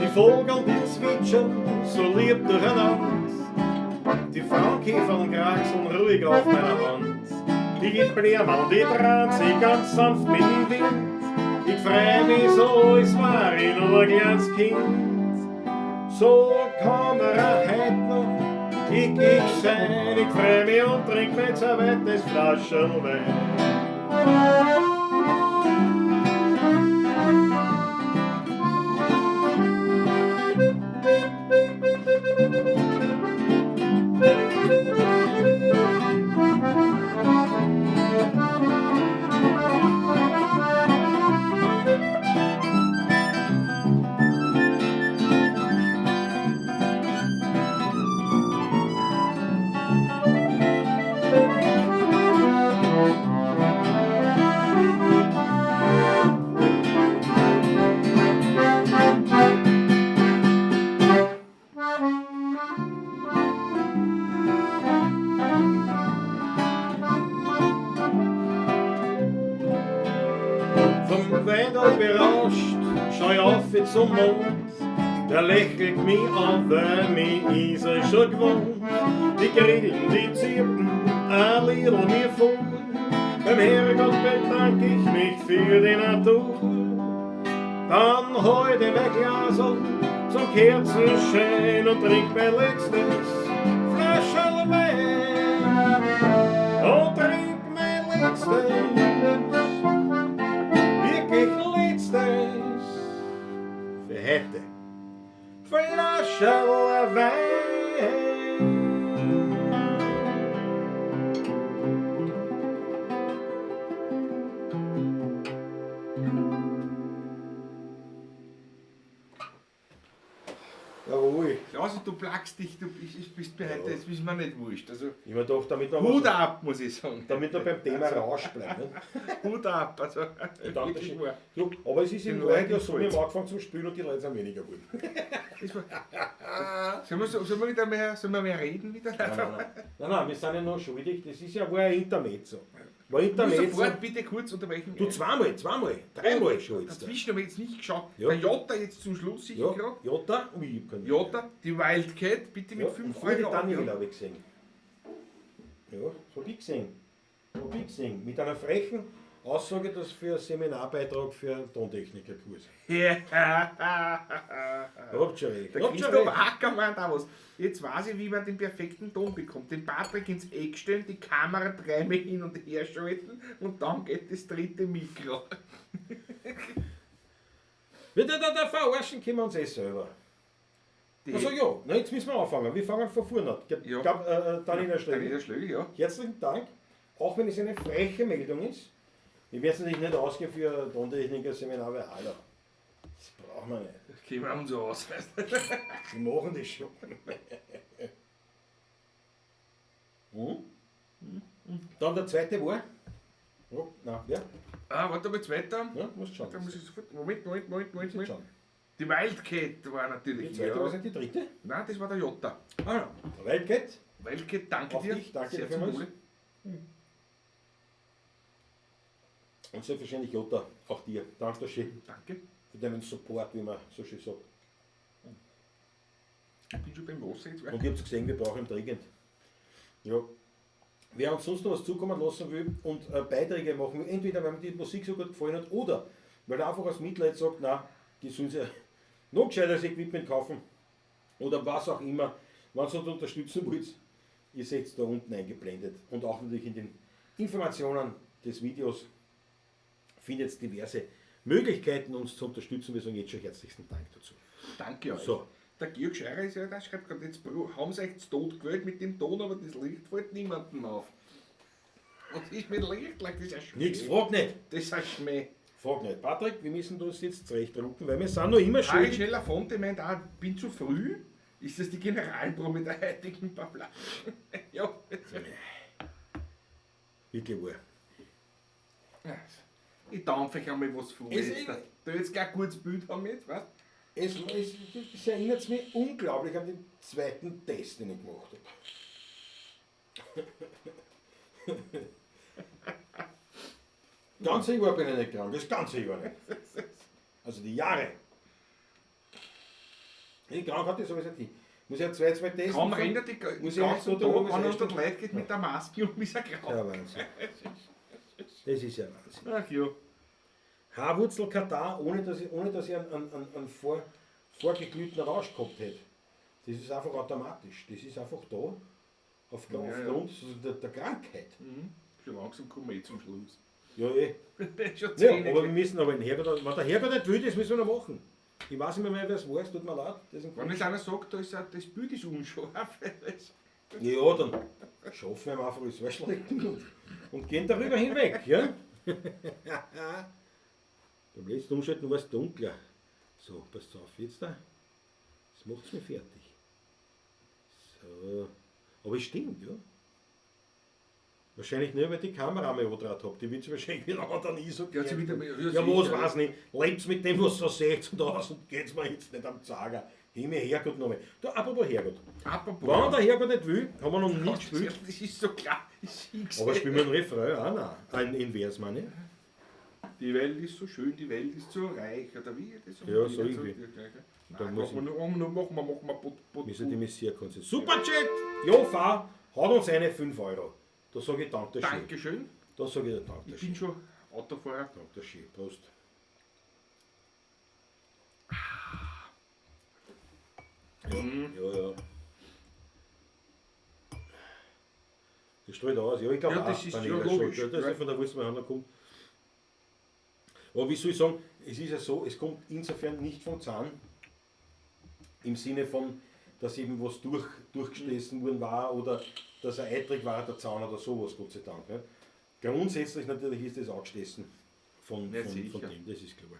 Die Vogel, die zwitschern so lieb durcheinander. Die Frauenkäfer kraxeln ruhig auf meiner Hand. Die Blämmerl, die drehen sich ganz sanft mit dem Wind. Ich freu mich so, als war ich noch ein kleines Kind. So kann mir auch heut noch ich sein. Ich freu mich und trink mein zweites Flascherl Wein. Vom Weindl berauscht, schau ich auf zum Mond. Der lächelt mich an, weil mich ist er schon gewohnt. Die Grillen, die zirpen, ein Liedl mir vor. Beim Herrgott bedank ich mich für die Natur. Dann halt ich mein Glasl zum Kerzenschein und trink mein letztes Flascherl Wein. Und trink mein letztes, wirklich letztes für heute Flascherl Wein. Jawohl. Klausi, du plagst dich, du bist mir heute, das ist mir nicht wurscht. Also, Ich mir gedacht, damit wir Hut ab, muss ich sagen. damit wir beim Thema Rausch bleiben. Ne? Hut ab, also Ich dachte. Du, aber es ist in Wahrheit ja so, wir haben angefangen zum Spielen und die Leute sind weniger geworden. Das war, sollen, wir, sollen wir wieder mehr, sollen wir mehr reden wieder? Nein, nein, nein. Nein, nein, wir sind ja noch schuldig. Das ist ja, war ein Intermezzo. War Ich muss Intermezzo. sofort bitte kurz unterbrechen. Du zweimal, dreimal schon jetzt. Dazwischen habe ich jetzt nicht geschaut. Ja. Der Jota jetzt zum Schluss sicher Ja, gerade. Jota, ui, ich hab keine Jota, die Wildcat, bitte mit Ja, 5 und voll die Euro. Daniel habe ich gesehen. Ja, das hab ich gesehen. Hab ich gesehen. Mit einer frechen Aussage, dass für einen Seminarbeitrag für einen Tontechnikerkurs. Ja. Habt schon recht. Der Habt schon Christoph recht. Ackermann da was. Jetzt weiß ich, wie man den perfekten Ton bekommt. Den Patrick ins Eck stellen, die Kamera dreimal hin und her schalten und dann geht das dritte Mikro. Wir da verarschen können wir uns eh selber. Die Also ja, na, jetzt müssen wir anfangen. Wir fangen von vorne an. Ich Ja. glaub, Daniela Schlegel. Daniela Schlögl, ja. Herzlichen Dank, auch wenn es eine freche Meldung ist. Ich werde es natürlich nicht ausgehen für ein Tontechniker-Seminar, weil hallo, das brauchen wir nicht. Das kennen wir uns aus. Weißt du? Wir machen das schon. Hm? Dann der zweite war. Oh, nein, wer? Ah, warte mal, zweiter. Ja, musst schauen. Da muss ich sofort. Moment, Moment, Moment, Moment, Musst Moment. schauen. Die Wildcat war natürlich. Die zweite ja. war nicht die dritte? Nein, das war der Jota. Ah, ja. Der Wildcat. Wildcat, danke Auf dir. dich, danke Sehr dir zum vielmals. Wohle. Und selbstverständlich Jota, auch dir. Danke schön Danke. für deinen Support, wie man so schön sagt. Ich bin schon beim Wasser jetzt. Und ihr habt gesehen, wir brauchen dringend. Ja. Wer uns sonst noch was zukommen lassen will und Beiträge machen will, entweder weil mir die Musik so gut gefallen hat oder weil er einfach aus Mitleid sagt, na, die sollen sich noch gescheiteres Equipment kaufen oder was auch immer, wenn ihr uns unterstützen wollt, ihr seht es da unten eingeblendet und auch natürlich in den Informationen des Videos findet ihr diverse Möglichkeiten, uns zu unterstützen. Wir sagen jetzt schon herzlichsten Dank dazu. Danke euch. So. Der Georg Scheirer ist ja da, schreibt gerade, jetzt haben sie euch zu tot gewählt mit dem Ton, aber das Licht fällt niemandem auf. Was ist mit Licht? Das ist ein Schmäh. Nix, frag nicht! Das ist ein Schmäh. Frag nicht. Patrick, wir müssen das jetzt zurechtrücken, weil wir sind noch immer Harry schön. Schneller Fonte meint auch, bin zu früh. Ist das die Generalprobe der heutigen Pavla? Ja. Wirklich wahr. Ich dampfe euch einmal was vor. Es Jetzt. Da jetzt gleich ein gutes Bild haben jetzt, weißt Es erinnert mich unglaublich an den zweiten Test, den ich gemacht habe. Ganze Jahr bin ich nicht krank, das ganze Jahr nicht. Also die Jahre. Ich krank hatte ich sowieso nicht. Muss ich ja zwei testen. Kaum rennt die Muss ich ganzen echt so Tag an muss und der Leute geht mit der Maske um, ist er krank. Ja, Wahnsinn. Das ist ja Wahnsinn. Ach ja. Haarwurzelkatar, ohne dass ich, einen vorgeglühten Rausch gehabt hätte. Das ist einfach automatisch. Das ist einfach da, Ja, ja. aufgrund der Krankheit. Mhm. Schon langsam kommen wir eh zum Schluss. Ja, eh. Schon Ja, 10 aber wir müssen aber den Herrgott, wenn der Herrgott nicht will, das müssen wir noch machen. Ich weiß nicht mehr, wer es war, es tut mir leid. Das ist ein Wenn jetzt einer sagt, da ist auch, das Bild ist unscharf. Ja, dann schaffen wir ihm einfach das Arschlecken und gehen darüber hinweg. Ja? Beim letzten Umschalten war es dunkler. So, passt auf jetzt da. Das macht's mir fertig. So. Aber es stimmt, ja. Wahrscheinlich nur, weil ich die Kamera mal angedraht habe. Die wird sie wahrscheinlich wieder anderen ISO Die hat sie wieder mal- ja, Ja, was sicher. weiß nicht. Lebt's mit dem, was so seht und aus und geht's mir jetzt nicht am Zager. Himmel, Herrgott nochmal. Du, apropos Herrgott. Apropos. Wenn der Herrgott nicht will, haben wir noch nie gespielt. Das ist so klar. Ich sing's. Aber spielen wir einen Refrain auch? Nein. In Vers, meine ich. Die Welt ist so schön, die Welt ist so reich. Oder wie? Das Ja, so irgendwie. Nein, Da muss machen wir nur, machen wir, machen wir, put, put, Müssen die Messier konzentrieren. Superchat! Jo, fahr, haut uns eine 5 Euro. Da sage ich Dankeschön. Dankeschön. Da sage ich dir Ich Dankeschön. bin schon Autofahrer. Dankeschön. Prost. Ja, ja, ja. Das strahlt aus. Ja, ich glaube Ja, auch, das ist Daniela ja logisch. Scholz. Ja, das ist ja von der Wurzel, kommt. Aber wie soll ich sagen, es ist ja so, es kommt insofern nicht vom Zahn, im Sinne von, dass eben was durchgestessen worden war oder dass er eitrig war, der Zaun oder sowas, Gott sei Dank. Ne? Grundsätzlich natürlich ist das auch gestessen Ja, von sicher. dem, das ist klar.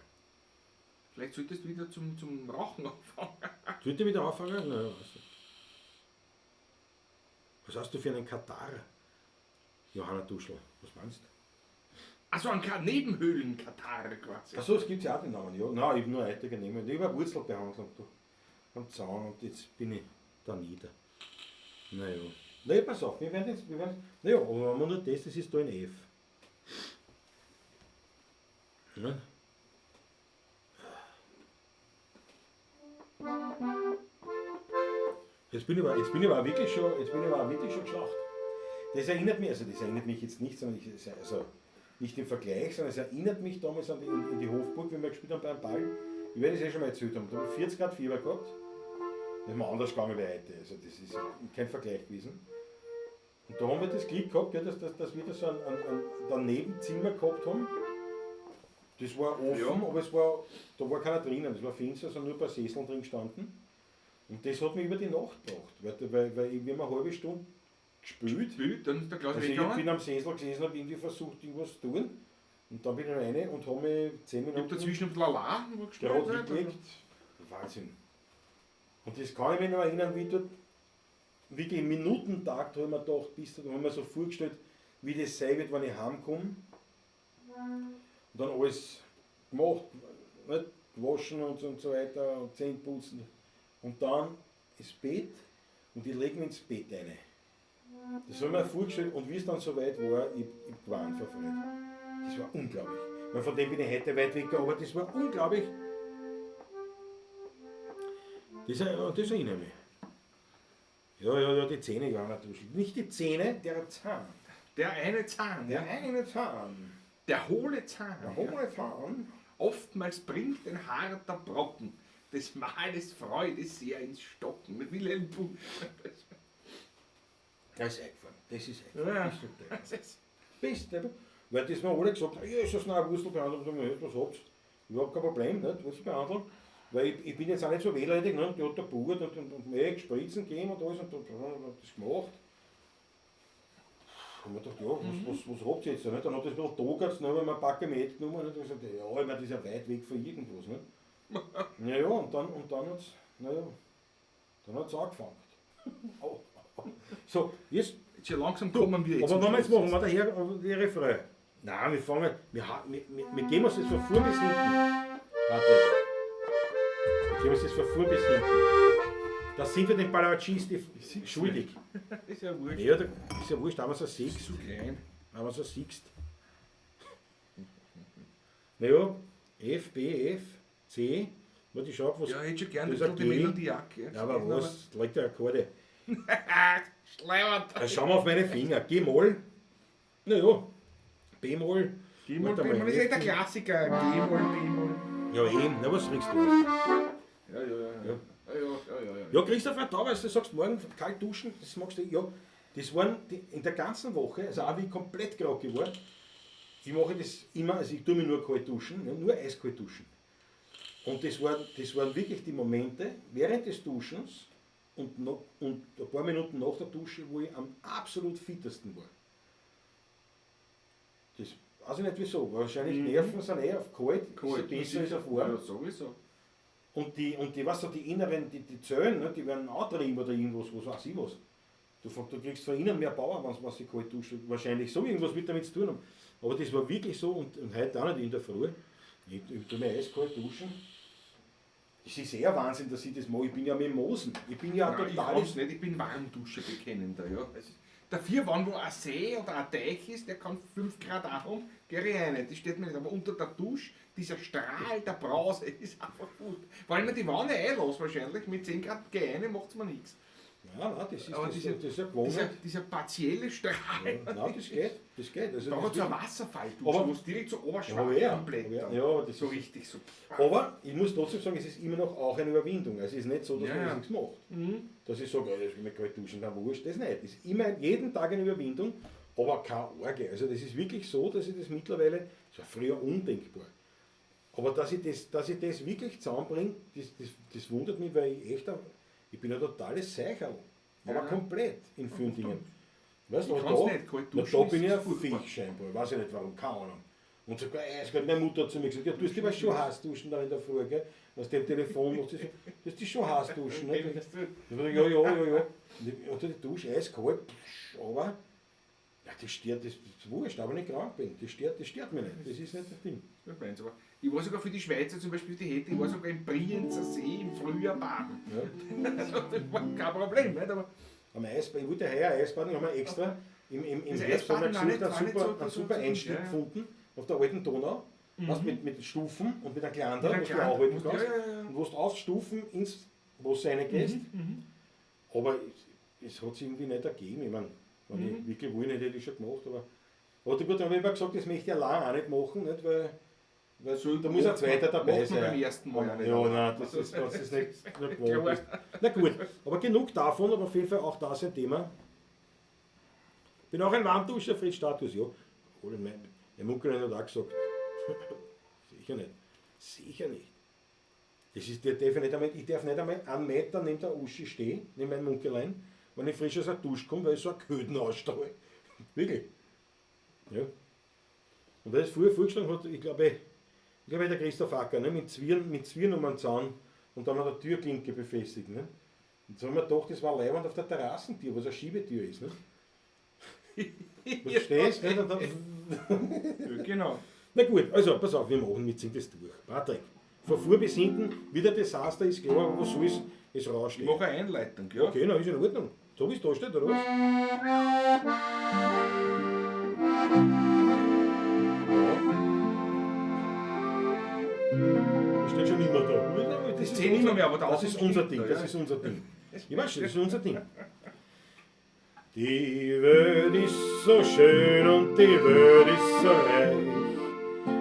Vielleicht solltest du wieder zum Rauchen anfangen. Sollte ich wieder anfangen? Naja, also. Was hast du für einen Katar, Johanna Duschl? Was meinst du? Also ein Nebenhöhlen-Katar quasi. Achso, es gibt ja auch den Namen, ja. Nein, ich habe nur eitrige Nebenhöhlen. Ich habe Wurzelbehandlung. Du. am Zaun und jetzt bin ich da nieder. Naja. Naja, pass auf, wir werden jetzt, wir werden, naja, aber wenn man nur das, das ist da in F. Ja. Jetzt bin ich aber wirklich schon, jetzt bin ich aber wirklich schon geschlacht. Das erinnert mich, also das erinnert mich jetzt nicht, sondern ich, also nicht im Vergleich, sondern es erinnert mich damals an die, in die Hofburg, wenn wir gespielt haben beim Ball. Ich werde es eh schon mal erzählt haben. Da habe ich 40 Grad Fieber gehabt. Das ist mir anders gegangen wie heute. Also das ist kein Vergleich gewesen. Und da haben wir das Glück gehabt, gell, dass wir da so ein Danebenzimmer gehabt haben. Das war offen, Ja. aber es war, da war keiner drinnen. Das war finster, sondern nur ein paar Sesseln drin gestanden. Und das hat mich über die Nacht gebracht, weil ich, wir haben eine halbe Stunde gespielt. Gespielt, dann ist der Klaus Also ich weggegangen. bin am Sessel gesessen, habe irgendwie versucht, irgendwas zu tun. Und dann bin ich rein und habe mich 10 Ich hab Minuten dazwischen ein bisschen Alarm gespielt. gerade hingelegt. Wahnsinn. Und das kann ich mich noch erinnern, wie dort wirklich im Minutentakt habe ich mir gedacht, bis da haben wir so vorgestellt, wie das sein wird, wenn ich heimkomme. Und dann alles gemacht, nicht? Gewaschen und so weiter und Zähne putzen. Und dann ins Bett und ich lege mich ins Bett rein. Das habe ich mir vorgestellt und wie es dann soweit war, ich hab gewarnt vor Freude. Das war unglaublich. Weil von dem bin ich heute weit weg, aber das war unglaublich. Das erinnere ich mich. Ja, ja, ja, die Zähne waren natürlich. Nicht die Zähne, der Zahn. Der eine Zahn, Der ja. eine Zahn. Der hohle Zahn. Der ja. hohle Zahn. Oftmals bringt ein harter Brocken des Mahles Freude sehr ins Stocken. Mit Wilhelm Busch. Das ist eingefahren. Das ist eingefahren. Ja. Bist du deppert. Das ist- Bist du deppert. Weil das mir alle gesagt haben, Jesus, nein, Wurzel behandeln, und was habt ihr? Überhaupt kein Problem, nicht? Wurzel behandeln. Weil ich bin jetzt auch nicht so wehleidig, ne? Die hat der Burt und mir Spritzen gegeben und alles und das gemacht. Und ich dachte, ja, was habt ihr jetzt da? Nicht? Dann hat das ein bisschen togert, dann habe ich mir ein paar mitgenommen und gesagt, ja, ich meine, das ist ja weit weg von irgendwas. Ne? Ja, ja, und dann hat's, naja, dann hat's angefangen. Au, au. So, jetzt, Jetzt schon langsam kommen wir jetzt. aber zum wenn wir jetzt Schluss. machen, wir daher die Refrain. Nein, wir fangen, wir gehen uns das von vorn bis hinten. Warte. Wir gehen uns das von vorn bis hinten. Da sind wir den Palavacins die schuldig. Ist ja wurscht. Ja, da ist ja wurscht, haben wir so sechs. Zu klein. Haben wir so siehst. Naja, F, B, F, C, warte, ich schau, was. Ja, ich hätte schon gern Das ein ist bisschen die ein G. Melodie auch gell? Ja, aber was? Liegt der Akkorde. Schleimert. Da schauen wir auf meine Finger. G-Moll. Naja, B-Moll. G-Moll, Warte mal, B-Moll ist eh F, der Klassiker. G-Moll, B-Moll. Ja, eben. Na, was kriegst du? Ja, ja, ja. Ja, ja, ja, ja. ja. Ja, Christoph, da weißt du, sagst morgen kalt duschen, das magst du, ja. Das waren die, in der ganzen Woche, also auch wie ich komplett groggy war, ich mache das immer, also ich tue mich nur kalt duschen, ne, nur eiskalt duschen. Und das waren wirklich die Momente während des Duschens und, noch, und ein paar Minuten nach der Dusche, wo ich am absolut fittesten war. Das weiß ich nicht wieso, wahrscheinlich Nerven sind eh auf kalt, Kalt. ist ja besser als auf warm. Ja, sowieso. Und die, weißt du, die inneren, die Zellen, ne, die werden antrieben oder irgendwas, was weiß ich was. Du kriegst von innen mehr Power, wenn sie kalt duschen. Wahrscheinlich so, irgendwas wird damit zu tun haben. Aber das war wirklich so und heute auch nicht in der Früh. Ich tue mir eiskalt duschen. Es ist eher Wahnsinn, dass ich das mache. Ich bin ja Mimosen. Ich bin ja Nein, ich total. kann's nicht, ich bin Warmduscher bekennender. Ja. Es ist, dafür, wenn wo ein See oder ein Teich ist, der kann 5 Grad auch haben, geh ich rein. Das steht mir nicht. Aber unter der Dusche, dieser Strahl der Brause ist einfach gut. Weil ich mir die Wanne einlasse wahrscheinlich, mit 10 Grad geh ich rein, macht's mir nichts. Nein, nein, das ist, Aber das, das ist ja Dieser, gewohnt. dieser partielle Strahl. Ja, nein, das geht. Das geht. Also, Da das hat so ein wird- Wasserfalldusche, Aber- wo es direkt so Ja, oberschwappt ja, komplett. aber ja, dann. ja, aber das so ist- richtig so. Aber ich muss trotzdem sagen, es ist immer noch auch eine Überwindung. Also es ist nicht so, dass Ja, man ja. das nichts macht. Dass ich sage, ich will mich kalt duschen, na wurscht, das nicht. Es ist immer jeden Tag eine Überwindung, aber keine Orge. Also das ist wirklich so, dass ich das mittlerweile, das war früher undenkbar. Aber dass ich das wirklich zusammenbringe, das wundert mich, weil ich echt, ich bin ein totales Seicherl. Aber Ja. komplett in vielen Dingen. Weißt du, Ich aber kann's da, nicht, kalt na, duschen da bin ist ich ein furchtbar. Viech scheinbar. Weiß ich nicht warum, keine Ahnung. Und sogar eiskalt, meine Mutter hat zu mir gesagt, ja, du hast dich aber schon heiß duschen da in der Früh, gell? Aus dem Telefon, macht sie so, du hast dich schon heiß duschen. Ne? Ich sag, ja, ja, ja, ja. Und ich unter die Dusche, eiskalt, psch, aber Ja, das stört, das ist wurscht, aber nicht krank bin. Das stört mich nicht. Das ist nicht das Ding. Das meins, aber ich war sogar für die Schweizer zum Beispiel, die hätte, ich war sogar im Brienzer See im Frühjahr baden. Ja. Also, das war kein Problem, nicht? Aber Am Eisbad, ich wollte heuer Eisbaden, ich habe mir extra im Das Herbst haben wir Eisbaden war gesucht, nicht- war nicht so- einen super so- Einstieg ja, ja. gefunden auf der alten Donau, weißt, mit Stufen und mit einem Kleander, Mit einem wo du Kleander, auch halten wo du- kannst. ja, ja, ja. Und wo du auf Stufen ins Wasser reingehst. Aber es hat sich irgendwie nicht ergeben. Ich meine, wenn ich wirklich wollen hätte, hätte ich schon gemacht. Aber gut, dann habe ich immer gesagt, das möchte ich allein auch nicht machen, nicht, weil So, da muss ein zweiter dabei macht man sein. beim ersten Mal ja nicht. Ja, nein, das ist nicht gewohnt bist. Na gut, aber genug davon, aber auf jeden Fall auch das ein Thema. Bin auch ein Warmduscher, Fritz Status, ja. Oder mein Munkel hat auch gesagt. Sicher nicht. Sicher nicht. Das ist, der darf ich, nicht einmal, ich darf nicht einmal einen Meter neben der Uschi stehen, neben meinem Munkelein, wenn ich frisch aus der Dusche komme, weil ich so einen Köden ausstrahle. Wirklich. Ja. Und wer es früher vorgeschlagen hat, ich glaube, der Christoph Acker, ne, mit Zwirn um den Zaun und dann an der Türklinke befestigt. Ne? Und so haben wir gedacht, das war leiwand auf der Terrassentür, was eine Schiebetür ist. Ne? Du verstehst? Ne? Und dann, Ja, genau. na gut, also pass auf, wir machen, wir ziehen das durch. Patrick, von vor bis hinten, wieder Desaster ist klar, aber was soll's, es rauscht. Ich mache eine Einleitung, ja. Okay, na ist in Ordnung. So wie es da steht, oder was? Ja. Das steht schon immer da. Das steht nicht mehr, aber da das ist unser Ding, da, das ja. ist unser Ding. Ich weiß schon, das ist unser Ding. Die Welt ist so schön und die Welt ist so reich,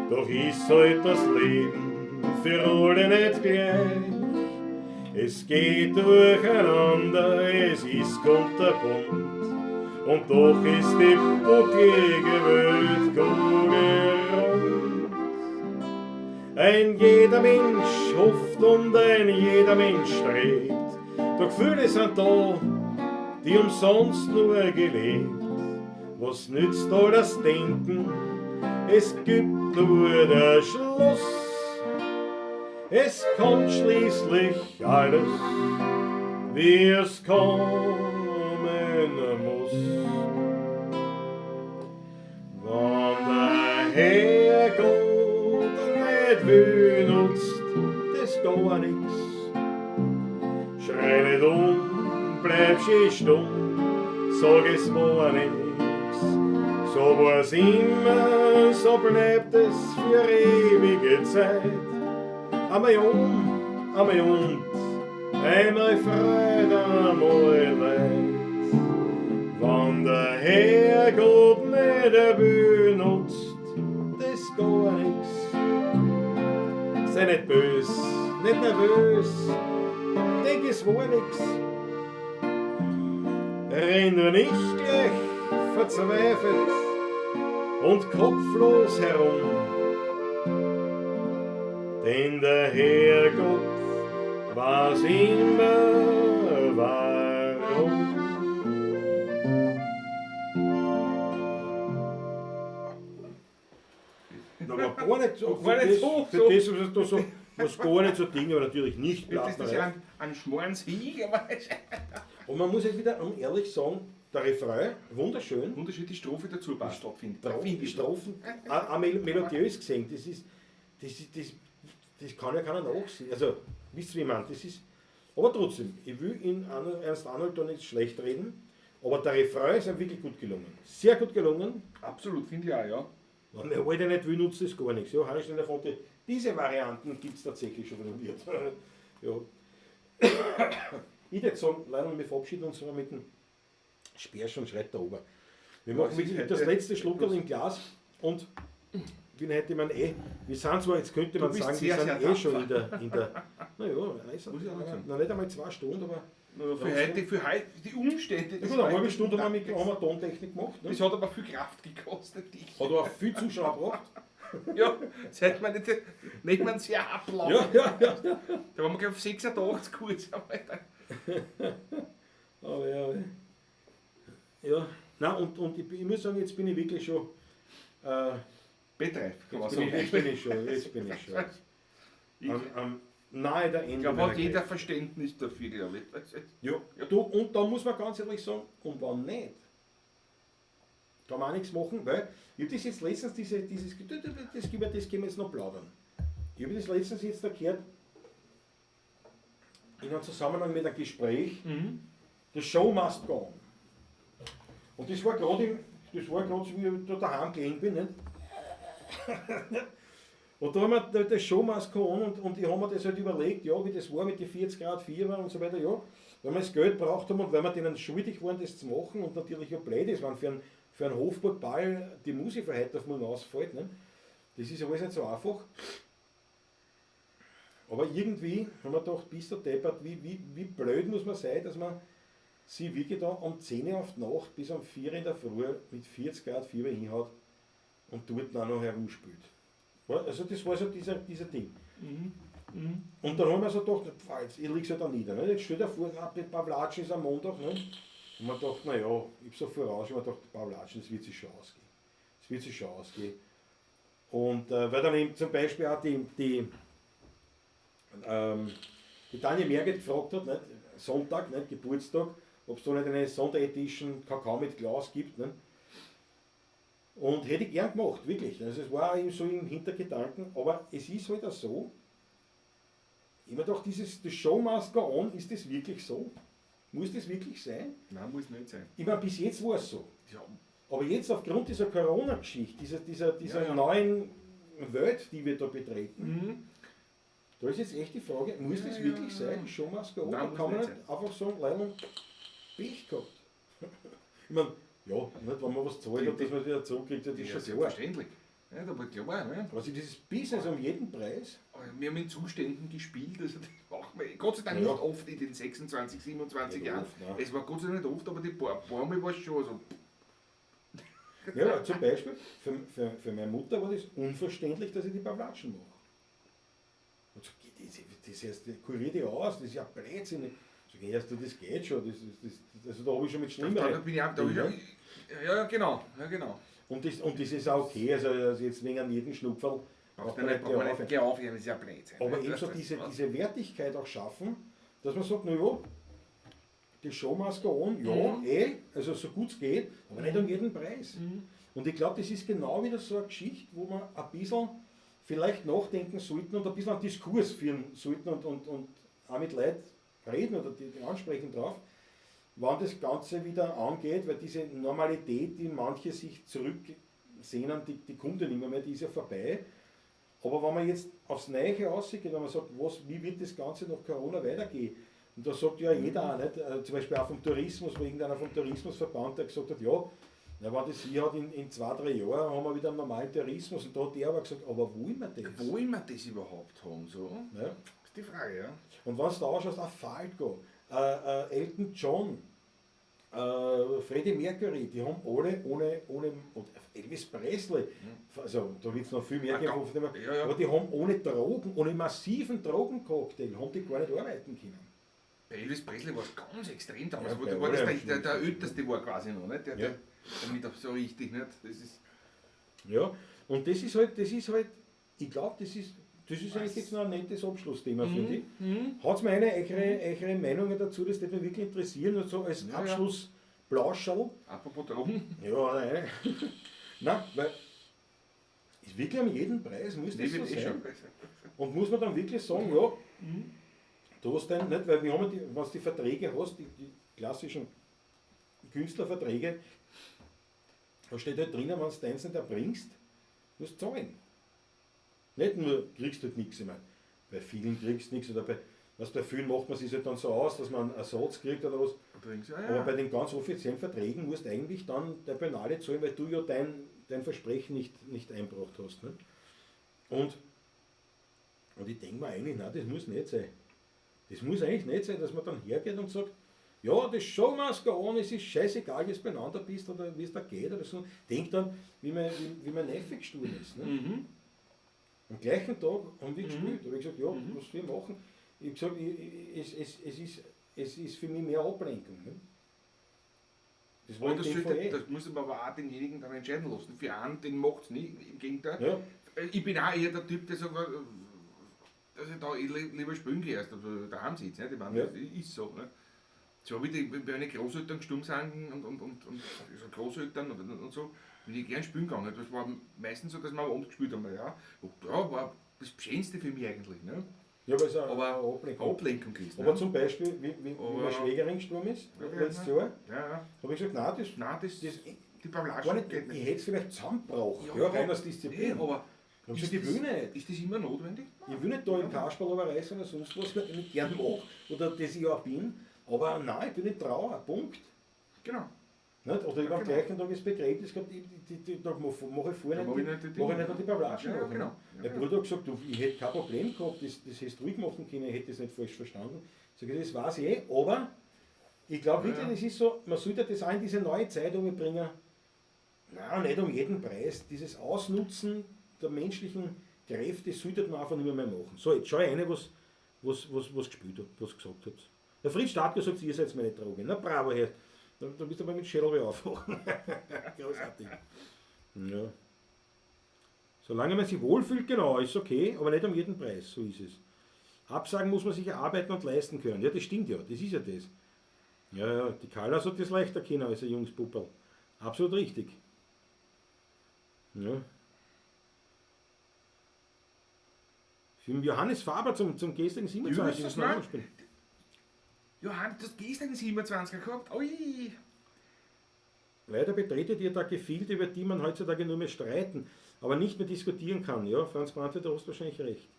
doch ist halt das Leben für alle nicht gleich. Es geht durcheinander, es ist kunterbunt, und doch ist die bucklige Welt kugelrund. Ein jeder Mensch hofft und ein jeder Mensch strebt, doch viele sind da, die umsonst nur gelebt. Was nützt all das Denken? Es gibt nur der Schluss. Es kommt schließlich alles, wie es kommen muss. Wann der Herrgott nicht will, nutzt das gar nix. Schrei nicht um, bleib schön stumm, sag es war nix. So war's immer, so bleibt es für ewige Zeit. Einmal um, einmal und, einmal Freude, einmal Leid. Wann der Herrgott nicht will, nutzt das gar nix. Sei nicht bös, nicht nervös, denk es war nix. Renn nur nicht gleich verzweifelt und kopflos herum, denn der Herrgott weiß immer warum. Na, aber gar nicht so, War für nicht das, so, für so. das, was da so, was gar nicht so Ding, aber natürlich nicht Jetzt ist das ja plattenreif. ein Schmorensieg, aber Und man muss jetzt wieder um ehrlich sagen, der Refrain, wunderschön. wunderschön die Strophe dazu passt, finde Strophen, ich. die Strophen, auch melodiös gesehen, das kann ja keiner nachsehen. Also, wisst ihr, wie ich meine? Das ist, aber trotzdem, ich will in Ernst Arnold da nicht schlecht reden, aber der Refrain ist ihm wirklich gut gelungen. Sehr gut gelungen. Absolut, finde ich auch, ja. Wenn der Alte nicht will, nutzt das gar nichts. Ja, Heinrich der Fonte, diese Varianten gibt es tatsächlich schon probiert. Ja. Ich würde sagen, leider, wir verabschieden uns mal mit dem Speer schon schreit da oben. Wir Ja, machen es ist wirklich heute das letzte Schluckerl im Glas und bin heute, ich meine, wir sind zwar, jetzt könnte man bist sagen, sehr, wir sind sehr eh schon in der, naja, ist Muss ich auch sagen. noch nicht einmal 2 Stunden, aber Für heute, die Umstände. Ja, gut, eine halbe Stunde haben wir, haben wir Tontechnik gemacht. Ne? Das hat aber viel Kraft gekostet. Dich. Hat aber viel Zuschauer gebracht. Ja, seit man nicht, nicht man sehr ablaufen. Ja, ja, ja. Da waren wir, glaube ich, auf 86 kurz. Aber ja, ja. Nein, und ich muss sagen, jetzt bin ich wirklich schon. Bettreif, kann man Jetzt bin sagen. ich, jetzt bin ich schon. Jetzt bin ich schon. Ich Am, nahe der Ende. glaube, hat meiner jeder Kräfte. Verständnis dafür, glaube ich. Ja, du, und da muss man ganz ehrlich sagen, und wann nicht, Kann man auch nichts machen, weil ich habe das jetzt letztens, über das können wir jetzt noch plaudern. Ich habe das letztens jetzt da gehört, in einem Zusammenhang mit einem Gespräch, The Show Must Go On. Und das war gerade, so, wie ich da daheim gelegen bin. Nicht? Und da haben wir das Show Must Go On und ich habe mir das halt überlegt, ja, wie das war mit den 40 Grad Fieber und so weiter, ja, weil wir das Geld braucht haben und weil wir denen schuldig waren, das zu machen und natürlich auch blöd ist, wenn für einen Hofburgball die Musik von heute auf morgen ausfällt. Ne? Das ist ja alles nicht so einfach. Aber irgendwie haben wir gedacht, bist du deppert, wie blöd muss man sein, dass man sich wirklich da um 10 Uhr auf die Nacht bis um 4 Uhr in der Früh mit 40 Grad Fieber hinhaut und dort auch noch herumspült. Also das war so dieser Ding. Mhm. Mhm. Und dann haben wir so gedacht, pf, jetzt, ich lieg's ja da nieder. Ne? Jetzt stell dir vor, die Pavlatschen ist am Montag. Ne? Und man dachte, naja, ich hab so voraus, ich hab mir gedacht, Pavlatschen, das wird sich schon ausgehen. Das wird sich schon ausgehen. Und weil dann eben zum Beispiel auch die Tanja Merget gefragt hat, nicht? Sonntag, nicht? Geburtstag, ob es da nicht eine Sonderedition Kakao mit Glas gibt. Nicht? Und hätte ich gern gemacht, wirklich. Also es war eben so im Hintergedanken, aber es ist halt auch so, immer doch dieses, the show must go on, ist das wirklich so? Muss das wirklich sein? Nein, muss nicht sein. Ich meine, bis jetzt war es so. Ja. Aber jetzt aufgrund dieser Corona-Geschichte, dieser neuen Welt, die wir da betreten, da ist jetzt echt die Frage, muss das wirklich sein? Die Show must go on? Nein, Da kann man muss nicht nicht einfach sagen, leider Pech gehabt. Ich meine, ja, nicht, wenn man was zahlt und dass man es wieder zurückkriegt, das ist Ja, schon klar. selbstverständlich. Ja, aber klar, ne? Also dieses Business um jeden Preis. Aber wir haben in Zuständen gespielt, also das machen wir Gott sei Dank Ja. nicht oft in den 26, 27 Nicht Jahren. oft, nein. Es war Gott sei Dank nicht oft, aber die paar Mal war es schon. Also, Ja, zum Beispiel, für meine Mutter war das unverständlich, dass ich die Pavlatschen mache. Und so, das heißt, kurier die aus, das ist ja Blödsinn. So, erst du, das geht schon, also da habe ich schon mit Schlimmeren. da bin ich auch, da hab ich, ja, genau, ja, genau. Und das ist auch okay, also jetzt wegen an jedem Schnupferl Braucht man nicht, braucht man nicht gleich aufhören, das ist ja Blödsinn. Aber eben so diese Wertigkeit auch schaffen, dass man sagt, na ja, die Show must go on, ja, also so gut es geht, aber nicht um jeden Preis. Und ich glaube, das ist genau wieder so eine Geschichte, wo man ein bisschen vielleicht nachdenken sollten und ein bisschen einen Diskurs führen sollten und auch mit Leuten reden oder die ansprechen drauf, wann das Ganze wieder angeht, weil diese Normalität, die manche sich zurücksehnen, die kommt ja nicht mehr, die ist ja vorbei. Aber wenn man jetzt aufs Neue aussieht, wenn man sagt, wie wird das Ganze nach Corona weitergehen? Und da sagt ja jeder auch, nicht? Zum Beispiel auch vom Tourismus, wo irgendeiner vom Tourismusverband, der gesagt hat, ja, na, wenn das hier hat, in 2-3 Jahren haben wir wieder einen normalen Tourismus. Und da hat der aber gesagt, aber wollen wir das? Wollen wir das überhaupt haben? So? Ja. Das ist die Frage, ja. Und wenn du da anschaust, auch Falco, Elton John, Freddie Mercury, die haben alle ohne und Elvis Presley, also da wird es noch viel mehr geben, Ja, ja. aber die haben ohne Drogen, ohne massiven Drogencocktail, haben die gar nicht arbeiten können. Bei Elvis Presley war es ganz extrem damals, Ja, wo bei war das allem der Älteste war quasi noch, nicht? Der, Ja. der mit so richtig, nicht? Das ist, Ja, und das ist halt, ich glaube, das ist eigentlich jetzt noch ein nettes Abschlussthema, finde ich. Hat mir eure Meinungen dazu, das würde mich wirklich interessieren, und so als Ja, Abschlussplauscherl. Apropos Drogen. Ja, nein. Nein, weil ist wirklich um jeden Preis muss das so wird eh sein. schon. Und muss man dann wirklich sagen, ja, du hast dann, nicht, weil wir haben ja die, wenn du die Verträge hast, die klassischen Künstlerverträge, da steht halt drinnen, wenn du deins nicht erbringst, musst du zahlen. Nicht nur kriegst du halt nichts, ich meine, bei vielen kriegst du nichts, oder bei vielen macht man sich halt dann so aus, dass man einen Ersatz kriegt oder was. Ja, ja. Aber bei den ganz offiziellen Verträgen musst du eigentlich dann der Penale zahlen, weil du ja dein Versprechen nicht eingebracht hast. Ne? Und ich denke mir eigentlich, nein, das muss nicht sein. Das muss eigentlich nicht sein, dass man dann hergeht und sagt, ja, das Show must go on, es ist scheißegal, wie du beieinander bist oder wie es da geht oder so. Denk dann, wie mein Neffe gestorben ist. Ne? Mhm. Am gleichen Tag haben wir gespielt. Da habe ich gesagt, ja, was soll ich machen? Ich habe gesagt, es ist für mich mehr Ablenkung. Ne? Das war Und in dem Fall eh. das muss man aber auch denjenigen dann entscheiden lassen. Für einen, den macht es nie, im Gegenteil. Ja. Ich bin auch eher der Typ, der sagt, dass ich da lieber spielen gehe, als daheim sitze. Nicht? Ich meine, Ja. das ist so. Ne? Zwar wie die, wenn meine Großeltern gestorben sind und so Großeltern und so, bin ich gern spielen gegangen. Das war meistens so, dass wir am Abend gespielt haben. Ja, ja, war das Schönste für mich eigentlich. Ne? Ja, weil es eine Aber eine Ablenkung. Ablenkung ist. Ne? Aber zum Beispiel, wie Aber- meine Schwägerin gestorben ist, Ja, letztes Jahr, ja, ja. habe ich gesagt, nein, das, Nein, das, das die Pavlage gar nicht, geht nicht. ich hätte es vielleicht zusammengebraucht, ja, rein aus Disziplin. Nee, aber Ich hab gesagt, ich will nicht. Ist das immer notwendig? Ich will nicht da im Kasperl reißen oder sonst was, was ich nicht gern mache oder das ich auch bin, aber nein, ich bin nicht Trauer, Punkt. Genau. Nicht? Oder ich habe am Genau. gleichen Tag das Begräbnis gehabt, da mache ich vorher Da nicht, mach ich nicht die die, Dinge. mach ich nicht noch die Pavlatschen Ja, machen. genau. Ne? Ja, Mein genau. Bruder hat gesagt, du, ich hätte kein Problem gehabt, das hättest du ruhig machen können, ich hätte das nicht falsch verstanden. Sag ich, das weiß ich eh, aber ich glaube wirklich, Ja. das ist so, man sollte das auch in diese neue Zeit bringen. Nein, nicht um jeden Preis. Dieses Ausnutzen der menschlichen Kräfte sollte man einfach nicht mehr machen. So, jetzt schau ich rein, was gespielt hat, was gesagt hat. Der Fritz Stadler sagt, ihr seid meine Droge. Na bravo, Herr. Da bist du aber mit Schädel aufwachen. Großartig. Ja. Solange man sich wohlfühlt, genau, ist okay, aber nicht um jeden Preis, so ist es. Absagen muss man sich erarbeiten und leisten können. Ja, das stimmt ja, das ist ja das. Ja, ja, die Carla hat das leichter können als ein Jungspuppel. Absolut richtig. Ja. Für den Johannes Faber zum gestrigen 27. Jesus, müssen wir auch nein. noch spielen. Johann, du hast gestern den 27er gehabt. Ui. Leider betretet ihr da Gefilde, über die man heutzutage nur mehr streiten, aber nicht mehr diskutieren kann. Ja, Franz Brandl, da hast du wahrscheinlich recht.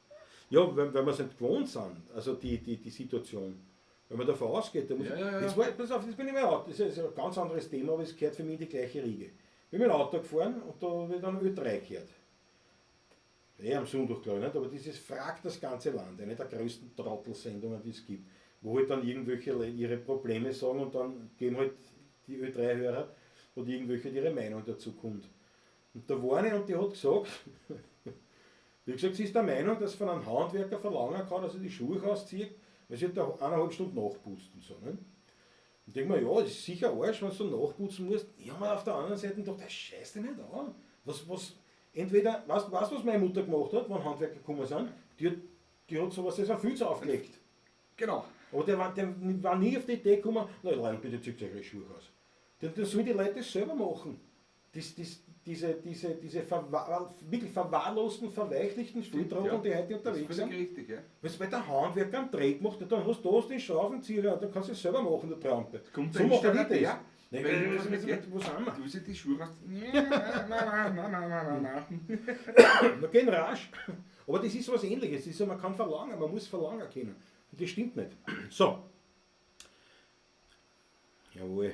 Ja, weil wir es nicht gewohnt sind, also die Situation. Wenn man davon ausgeht, da muss Ja, ja, ja. Jetzt war, pass auf, jetzt bin ich mit dem Auto, das ist ein ganz anderes Thema, aber es gehört für mich in die gleiche Riege. Ich bin mit dem Auto gefahren und da wird dann Ö3 gehört. Eh am Sonntag, glaube ich, nicht? Aber dieses fragt das ganze Land, eine der größten Trottelsendungen, die es gibt, wo halt dann irgendwelche Leute ihre Probleme sagen und dann geben halt die Ö3-Hörer oder irgendwelche ihre Meinung dazu kund. Und da war eine und die hat gesagt, die hat gesagt, sie ist der Meinung, dass von einem Handwerker verlangen kann, dass er die Schuhe auszieht, weil sie hat da 1,5 Stunden nachputzt und so. Ne? Und denke mir, ja, das ist sicher Arsch, wenn du nachputzen musst. Ich habe mir auf der anderen Seite gedacht, das scheißt dich nicht an. Was, entweder, weißt du, was meine Mutter gemacht hat, wenn Handwerker gekommen sind? Die hat sowas als ein Filz aufgelegt. Genau. Aber der war nie auf die Idee gekommen, na Leute, bitte zieht eure Schuhe aus. Das sollen die Leute das selber machen. Diese wirklich verwahrlosten, verweichlichten Volltrotteln, die heute unterwegs Das ist sind. völlig richtig, ja. Weil's weil der Handwerker einen Dreck macht, dann hast du den Schraubenzieher, dann kannst du es selber machen, der Trampe. Kommt so der mache ich Installer das. der? Nein, Weil- wo sind wir? Du willst ja die Schuhe raus. Nein, nein, nein, nein, nein, nein, nein. Na, gehen rasch. Aber das ist was Ähnliches. Das ist ja, man kann verlangen, man muss verlangen können. Und das stimmt nicht. So. Jawohl.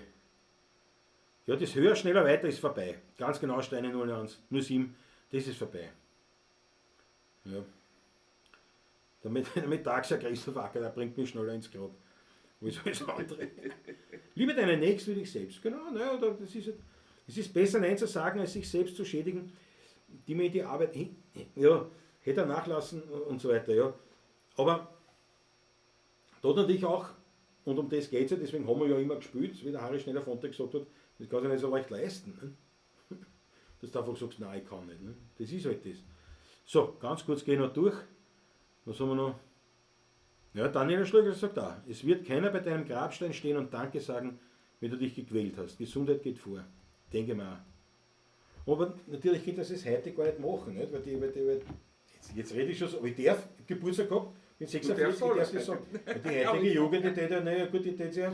Ja, das höher, schneller, weiter ist vorbei. Ganz genau, Steine 01, 07, das ist vorbei. Ja. Damit Taxa Christoph Acker, der bringt mich schneller ins Grab. Als alles andere. Liebe deinen Nächsten wie dich selbst. Genau, naja, das ist, es ist besser Nein zu sagen, als sich selbst zu schädigen, die mir die Arbeit, ja, hätte er nachlassen und so weiter, ja. Aber da hat natürlich auch, und um das geht's ja, deswegen haben wir ja immer gespielt, wie der Harry Schneller Fonte gesagt hat, das kann sich nicht so leicht leisten. Ne? Dass du einfach sagst, nein, ich kann nicht. Ne? Das ist halt das. So, ganz kurz gehen wir durch. Was haben wir noch? Ja, Daniel Schlögl sagt auch, es wird keiner bei deinem Grabstein stehen und Danke sagen, wenn du dich gequält hast. Gesundheit geht vor. Denke mal auch. Aber natürlich geht das jetzt heute gar nicht machen, nicht? Weil jetzt rede ich schon so, aber ich darf, ich hab Geburtstag gehabt, bin 46, Du darfst ich darf das alles. sagen. Und die heutige Jugend, die tät ja, naja gut, die tät ja,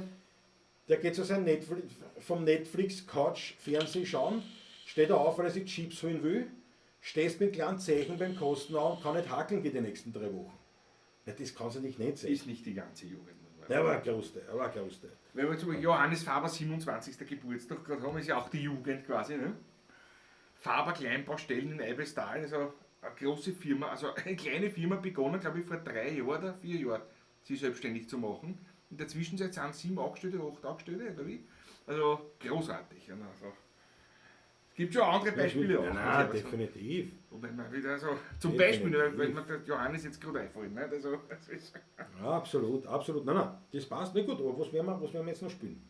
der geht zu seinem Netflix, vom Netflix-Couch Fernsehen schauen, steht er auf, weil er sich Chips holen will, stehst mit kleinen Zeichen beim Kosten an und kann nicht hackeln gehen die nächsten 3 Wochen. Ja, das kann's ja nicht sein. Ist nicht die ganze Jugend. muss man Ja, aber ein Großteil, aber ein Großteil. Wenn wir zum Beispiel Johannes Faber 27. Geburtstag gerade haben, ist ja auch die Jugend quasi. Ne? Faber Kleinbaustellen in Eibesthal, also eine große Firma, also eine kleine Firma begonnen, glaube ich, vor 3 Jahren oder 4 Jahren, sich selbstständig zu machen. In der Zwischenzeit sind 7 Angestellte, 8 Angestellte, oder wie? Also großartig. Ja, also, es gibt schon andere Beispiele auch. Nein, muss nein, ich aber sagen. definitiv. Und wenn man wieder so, zum Beispiel, Definitiv. weil mir der Johannes jetzt gerade einfallen, ne? Also, das ist Ja, absolut, absolut. Nein, nein, das passt nicht gut, aber was werden wir jetzt noch spielen?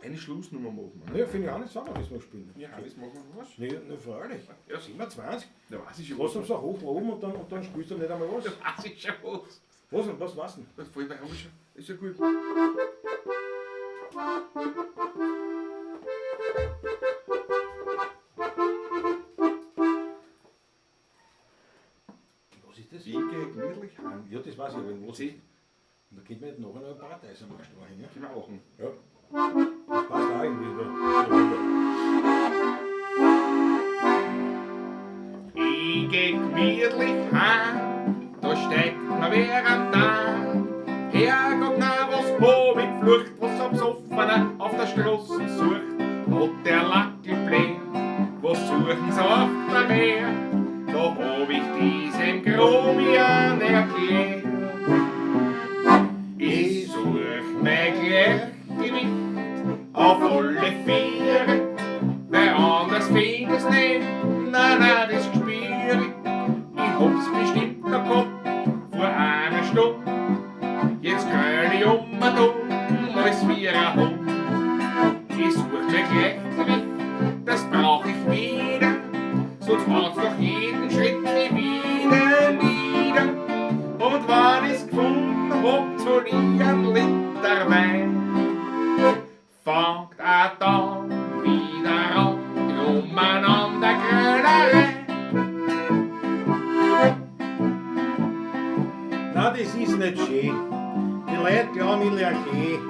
Eine Schlussnummer machen wir. Ne? Ja, für den Johannes Faber müssen wir spielen. Ja, das machen wir was. Ne, ne, freilich. Ja. 27. Da weiß ich schon Lass was. uns so hochloben und dann spielst du nicht einmal was. Da weiß ich schon was. Was denn? Was war's denn? Das fällt mir schon. Ist ja gut. Was ist das? Ich gehe gemütlich heim. Ja, das weiß ich, aber was Sie? ist? Und da geht man jetzt nachher noch ein Paradies am Arsch rein, ja? Können wir auch. Ja. Das passt auch irgendwie da. So runter. Ich geh gemütlich heim, da steigt mir wer am Tag. Herrgott, na, was hab ich geflucht, was am Besoffener auf der Straße sucht. Hat der Lackelbläh, was suchen sie auf der Meer? Da hab ich diesem Grobian erklärt. Ich such mein Gleichgewicht auf alle Viere, weil anders find ich's nicht. Nein, nein, das spür ich. Ich hab's bestimmt noch gehabt vor einer Stunde. Jetzt kröll ich um und um, als wie ein Hund. Ich such mein Gleichgewicht, das brauch ich wieder. Sonst haut's doch jeden Schritt mich wieder nieder. Und wann ich's gefunden hab, zahl ich einen Liter Wein. Fangt auch dann wieder an, die umeinander Grölerei. Nein, das ist nicht schön. Die Leute glauben, ich lerne gehen.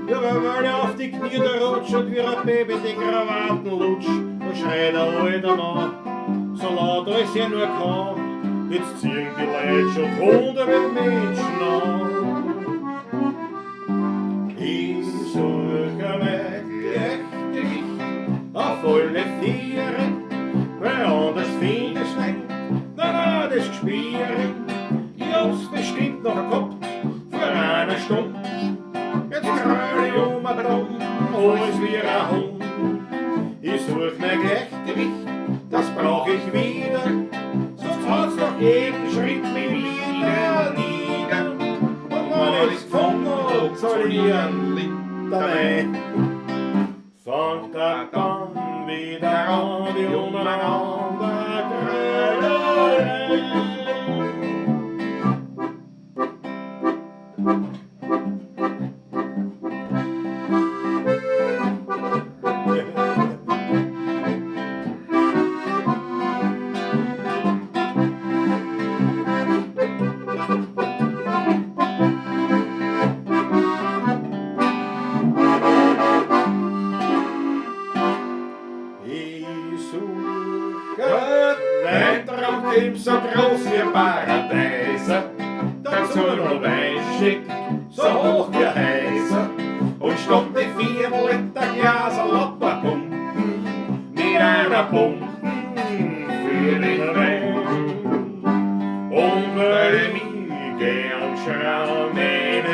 Ja, weil ich auf die Knie da rutscht und wie ein Baby die Krawatten lutscht, da schreit der alter Mann, so laut als er nur kann. Jetzt ziehen die Leute schon hunderte Menschen an. Ich suche mein Gleichgewicht auf alle Viere, weil anders find ich's nicht. Nein, nein, das Gespüre, ich hab's bestimmt noch gehabt vor einer Stunde. Jetzt kröll ich um und um, alles wie ein Hund. Ich such mein Gleichgewicht, das brauch ich wieder, sonst haut's doch jeden Schritt mich wieder nieder. Und wenn ich's gefunden hab, zahl ich einen Liter Wein. Fangt er dann wieder an, die umeinander Grölerei. Ich suche Weintraum so groß wie Paradeiser, dazu noch Weinschick, so hoch wie heißer. Und statt die 4 Liter Glas lauter Pumpen, mit einer Pumpen für den Wein. Und weil ich mich gern schrauen her,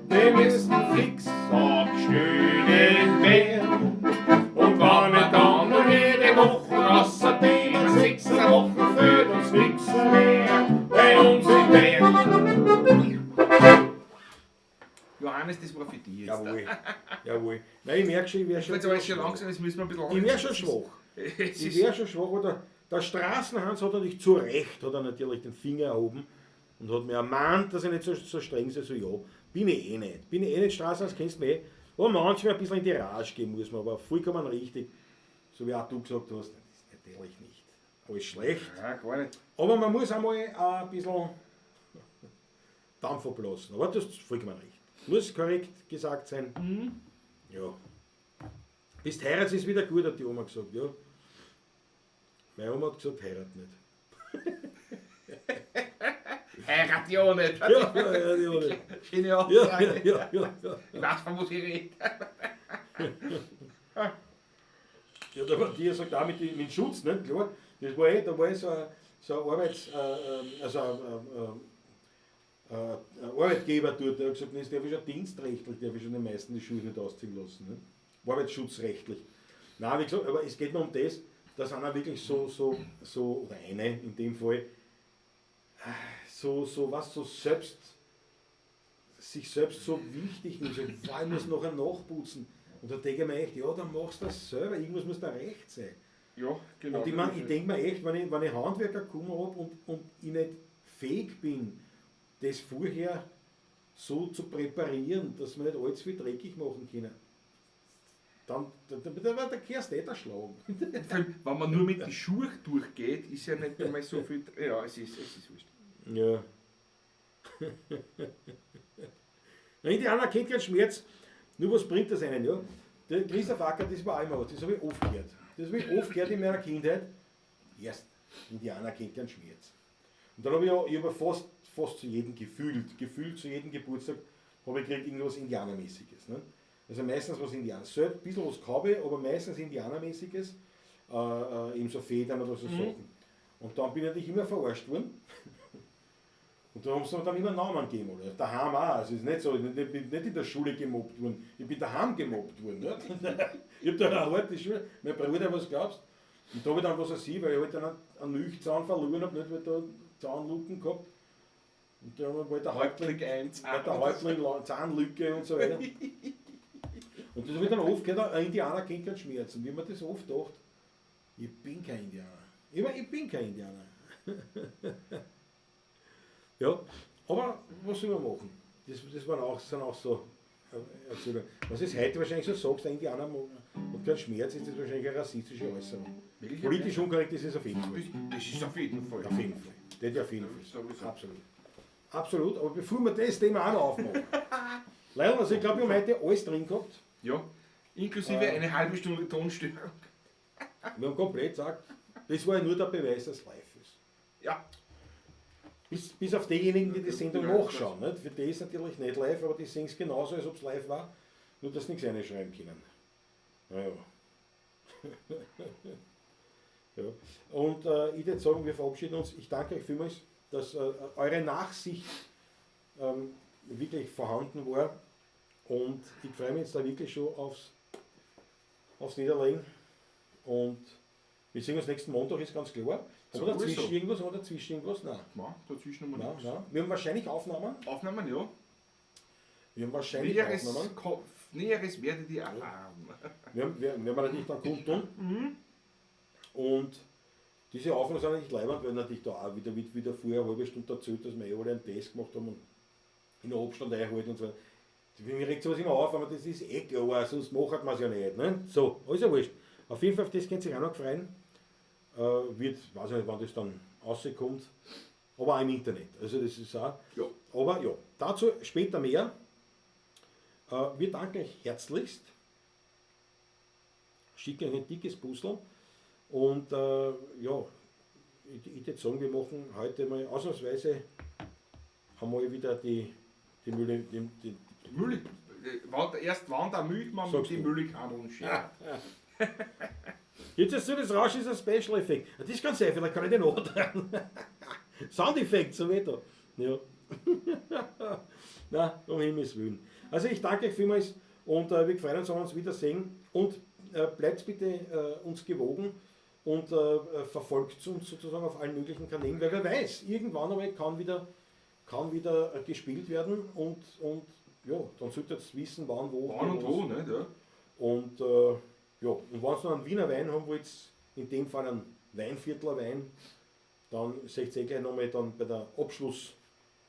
die müssen fix abgeschnitten werden. Und wenn wir dann noch jede Woche außerdem 6 Wochen fehlt uns nix mehr bei uns in Bern. Johannes, das war für dich jetzt. Jawohl, jawohl. Nein, ich merke schon, ich werde schon. Jetzt aber schon langsam, jetzt müssen wir ein bisschen. Ich werde schon schwach. Es Ich ist, wäre schon schwach, oder der Straßenhans hat natürlich zu Recht, hat er natürlich den Finger erhoben und hat mir ermahnt, dass ich nicht so streng sei. So, ja, bin ich eh nicht. Bin ich eh nicht, Straßenhans, kennst du mich eh. Aber manchmal ein bisschen in die Rage gehen muss man, aber vollkommen richtig. So wie auch du gesagt hast, das ist natürlich nicht alles schlecht. ja, gar nicht. Aber man muss einmal ein bisschen Dampf ablassen. Aber das ist vollkommen recht. Muss korrekt gesagt sein. Mhm. Ja. Bis heirat ist wieder gut, hat die Oma gesagt, ja. Meine Oma hat gesagt, heirat nicht. Heirat ja nicht. Ja, ja, ja, die nicht. Schöne Ja, Aussage. ja, ja, ja, ja. Ich weiß, von was ich rede. Ja, der Matthias sagt auch mit dem Schutz, nicht? Klar. Das war eh, da war eh so ein, so ein Arbeits, also ein Arbeitgeber dort, der hat gesagt, das darf ich schon dienstrechtlich, darf ich schon die meisten die Schuhe nicht ausziehen lassen. Ne? Arbeitsschutzrechtlich. Nein, wie gesagt, aber es geht nur um das, dass einer wirklich so, oder eine in dem Fall, so, so was, so selbst, sich selbst so wichtig nimmt, so, wow, ich muss nachher nachputzen. Und da denke ich mir echt, ja, dann machst du das selber, irgendwas muss da recht sein. Ja, genau. Und ich, mein, ich denke mir echt, wenn ich Handwerker gekommen habe und ich nicht fähig bin, das vorher so zu präparieren, dass wir nicht allzu viel dreckig machen können, dann, da kehrst du eh erschlagen. Vor allem, wenn man nur mit den Schuhen durchgeht, ist ja nicht einmal so viel. Ja, es ist wurscht. Ja. Der Indianer kennt keinen Schmerz, nur was bringt das einen, ja? Der Christoph Acker, das war auch immer was, das habe ich oft gehört. Das habe ich oft gehört in meiner Kindheit. Erst, Indianer kennt keinen Schmerz. Und dann habe ich ja, ich habe fast zu jedem gefühlt zu jedem Geburtstag, habe ich gekriegt irgendwas Indianermäßiges. Ne? Also meistens was Indianer. Selbst ein bisschen was Cowboy, aber meistens Indianermäßiges, eben so Federn oder so Sachen. Und dann bin ich natürlich immer verarscht worden. Und da haben sie mir dann immer einen Namen gegeben, oder? Daheim auch. Also es ist nicht so, ich bin nicht in der Schule gemobbt worden, ich bin daheim gemobbt worden. Ne? Ich hab da eine harte Schule, mein Bruder, was glaubst du? Und da habe ich dann was weiß ich, weil ich halt dann einen Milchzahn verloren habe, nicht, weil ich da Zahnlücken gehabt. Und dann war der Häuptling, 1, war der Häuptling Zahnlücke und so weiter. Und das habe ich dann oft gehört, ein Indianer kennt keinen Schmerz. Und ich habe mir das oft gedacht, ich bin kein Indianer. Ich bin kein Indianer. Ja, aber was soll man machen? Das waren auch, sind auch so Erzählungen. Was ist heute wahrscheinlich so sagst, ein Indianer hat keinen Schmerz, ist das wahrscheinlich eine rassistische Äußerung. Welche? Politisch unkorrekt ist es auf jeden Fall. Das ist auf jeden Fall. Auf jeden Fall. Das ist auf jeden Fall. Sowieso. Absolut. Absolut, aber bevor wir das Thema auch noch aufmachen. Leider, also ich glaube, wir haben heute alles drin gehabt. Ja, inklusive eine halbe Stunde Tonstörung. Wir haben komplett gesagt, das war ja nur der Beweis, dass es live ist. Ja. Bis auf diejenigen, die die Sendung Ja, nachschauen. Nicht? Für die ist natürlich nicht live, aber die sehen es genauso, als ob es live war, nur dass sie nichts reinschreiben können. Naja. Ja. Und ich würde sagen, wir verabschieden uns. Ich danke euch vielmals, dass eure Nachsicht wirklich vorhanden war. Und ich freue mich jetzt da wirklich schon aufs Niederlegen. Und wir sehen uns nächsten Montag, ist ganz klar. Haben wir Sowieso. dazwischen irgendwas? Haben wir dazwischen irgendwas? Nein. Nein, dazwischen haben wir Nein, nichts. nein. Wir haben wahrscheinlich Aufnahmen. Aufnahmen, ja. Wir haben wahrscheinlich Näheres, Aufnahmen. Näheres werdet ihr erfahren. Wir haben, wir, werden wir natürlich dann kundtun. Und diese Aufnahmen sind natürlich leibend, weil natürlich da auch wieder vorher eine halbe Stunde erzählt, dass wir eh alle einen Test gemacht haben und in den Abstand einhalten und so. Mir regt sowas immer auf, aber das ist eh klar, sonst macht man es ja nicht. Ne? So, alles ja wurscht. Auf jeden Fall, auf das könnt ihr sich auch noch freuen. Wird, weiß ich nicht, wann das dann rauskommt, aber auch im Internet. Also das ist auch. Ja. Aber ja, dazu später mehr. Wir danken euch herzlichst. Schicken euch ein dickes Puzzle. Und ja, ich würde sagen, wir machen heute mal ausnahmsweise einmal wieder die Mühle. Die Die Mühle, erst wann der Milchmann mit Sagst die du. Mühle kann und schert. Jetzt ist so, das Rausch ist ein Special Effekt. Das ist ganz einfach, vielleicht kann ich den auch dran. Soundeffekt, so weiter. Ja. Na, um Himmels Willen. Also ich danke euch vielmals und wir freuen uns, wenn wir uns wiedersehen. Und bleibt bitte uns gewogen und verfolgt uns sozusagen auf allen möglichen Kanälen, weil wer weiß, irgendwann einmal kann wieder gespielt werden und ja, dann solltet ihr wissen, wann, wo. Wann und was. wo, nicht? Ja. Und ja, und wenn ihr noch einen Wiener Wein haben wollt, in dem Fall einen Weinviertler Wein, dann seht ihr eh gleich nochmal dann bei der Abschluss,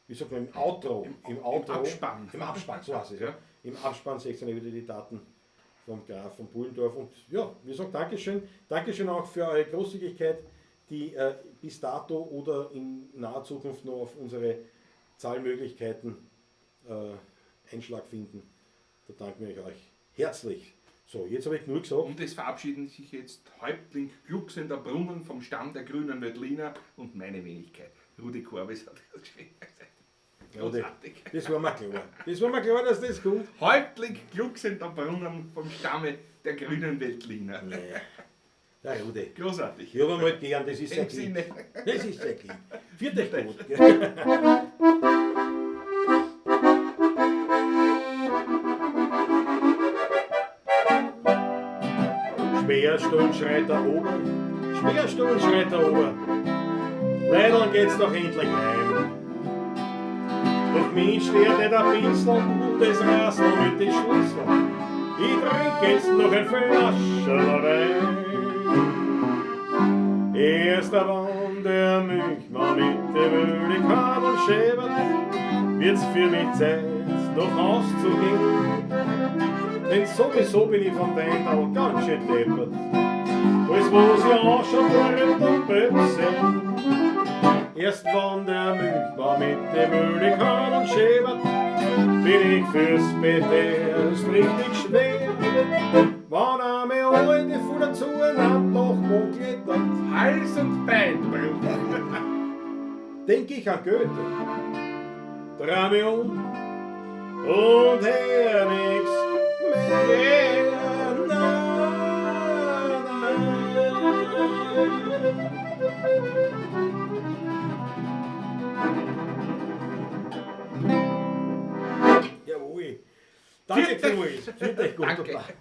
wie sagt man, im Outro. Im Outro. Im Abspann. Im Abspann, so heißt es, ja. Ja. Im Abspann seht ihr dann wieder die Daten vom Graf von Pullendorf. Und ja, wir sagen Dankeschön. Dankeschön auch für eure Großzügigkeit, die bis dato oder in naher Zukunft noch auf unsere Zahlmöglichkeiten Einschlag finden. Da danken wir euch herzlich. So, jetzt habe ich genug gesagt. Und es verabschieden sich jetzt Häuptling Glucksender Brunnen vom Stamm der Grünen Veltliner und meine Wenigkeit. Rudi Korbes hat das geschrieben. Großartig. Das war mir klar. Das war mir klar, dass das kommt. Häuptling Glucksender Brunnen vom Stamme der Grünen Veltliner. Nee. Der Rudi. Großartig. Ich habe ihn halt gern, das ist Im sehr Kind. Sinne. Das ist sehr Kind. Viert euch gut. Gell? Schwerstuhl schreit der Ober, Schwerstuhl schreit der Ober. Leider geht's doch endlich heim. Doch mich stört nicht ein bisschen das Rasel mit den Schlüssel. Ich trink jetzt noch ein Flaschel Wein. Erst wann der Milchmann mit dem Öl kam und schäbert, wird's für mich Zeit. nach Haus zu gehen. Denn sowieso bin ich vom Weindal ganz schön deppert. Alles, was ich anschaue, rührt und Böpse. Erst wann der Milchmann mit dem Ölikörnern schäbert, bin ich fürs Bett erst richtig schwer. Wann einmal alte voller zueinander nach Mond klettert, Hals- und Beinbruch. denk ich an Goethe. Dreh mich um und hör nix mehr. Na, na. Jawohl. Danke vielmals. Vielen Dank. Danke.